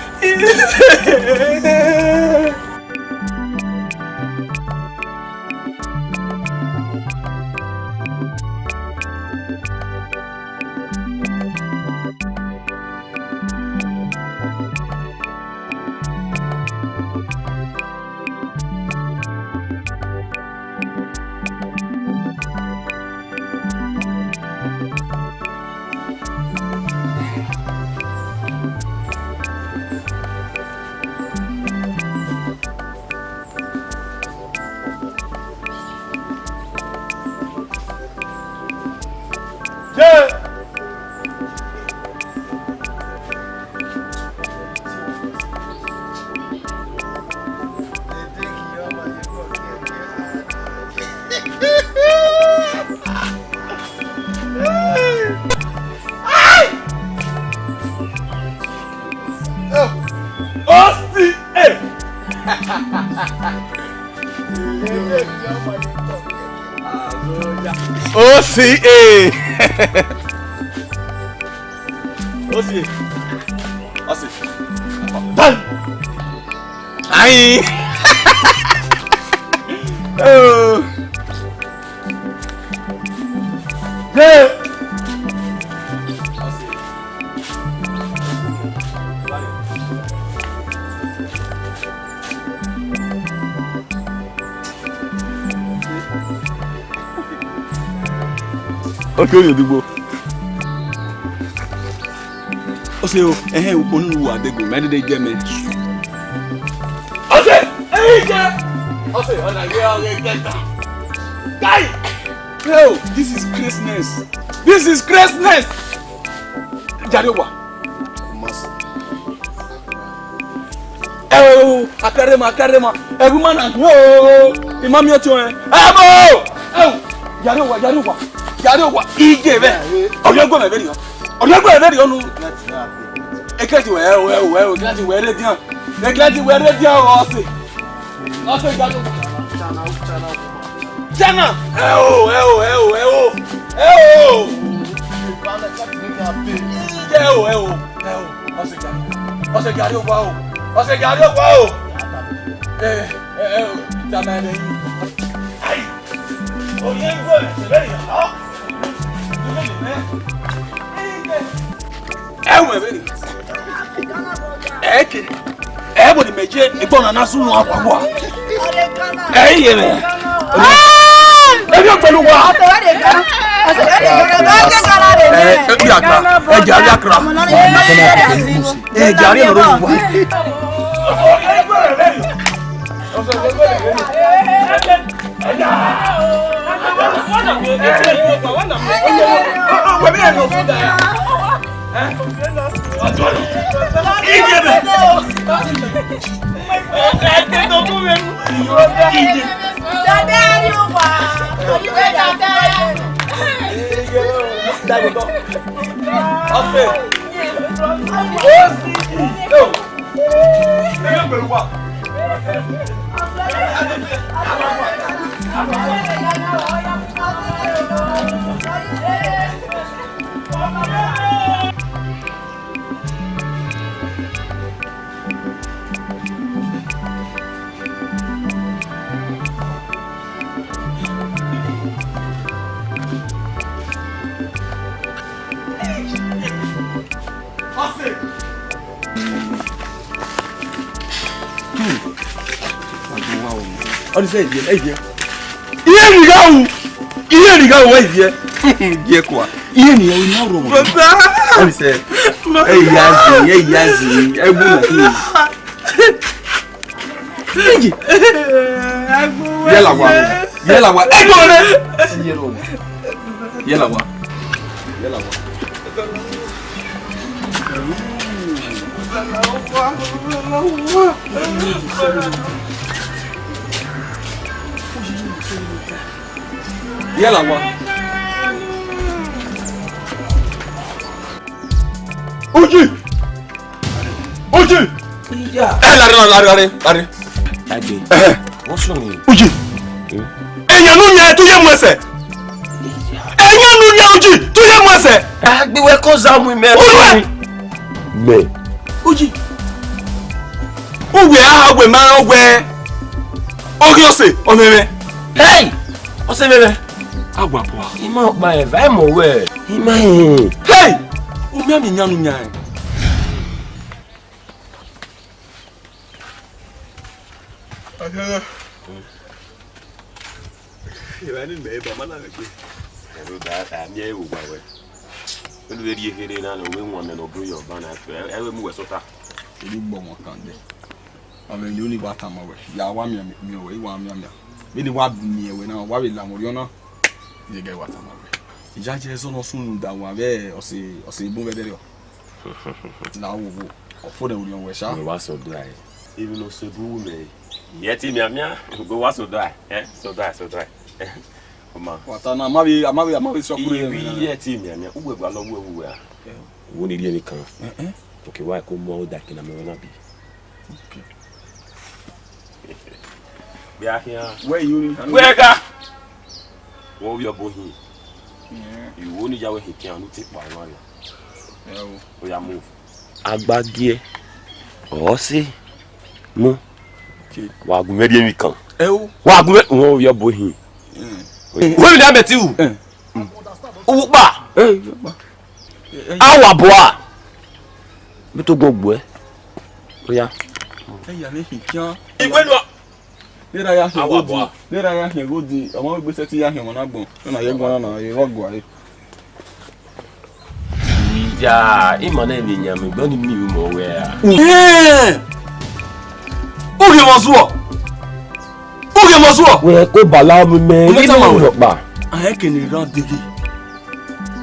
O C A. O C A. O C A. O C A. Done. Ayin. Oh. Yeah. Oke, oye dugbo. O C A o, ẹhẹn, ukpo nunu wa dego, mẹ dede gẹ mẹ. O C A, ẹhẹn, gẹ. O C A, ọna ye ọghe kẹta. Guy! Yo, this is craziness. This is craziness. Jare owa. Ẹo, akarema, akarema. Ẹghẹ ima na hin o, ima miẹn ọtiọnrẹn. Ẹbo! Ẹo! Yare owa, yare owa, yare owa. Iye vẹ. Ọrriọgbe mwẹ vberriọ. Ọrriọgbe mwẹ vberriọ nu. Eklẹti wẹ, ẹo, ẹo, ẹo, eklẹti wẹ rre dian. Eklẹti wẹ rre dian, ọ sẹ. Ọ sẹ, yare owa. Chana! Ẹo, ẹo, ẹo, ẹo! Ẹo! Ẹo, ẹo, ẹo! Ọsẹ gari. Ọsẹ gari owa o! Ọsẹ gari owa o! Ẹ, ẹ, ẹ, tama ẹmwẹ yi. Ai! Oye ń gbọ́ ẹ̀sẹ̀ bẹ́ẹ̀ yà á. Ẹ wẹ vbe ni. Ẹ ke. Ẹ bo ni mẹ je, igbọ na na sun wọn pa wa. Ẹ ye mẹ. Ẹ bi pẹ̀lú wa. Ẹ, ẹ bi akra. Ẹ jẹ ari akra. Ẹ jẹ ari ọ̀rọ̀ wa. Ọdún sẹ ẹyẹ, ẹyẹ. Iye ni gha ru, iye ni gha ru, ẹyẹ. Iye kua. Iye ni gha ru, na ro. Ọdún sẹ. Ẹyẹ azi, ẹyẹ azi, ẹgbẹ na. Yẹ la wa, yẹ la wa, ẹgbẹ na. Yẹ la wa, yẹ la wa. Yala wa. Uji! Uji! Iya. Eh, lare, lare, lare, lare. Agbe. Eh. What's wrong with you? Uji. Hmm? Eyan nu nya tu ye mu ẹsẹ. Eyan nu nya Uji tu ye mu ẹsẹ. Agbe wẹ ko za mu mẹ. Uji. Mẹ. Uji. Uwẹ a ha wẹ ma rẹn wẹ. Oghi ọse, ọmwẹmwẹ. Hey! Ọse mẹ mẹ. A wa bua. I ma kpa ẹva, I mọ wẹ. I ma hẹn. Hey! U miẹn miẹn iyan nu yan ẹn. Evba ni mẹ ba ma na gbe. Ẹro da, a miẹn ẹre vbe owa wẹ. Unu vbe rhie kherhe na ne ọ vbe wan mẹ ne ọ bun yọ ọban na, ẹ, ẹ vbe mu wẹ sẹ ọta. Eni gbọmọ kan dẹ. Ọ vbe unu ni wa tama wẹ, ya wa miẹn miẹn wẹ, I wa miẹn miẹn. Vbene I wa miẹn wẹ na, wa vbe la mwẹ orhiọn na, I gha wa tama wẹ. Iyayi ẹzọ ne ọ sunu da wa vbe ọse, ọse bun vbe ẹdẹrriọ. La wo wo, ọ fo nẹ orhiọn wẹ sha. Wẹ wa sẹ ọdua ẹre. Even ọse bun wu mẹ, I yẹ te mianmian, wẹ wa sẹ ọdua ẹre, sẹ ọdua ẹre, sẹ ọdua ẹre. Ọ ma. Wa ta na, a ma vbe, a ma vbe, a ma vbe sẹ ọkpẹn. I yẹ te mianmian, uwẹ gba lọ wẹ uwẹ a. Wo ni rhie emwi kan. Eh, eh. Okẹ wa ko mu ọdọ ke na mẹ na bi. Okay. Bia khian. Wẹ yuri. Wẹ ga. Wẹ ovbi ọbo hin. Yeah. Iwo ni ya wẹ hin khian, unu te kpa emwa na. Ẹ o. Oya move. Agbagiẹ. Ọ sẹ. Mu. Okay. Wa gu mwẹ rhie emwi kan. Ẹ o. Wa gu mwẹ, wẹ ovbi ọbo hin. Mm. Wẹ mi da mẹ ti u. Eh. Uwu kpa. Eh, uwu kpa. A wa bua. Vbe to gbọn gbuẹ. Oya. Ẹ ya ne hin khian. Igbe nua. Nera ya hin godi. Nera ya hin godi. Ọmọ gbe sẹtin ya hin ọmọ na gbọn. Na ye guan na, ye rọ guare. Iya, ima na ni yan mi, gbọn ni mi mọ wẹ a. Eh! Ughe mọ zuọ. Ughe mọ zuọ. Wẹ ko bala mu mẹ. Ughe tama wẹ. Rọkpa. A ẹ kene ra deghe.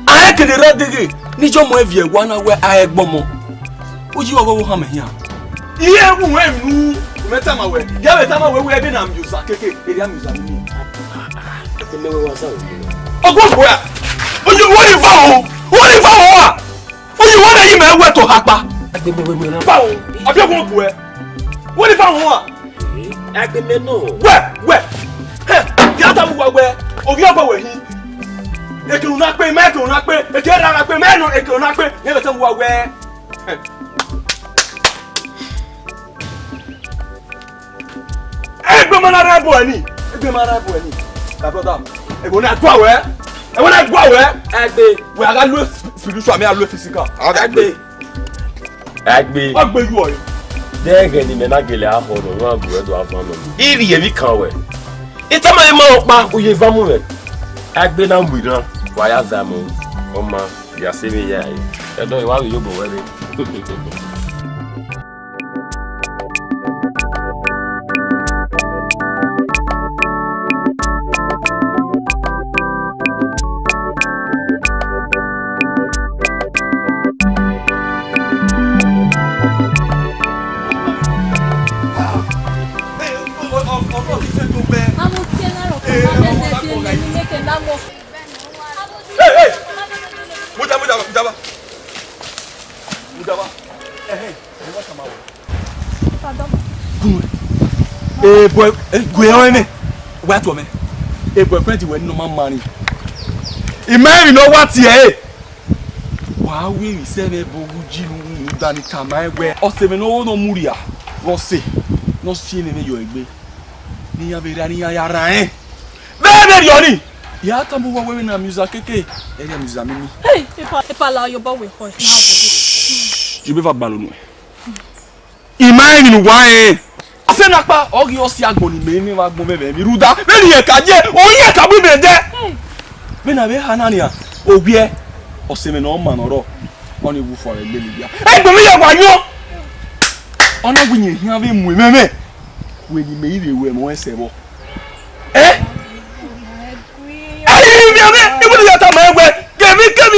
A ẹ kene ra deghe. Ni jọ mọ eviẹ wa na wẹ a ẹ gbọmọ. Uyi ọghọghọ hama hian. Iye ẹwu wẹ nu, mẹ tama wẹ. Ya vbe tama wẹ wẹ ebe na miuza keke, eria miuza ni. Ebe mẹ wẹ wa sa wẹ. Ọgọ bọa. Oye, wọ ni va o. Wọ ni va o wa. Oye, wọ na yi mẹ wẹ to ha kpa. Agbe mẹ wẹ mẹ na. Va o. Abi ọgọ bọa. Wọ ni va o wa. Agbe mẹ nọ. Wẹ, wẹ. Hẹ, ya ta wa wẹ. Ovi ọgọ wẹ hin. Ekelu na kpe, mẹ ekelu na kpe. Eke ra na kpe, mẹ nọ ekelu na kpe. Ye vbe ta wa wẹ. Egbe ma na rẹ ẹbọ ẹni. Egbe ma rẹ ẹbọ ẹni. My brother, ẹbọ na gua wẹ. Ẹbọ na gua wẹ. Agbe. Wẹ a gha lo spiritual, mẹ a lo physical. Agbe. Agbe. Agbe yu ọre. Dẹghẹ ne imẹ na gele a họ nọ, wan gu ẹdọ avan nọ. I rhie emwi kan wẹ. I tama ima ọkpa, u ye eva mu mwẹ. Agbe na mu iran, wa ya zẹ amọ. Ọ ma. Ya sẹ vbe ya ẹre. Ẹdọ, I wa vbe yobọ wẹ rre. Hey, hey! Mujaba, mujaba, mujaba. Mujaba. Hey, hey. Gun. Eh, boy, eh, gun ẹmwẹ. Wa tuẹ mẹ. Eh, boyfriend wẹ ne ọ ma marry. I ma emwi ne ọ wa tie ẹre. Wa wẹ emwi sẹ vbe ẹbọ ghe Uyi ne u dani tama ẹn wẹ, ọse mwẹ ne ọ mu rria, vbe ọse ne ọ si enẹ mwẹ yọ egbe. Ne iran vbe rra, ne iran ya rran ẹn. Vbe vberriọ ni, ya tama uwa wẹ vbene a miẹn uza keke, ẹ i miẹn uza mimi. Hey, epa, epa la yobọ wẹ khọe. Jihova gbalọ nuẹn. I ma rẹn emwi ne uwa rẹn. Asẹ na kpa, ọ ghi ọ si agbọn ni mẹ ne vbe agbọn mwẹ vbe emwi rhunmwuda vbene irẹn ka ye, ọ irẹn ka bu imẹ dẹ. Vbene a vbe ha na nian, owiẹ, ọse mwẹ ne ọ ma ne ọ rrọọ, ọ ni wu fua vbe egbe ne I ya. Egbe mwẹ ya wa yọn. Ọ na gu iyẹn khian vbe mu emwẹ mwẹ. Wẹ ne imẹ i vbe ru ẹmwẹ ọnrẹn sẹ vbọ? Ẹ? Ẹ i miẹn mwẹ, I wẹ ne I ya tama ẹn wẹ, kevbe kevbe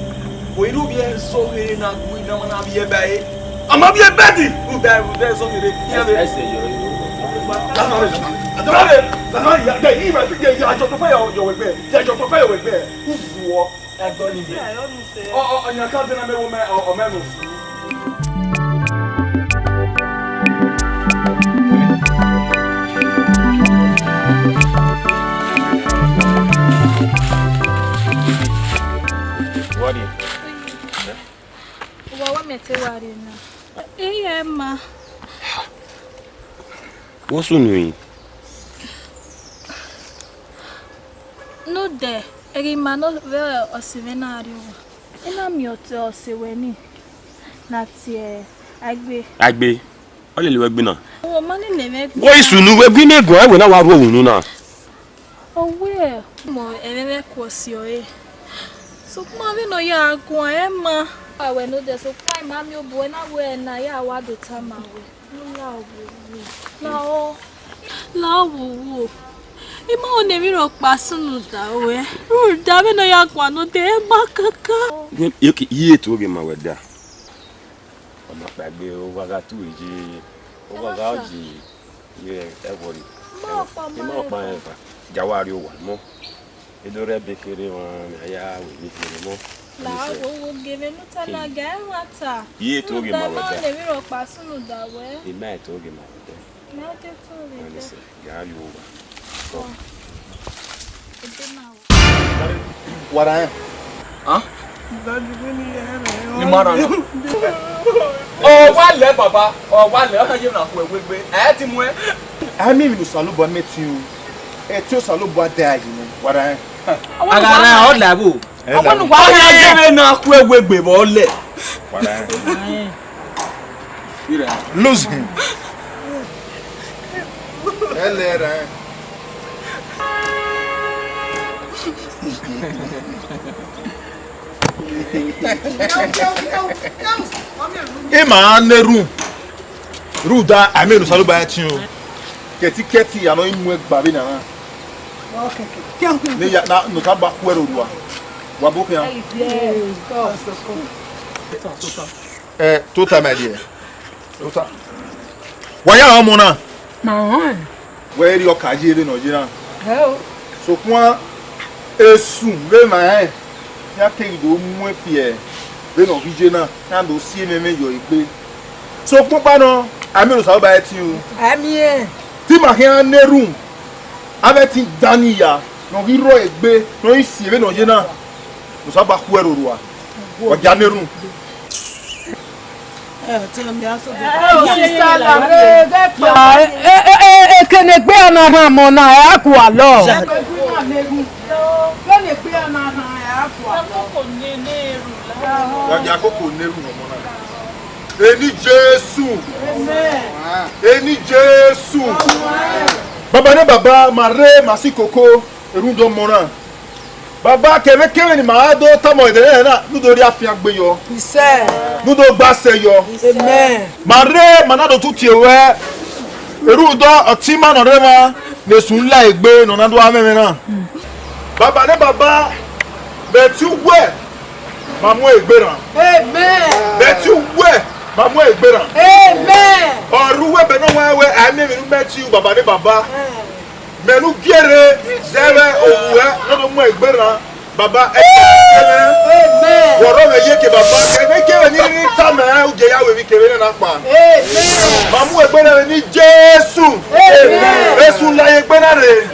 Wẹ i ru vbiẹ zọghe na gu na ma na vbiẹ ba ẹre. A ma vbiẹ bẹdi. Rhunmwuda, rhunmwuda zọghe re. Iran vbe. Ẹsẹ yọ. Uzuọ. Ẹgbẹe ni. Ọ, ọ, ọ, yan ka dena mẹ wo mẹ, ọ, ọ, mẹ no. What do you? Uwa wa mẹ te wa rre na. Iye ma. What's wrong with you? Nudẹ, erha ima ne ọ vbe ọse mwẹ na rrie owa. I na miẹn ọtẹn ọse wẹ ni, na tie Aigbe. Aigbe? Ọ lele wẹ gbe na. Ọ ma nene mwẹ gbe. Wẹ na. Isu nu wẹ gbe ne guan, wẹ na wa ru ohun nu na. Ọ wẹ, mọ ẹmwẹ mwẹ kuọ si ọre. Sokpan vbene ọ ya guan, ẹ ma. Awẹ ne odẹ, sokpan ima miẹn obọ na wẹ ne a ya wa do tama wẹ. La wo wo. La wo wo. I ma ho ne emwi rhọkpa sunu da ruẹ. Rhunmwuda vbene ọ ya guan nọ, de ma kaka. Ye, ye, ye to ghe ma wẹ da. Ọ ma kpaegbe, owa gha tu ye, owa gha ye, ye ẹvbo ni. Ma ọkpa, ma ọkpa eva. Ja wa rrie owa mọ. Edo rẹ ebe kere emwa ne a ya ru emwi kherhe nọ. La wo wo, ghe vbene u ta na, ga ẹmwata. Ye to ghe ma wẹ da. Rhunmwuda ma ne emwi rhọkpa sunu da wẹ. I ma to ghe ma wẹ da. Ma ke to vbe da. Ọnise, ga yo wa. Ede ma wa. Wara ẹn. Hàn? Ni ma rana. Ọ wa lẹ baba, ọ wa lẹ, ọ ye na ku ẹwe gbe. Ẹ ti mu ẹ. A miẹn emwi ne Osanobua miẹn ẹtin o. Ẹtin Osanobua da yi nẹ, wara ẹn. A gha ra ọ la vbo? Ẹ la. Ọmọ ne uwa ya gẹrẹ na ku ẹwe gbe vbe ọlẹ. Wara ẹn. Ira. Lose him. Ẹ lẹ ra ẹn. Ima ne erhunmwu, rhunmwuda a miẹn ne Osanobua ẹtin o. Kẹtikẹti, a nọ i mu ẹgba vbe na na. Ne ya na, ne Osanobua khuẹ rre orua. Wa bo khian. Eh, tota, my dear. Tota. Wa ya ọmọ na. Ma họn. Wẹ i rhie ọka ye vbene ọ ye na. Ẹ o. Sokpan esu vbe emwa rẹn, iran keghi do mu efi vbene ọ ghi ye na, iran do si emwẹmwẹ yọ egbe. Sokpan ọkpa nọ, a miẹn ne Osanobua ẹtin o. A miẹn. Te ima khian na erhunmwu, avbe ẹtin dan ni ya, ne ọ ghi rrọọ egbe, ne ọ ghi si vbene ọ ye na, ne Osanobua khuẹ rre orua. Wa gia na erhunmwu. Ẹ, ẹ, ẹ, eke ne egbe a na rhan ọmọ na, ẹ a gualọ. Wa gia koko na erhunmwu ọmọ na. Eni Jesu. Eni Jesu. Baba ne baba, ma rre, ma si koko. Erhunmwu ọmọ na. Baba, kevbe kevbe ne ima gha do tama ẹdẹrẹ na, ne u do rhie afiangbe yọ. Isẹ. Ne u do gba sẹ yọ. Amen. Ma rre, ma na do tutie ruẹ. Erhunmwu ọtẹn ima ne ọ rre emwa, ne esu la egbe ne ọ na do mwẹ mwẹ na. Baba ne baba, vbe ẹtin uwẹ, ma mu egbe rran. Amen. Vbe ẹtin uwẹ, ma mu egbe rran. Amen. Ọ rre uwẹ bẹghe ne ọ wa wẹ, a miẹn emwi ne u mẹ tie u, baba ne baba. Amen. Mẹ ne u gie rre, zẹ vbe ohu ruẹ, ne ọ do mu egbe rran, baba, ẹ kevbe. Amen. Wẹ ọrọ mwẹ ye ke baba, kevbe kevbe ne I tama, u gie ya ru emwi kevbe nena kpa. Amen. Ma mu egbe na vbe eni Jesu. Amen. Esu la ye egbe na rre.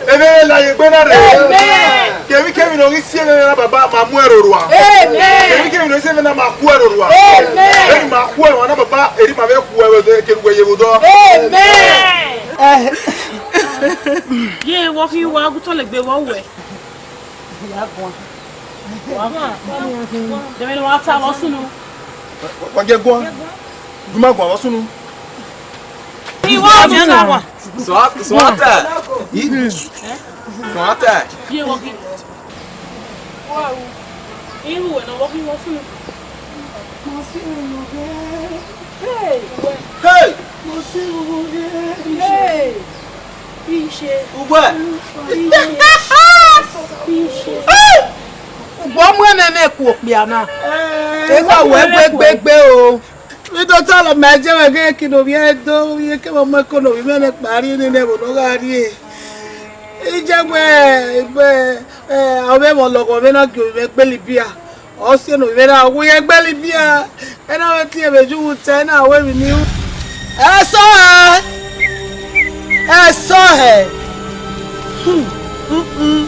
Emwi la ye egbe na rre. Amen. Kevbe kevbe ne ọ ghi si emwi na baba, ma mu ẹre orua. Amen. Kevbe kevbe ne ọ ghi si emwi na, ma khu ẹre orua. Amen. Eni ma khu ẹre orua na baba, eni ma vbe khu ẹre ke ru wẹ ye vbe odọ. Amen. Ye, wọ khin wa gu tọlegbe vbe uwẹ. Wa ma. Dẹmwẹ ne wa ta vbe ọ sunu. Wa gie guan. Gu ma guan vbe ọ sunu. Iwọ ọmọ na wa. Sọ, sọ ta. Sọ ta. Ye wọ khin. Wa ru. Iru wẹ ne wọ khin vbe ọ sunu. Hey! Hey! Hey! Iye. Ugbẹ. Iye. Ugbẹ mu ẹmwẹ mwẹ ku okpia na. Ewa wẹ gbegbegbe o. Vbe dọta lọ ma je mwẹ ghe eke ne ovbi ẹre do, ovbi eke vbe ọmọ eke ne ovbi mwẹ nẹ kpa rrie nene ẹvbo ne ọ gha rrie. Iye wẹ, wẹ, eh, ọ vbe ẹmwẹ ọlọghọ vbe na gie ovbi mwẹ gbele ibian. Ọ si ne ovbi mwẹ na wu ye gbele ibian. Ena vbe tie vbe ju wu tẹ na wẹ vbe ni. Ẹsọhẹ. Ẹsọhẹ. Hmm, hmm, hmm.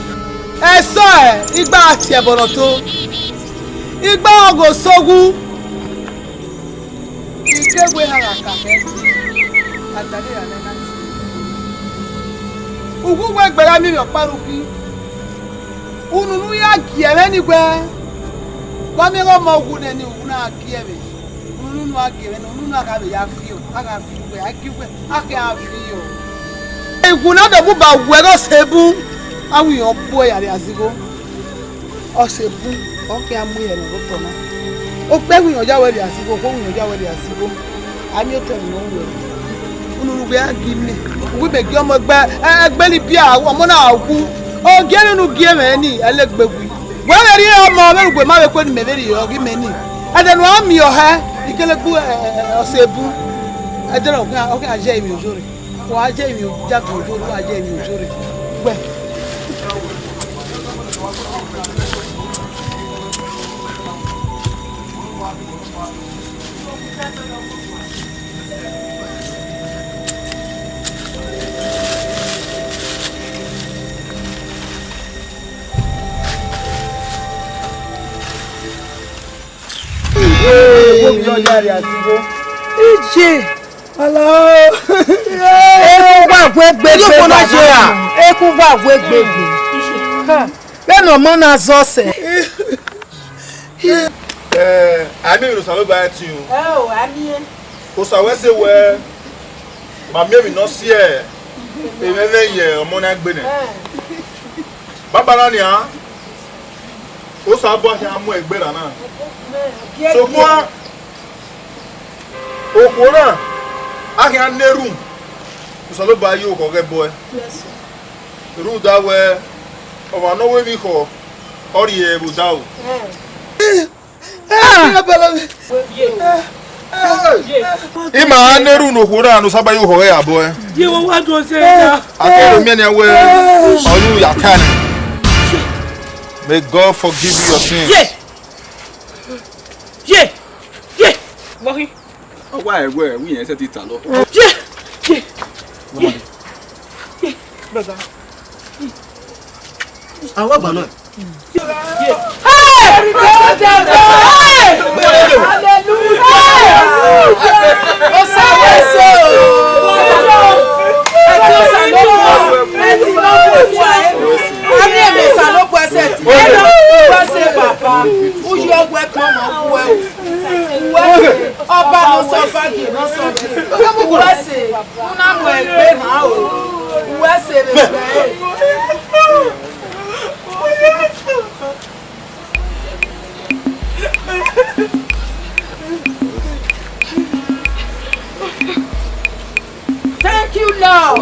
Ẹsọhẹ, igba tie ẹbọ ne ọ to. Igba ọghe osoghu. Ike wẹ ha gha ka khẹ, a da ghe ra nẹ na tie. Uwu wẹ gbe gha miẹn emwi ọkpa rhughi. Unu ne u ya gie ẹmwẹ ni wẹ, wa miẹn ghe ọmọ wu nẹ ni, unu na gie ẹmwẹ. Unu ne u a gie ẹmwẹ nẹ, unu na gha vbe ya fi o. A gha fi uwẹ, a gie uwẹ, a khian fi o. Iwu na dọbuba wẹ ghe ọse bun, a winna ọgbo ya rria zigho. Ọse bun, ọ khian mu irẹn ne ọ rre otọ na. Okpia winna ọ ya wẹ rria zigho, okhuo winna ọ ya wẹ rria zigho. A miẹn otọ ne ọ wẹ. Unu ne uwẹ a gi mẹ, uwẹ mẹ gie ọmọ ẹgbẹ, ẹgbẹlẹ bia, ọmọ na wu. Ogie ne unu gie mwẹ ni, ẹlegbe wi. Wẹ vbe rhie ọmọ vbene ugbẹn ma vbe kue ne imẹ vbe rhie ọghe imẹ ni. Ẹdẹ ne uwa miẹn ọhẹ, ikelegbu, ẹ, ẹ, ẹ, ọse bun. Ẹdẹ ne ọ khian, ọ khian ye emwi ojo rre. Wa ye emwi ojagun ojo rre, wa ye emwi ojo rre. Wẹ. Iye, ala o. Eku wa wu egbe gbe. Eku wa wu egbe gbe. Ha, vbene ọmọ na zọ sẹ. Eh, a miẹn emwi ne Osanobua ẹtin o. Ẹ o, a miẹn. Osa wẹ sẹ wẹ, ma miẹn emwi ne ọ si emwẹ mwẹ ye ọmọ na gbe nẹ. Ẹ. Banbanna nian, Osanobua khian mu egbe ra na. Sokpan, okhuo na, a khian na erhunmwu, Osanobua ye orukhọ ghẹ bọe. Rhunmwuda wẹ, ọmwa ne ọ ru emwi khọ, ọ rhie vbe odaro. Ima na erhunmwu ne okhuo na ne Osanobua ye orukhọ ghẹ ya bọe. Ye wo wa do zẹ na. A keghi miẹn nian wẹ, ọ ye u ya ta nẹ. May God forgive you your sins. Ye! Ye! Ye! Vbọ khin? Ọ wa ẹwẹ wẹ irẹn sẹtin talọ. Ye! Ye! Ye! Ye! Brother. Àwọn àgbà náà. Hey! Hallelujah! Osanobua ẹse o. Ẹtin Osanobua, ẹtin Osanobua. A miẹn emwi Osanobua ẹse ẹtin. Uwẹ ẹse baba. Uyi ọgwẹ kpọnmọ uwẹ o. Uwẹ ẹse, ọba ne ọ sẹ ọba, gie ne ọ sẹ ọba. Uwẹ ẹse, u na mu egbe rhan o. Uwẹ ẹse vbe gbẹ. Thank you, Lord.